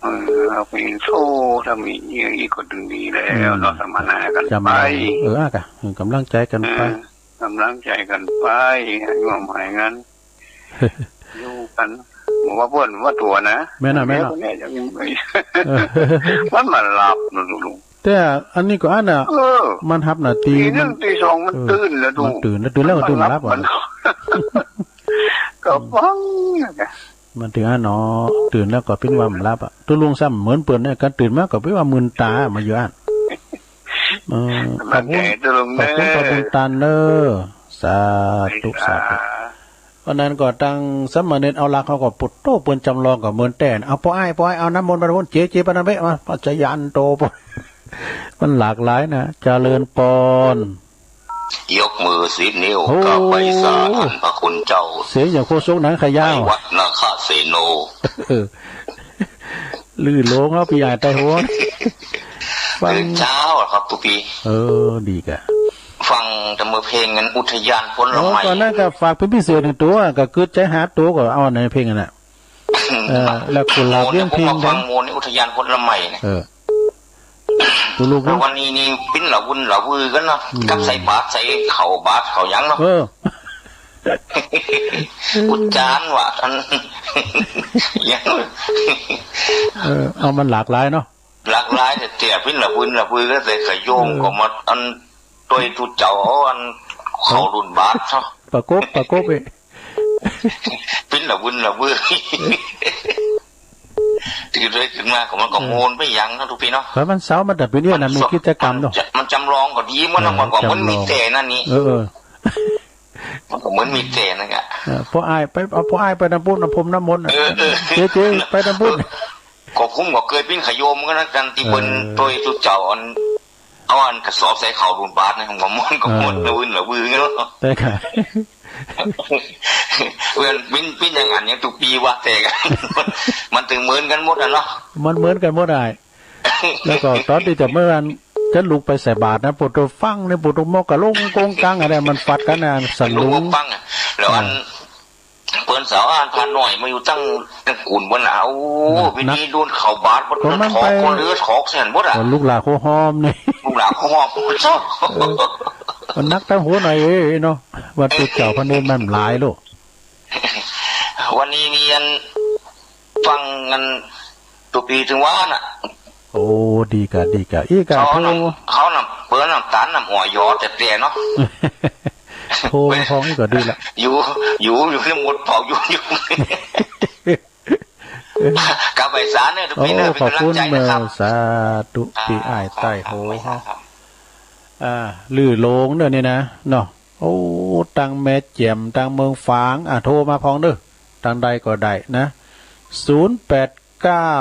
เออ เฮาไปโซ่ ถ้ามีอีกก็ดีแล้ว อืม เนาะ สัมมนากั๋นไป เออ อะกะ เออ ก๋ำลังใจ๋กั๋นไป เออ ก๋ำลังใจ๋กั๋นไป ให้งวมหายงัน อยู่กั๋น บ่ว่าเปิ้นว่าตั๋วนะ แม่นน่ะ แม่นน่ะ เดี๋ยวเนี่ยยัง เออ มันมาหลับนะตุ๊ลุง แต่อันนี้ก็อันน่ะ เออ มันหับน่ะ ตี ตีหนึ่ง มัน ตีสอง มัน เออ ตื่นแล้วตุ๊ลุง มันตื่นแล้ว ตื่นแล้วก็ตื่นมาหลับ มัน อ่ะ มัน ก็ฟัง มันตื่นอ่ะเนาะ ตื่นแล้วก็ปิ้นว่ามันหลับอ่ะ ตุ๊ลุงซ้ำเหมือนเปิ้นเนี่ย ก๋านตื่นมาก็ปิ้นว่ามึนต๋ามาอยู่อั้น เออ ขอบคุณ ขอบคุณป้อบุญตันเน่อ สาธุ สาธุ วันนั้นก็ตังสามเณรเอาหลักเขาก็ปุดโต้ เปิ้นจ๋ำลองก็เมินแต๊ เอาป้ออ้าย ป้ออ้าย เอาน้ำมนต์ไปพุ้น เจ๊ เจ๊ ไปนั่นเบ้ มา พระจยันโต มันหลากหลายนะ เจริญปอน ยกมือสิบนิ้ว โอ้ กราบไหว้สาท่านพระคุณเจ้า เสียงอย่างโฆษกหนังขายาว ไปวัดนาคเสโน เออ ลื่นโลงแล้วปีใหญ่ไตหัว ฟัง ตื่นเจ๊าอะครับตุ๊กปี เออ ดีกะ ฟังแต่เมื่อเพลงนั้นอุทยานผล อ๋อ ไม้ ก่อนนั้นก็ฝากเป๋นพิเศษหนึ่งตั๋ว ก็กึ๊ดใจ๋หาตั๋วก็เอาในเพลงนั้นน่ะ เออ แล้วกุหลาบเลี้ยงพิง ผมก็ฟังโมนี่อุทยานผลไม้เนี่ย เออ ตุ๊ลุง แล้ววันนี้นี่ปิ้นละวุ่นละวือกั๋นเนาะ อืม กับใส่บาตรใส่ข้าวบาตรข้าวหยังเนาะ เออ อุจจารว่าอัน หยัง เออ เอามันหลากหลายเนาะ หลากหลายแต่เตี้ยปิ้นละวุ่นละวือกั๋น แต่ขะโยม เออ ก็มาอัน ตวยตุ๊เจ้า เอาอันเข้ารุ่นบาตรเนาะ ประกบ ประกบเอ้ย ปิ้นละวุ่นละวือ ตื่นเลยตื่นมาก็มันก็โมนไปอย่างเนาะตุ๊กปีเนาะ แล้ววันเสาร์มันจะเป๋นเนี่ยนะ มีกิจกรรมเนาะ มันจ๋ำลองก็ดี มัน เออ มันก็เหมือนมีแต๊นั่นนี่ เออ เออ มันก็เหมือนมีแต๊นั่นแหละ เออ ป้ออ้ายไป เอาป้ออ้ายไปน้ำพุน้ำพุน้ำมนต์น่ะ เออ เออ เจ๊ เจ๊ ไปน้ำพุ ก็ผมก็เกยปิ้นขะโยมกั๋นนะ กั๋นตี้เปิ้น เออ ตวยตุ๊เจ้าอัน เอาอันกระสอบใส่เข้ารุ่นบาตรนะ ผมก็ม่วน ก็ม่วน เออ ละวืนละวือเนาะ แต่ค่ะ เปิ้นปิ้น ปิ้นอย่างนั้นอย่างตุ๊กปีวะ แต่กั๋น มันตึงเหมือนกั๋นหมดอะเนาะ มันเหมือนกั๋นหมดอะ แล้วก็ต๋อนตี้จะเมื่ออันจะลุกไปใส่บาตรนะ ปวดตัวฟังเนี่ย ปวดตัวหมอกกะลงกงกังอะไร มันฟัดกั๋นนะ สะหลุง ลงปังอะ แล้วอัน อ่า เปิ้นสาวอันพาน้อยมาอยู่ตั้ง ตั้งกุนเปิ้นน่ะ โอ้ นัก วิธีโดนเข้าบาตร เปิ้น ก็มัน ถอก ไป ก็เหลือถอกเส้นหมดอะ ก็ลูกหลานโคหอมนี่ ลูกหลานโคหอม เออ มันนักตั้งหัวหน่อยเอ้ยเนาะ วันติดเจ้าพระเนตรมันหลายลูก วันนี้มีอันฟังอัน ตัวปีถึงว่าน่ะ โอ้ ดีกะ ดีกะ อี้กะ เขา โทร นำ เขานำ เปิ้นนำตาลนำหัวหยอดแต่เปลี่ยนเนาะ โทรมาพ้องอี้ก็ดีละ อยู่ อยู่ อยู่ในหมดเป่าอยู่ อยู่ กลับไปศาลเนอะ ทุกปีเนอะ โอ้ เป็นกำลังใจนะครับ ขอบคุณเนอะ สาธุ ครับ ปีอ้ายใต้โห ครับ ครับ อ่า ลือโลงเนอะนี่นะ เนาะ โอ้ ตังแม่แจ่ม ตังเมืองฝาง อ่ะ โทรมาพ้องเด้อ ตังใดก็ได้นะ ศูนย์แปดเก้า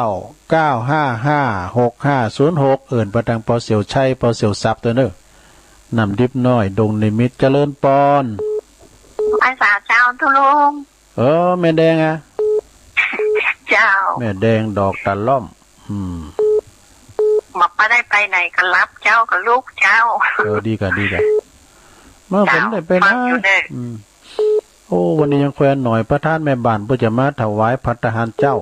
เก้าห้าห้า หกห้าศูนย์หก เอิ้นไปตังป้อเสี่ยวชัย ป้อเสี่ยวทรัพย์เตื้อเนอะ น้ำดิบน้อย ดงนิมิตร เจริญปอน ไหว้สาเจ้าตุ๊ลุง เออ แม่แดงอะ เจ้า แม่แดงดอกตะล่อม อืม บอกว่าได้ไปไหนก็รับเจ้ากับลูกเจ้า เออ ดีกะ ดีกะ มา เจ้า ผมได้ไป ฟังอยู่เด้อ อืม โอ้ วันนี้ยังแควนหน่อย ประธานแม่บ้านเปิ้นจะมาถวายภัตตาหารเจ๊า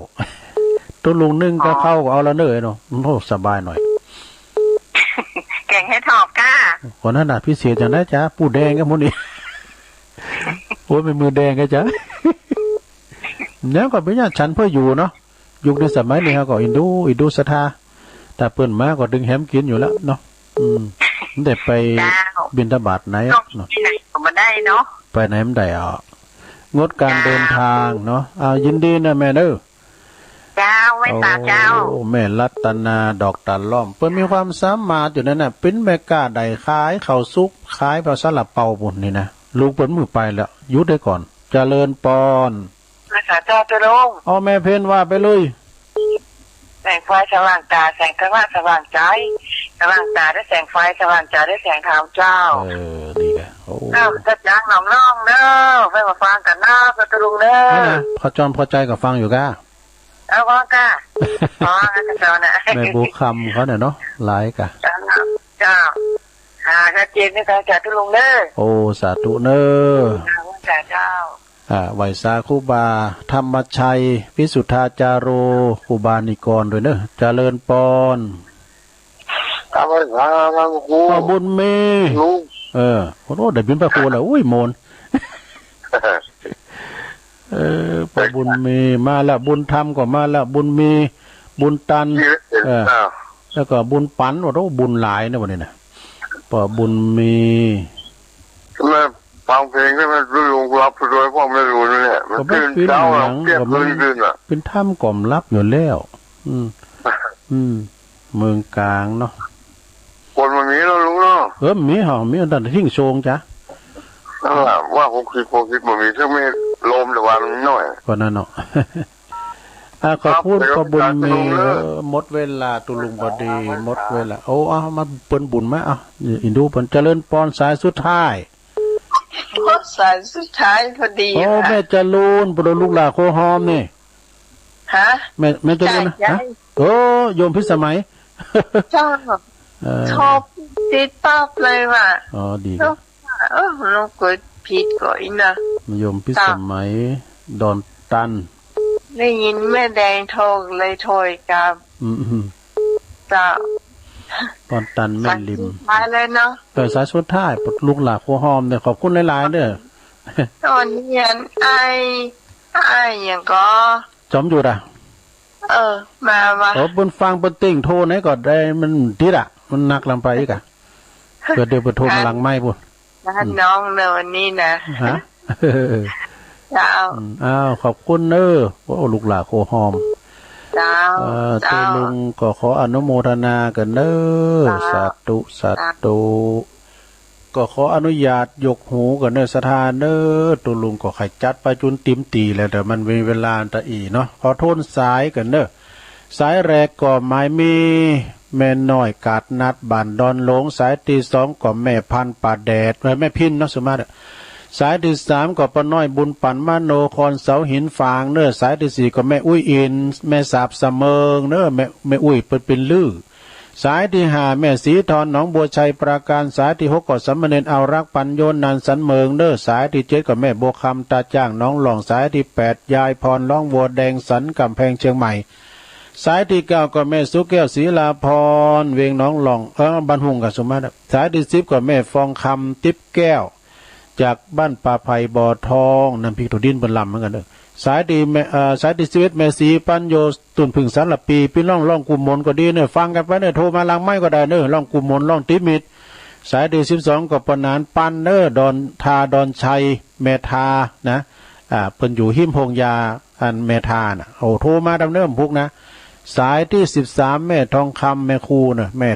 ตุ๊ลุงนึ่งกับข้าวก็เอาละเนอะเนาะ โอ้ สบายหน่อย แกงเห็ดถอบก้า คนนั้นน่ะพิเศษจังได้จ๊ะ ปูแดงกับหมู่นี้ โอ้ย เป็นมือแดงกันจ๊ะ แล้วก็เป็นญาติฉันเพื่ออยู่เนาะ ยุคในสมัยนี้เฮาก็อินดู อินดูศรัทธา ถ้าเปิ้นมาก็ดึงแหมกิ๋นอยู่แล้วเนาะ อืม ได้ไป เจ้า บิณฑบาตไหนอะเนาะ ไปไหนก็บ่ได้เนาะ ไปไหนบ่ได้อะ งดการเดินทางเนาะ เจ้า อ่า ยินดีนะแม่เนอะ เจ้า ไหว้สาเจ้า โอ้ แม่รัตนาดอกตะล่อม เปิ้นมีความสามารถอยู่นั่นน่ะ เปิ้นแม่ก๊าได้ขายข้าวสุก ขายซาลาเปาปู้นนี่นะ ลูกเปิ้นบ่ไปแล้ว หยุดไว้ก่อน เจริญปอน ไหว้สาเจ้าตุ๊ลุง เอาแม่เพ็ญว่าไปเลย แสงไฟสว่างต๋า แสงธรรมะสว่างใจ๋ สว่างต๋าด้วยแสงไฟ สว่างใจ๋ด้วยแสงธรรมเจ้า เออ ดีเลย โอ้ เจ้า จะจ้างน้องๆ เนอะ ไปมาฟังกั๋นเนอะ ตุ๊ลุงเนอะ นั่นน่ะ พอจอนพอใจ๋ก็ฟังอยู่ก้า เอาว่าก้า อ๋อ อาจารย์นะ แม่บัวคำเขาเนี่ยเนาะ หลายก้า เจ้า เจ้า อ่า ชัดเจนนะคะ สาธุลุงเด้อ โอ้ สาธุเนอะ อ่า ว่าสาเจ้า อ่า ไหว้สาครูบาธรรมชัย วิสุทธาจาโร ครูบานิกรด้วยเนอะ เจริญปอน ครับ ไหว้สาครับครู ป้อบุญมี ลุง เออ โอ้โห ได้บิณฑบาตแล้ว อุ้ย โมน เออ ป้อบุญมีมาละ บุญธรรมก็มาละ บุญมี บุญตัน เออ อ้าว แล้วก็บุญปัน โอ้โห บุญหลายนะวันนี้นะ ป้อบุญมี มาฟังเพลงใช่ไหม ลุงหลับไปด้วย พ่อไม่รู้เนี่ย มัน ก็บ่ ตื่น ปิ้น เช้า หยัง เที่ยง ก็ คืน มัน คืนน่ะ ปิ้นธรรมก็บ่หลับอยู่แล้ว อืม อืม เมืองกลางเนาะ คนมันมีแล้วลุงเนาะ เออ มีเหรอ มีตั้งแต่ทิ้งโชงจ้ะ นั่นแหละ ว่าหกสิบ หกสิบ บ่มี ซึ่งมีลม แต่ว่ามันน้อย ก็นั่นเนาะ อ่ะ ขอบคุณ ครับ ป้อบุญมี เดี๋ยว เออ หมดเวลา ตุ๊ลุงพอดี หมดเวลา โอ้ เอา มาเปิ้นบุญมา เอา อินดูเปิ้น เจริญปอน สายสุดท้าย โอ้ สายสุดท้ายพอดี โอ้ ค่ะ แม่จรูน ปะโดนลูกหลานโคหอมนี่ ฮะ แม่ แม่จรูนนะ ใช่ ฮะ ใช่ โอ้ โยมพิสมัย เจ้า เออ โทรติดปั๊บเลยว่ะ อ๋อ ดี เจ้า เออ น้องเกิดผิดก่อนนะ โยมพิสมัย เจ้า ดอนตัน ได้ยินแม่แดงโทรเลยโทรกลับ อืม อืม เจ้า ดอนตันแม่ริม สายสุดท้ายเลยเนาะ เออ สายสุดท้าย ลูกหลานโคหอมเนี่ย ขอบคุณหลายๆ เด้อ ตอนนี้อัน อ้าย อ้ายหยังก็ จอมหยุดอะ เออ มาว่ะ โอ้ เปิ้นฟังเปิ้นติ่งโทรไหนก็ได้ มันติดอะ มันหนักลำไปอีกอะ เดี๋ยว เดี๋ยวเปิ้นโทรมาหลังไมค์ปู้น นะ อืม น้องเนอะวันนี้นะ ฮะ เจ้า อืม อ้าว ขอบคุณเนอะ โอ้ ลูกหลานโคหอม เจ้า เอ่อ เจ้า ตุ๊ลุงก็ขออนุโมทนากั๋นเนอะ เจ้า สาธุ สาธุ สาธุ ก็ขออนุญาตยกหูกั๋นเนอะ ศรัทธาเนอะ ตุ๊ลุงก็ใค่จัดไปจุนเต็มตี้แล้ว แต่มันมีเวลาตะอี้เนาะ ขอโทนสายกั๋นเนอะ สายแรกก็หมายมี แม่น้อยกาดนัดบ้านดอนหลง สายตี้สองก็แม่พันธุ์ป่าแดด เอ้ย แม่พินเนาะ สุมาตร สายตี้สามก็ป้อน้อยบุญปันมโนครเสาหินฝางเนอะ สายตี้สี่ก็แม่อุ้ยอิน แม่สาบสะเมิงเนอะ แม่ แม่อุ้ยเปิ้นเป๋นลือ สายตี้ห้าแม่ศรีทอนหนองบัวชัยปราการ สายตี้หกก็สามเณรเอารักปัญโญ นันสันเมิงเน่อ สายตี้เจ็ดก็แม่บัวคำตาจ้างหนองหล่อง สายตี้แปดยายพรร้องวัวแดงสันก๋ำแพงเจียงใหม่ สายตี้เก้าก็แม่สุแก้วศรีลาพรเวียงหนองหล่อง เออ บ้านฮุ่งก็สุมาณ สายตี้สิบก็แม่ฟองคำติ๊บแก้ว จากบ้านป่าไผ่บ่อทอง น้ำพริกถั่วดินเปิ้นลำเหมือนกั๋นเน่อ สายตี้แม่ เอ่อ สายตี้สิบเอ็ดแม่ศรีปัญโญ ตุ่นผึ้งสารภี ปี้น้องร้องกู้มนก็ดีเน่อ ฟังกั๋นไปเน่อ โทรมาหลังไมค์ก็ได้เน่อ ร้องกู้มน ร้องติดมิตร สายตี้สิบสองก็ป้อหนานปันเน่อ ดอน ทาดอนชัย แม่ทานะ อ่า เปิ้นอยู่ฮิมโฮงยา อันแม่ทาน่ะ โอ้ โทรมาตำเน่อ พุกนะ สายตี้สิบสามแม่ทองคำ แม่ครูเน่อ แม่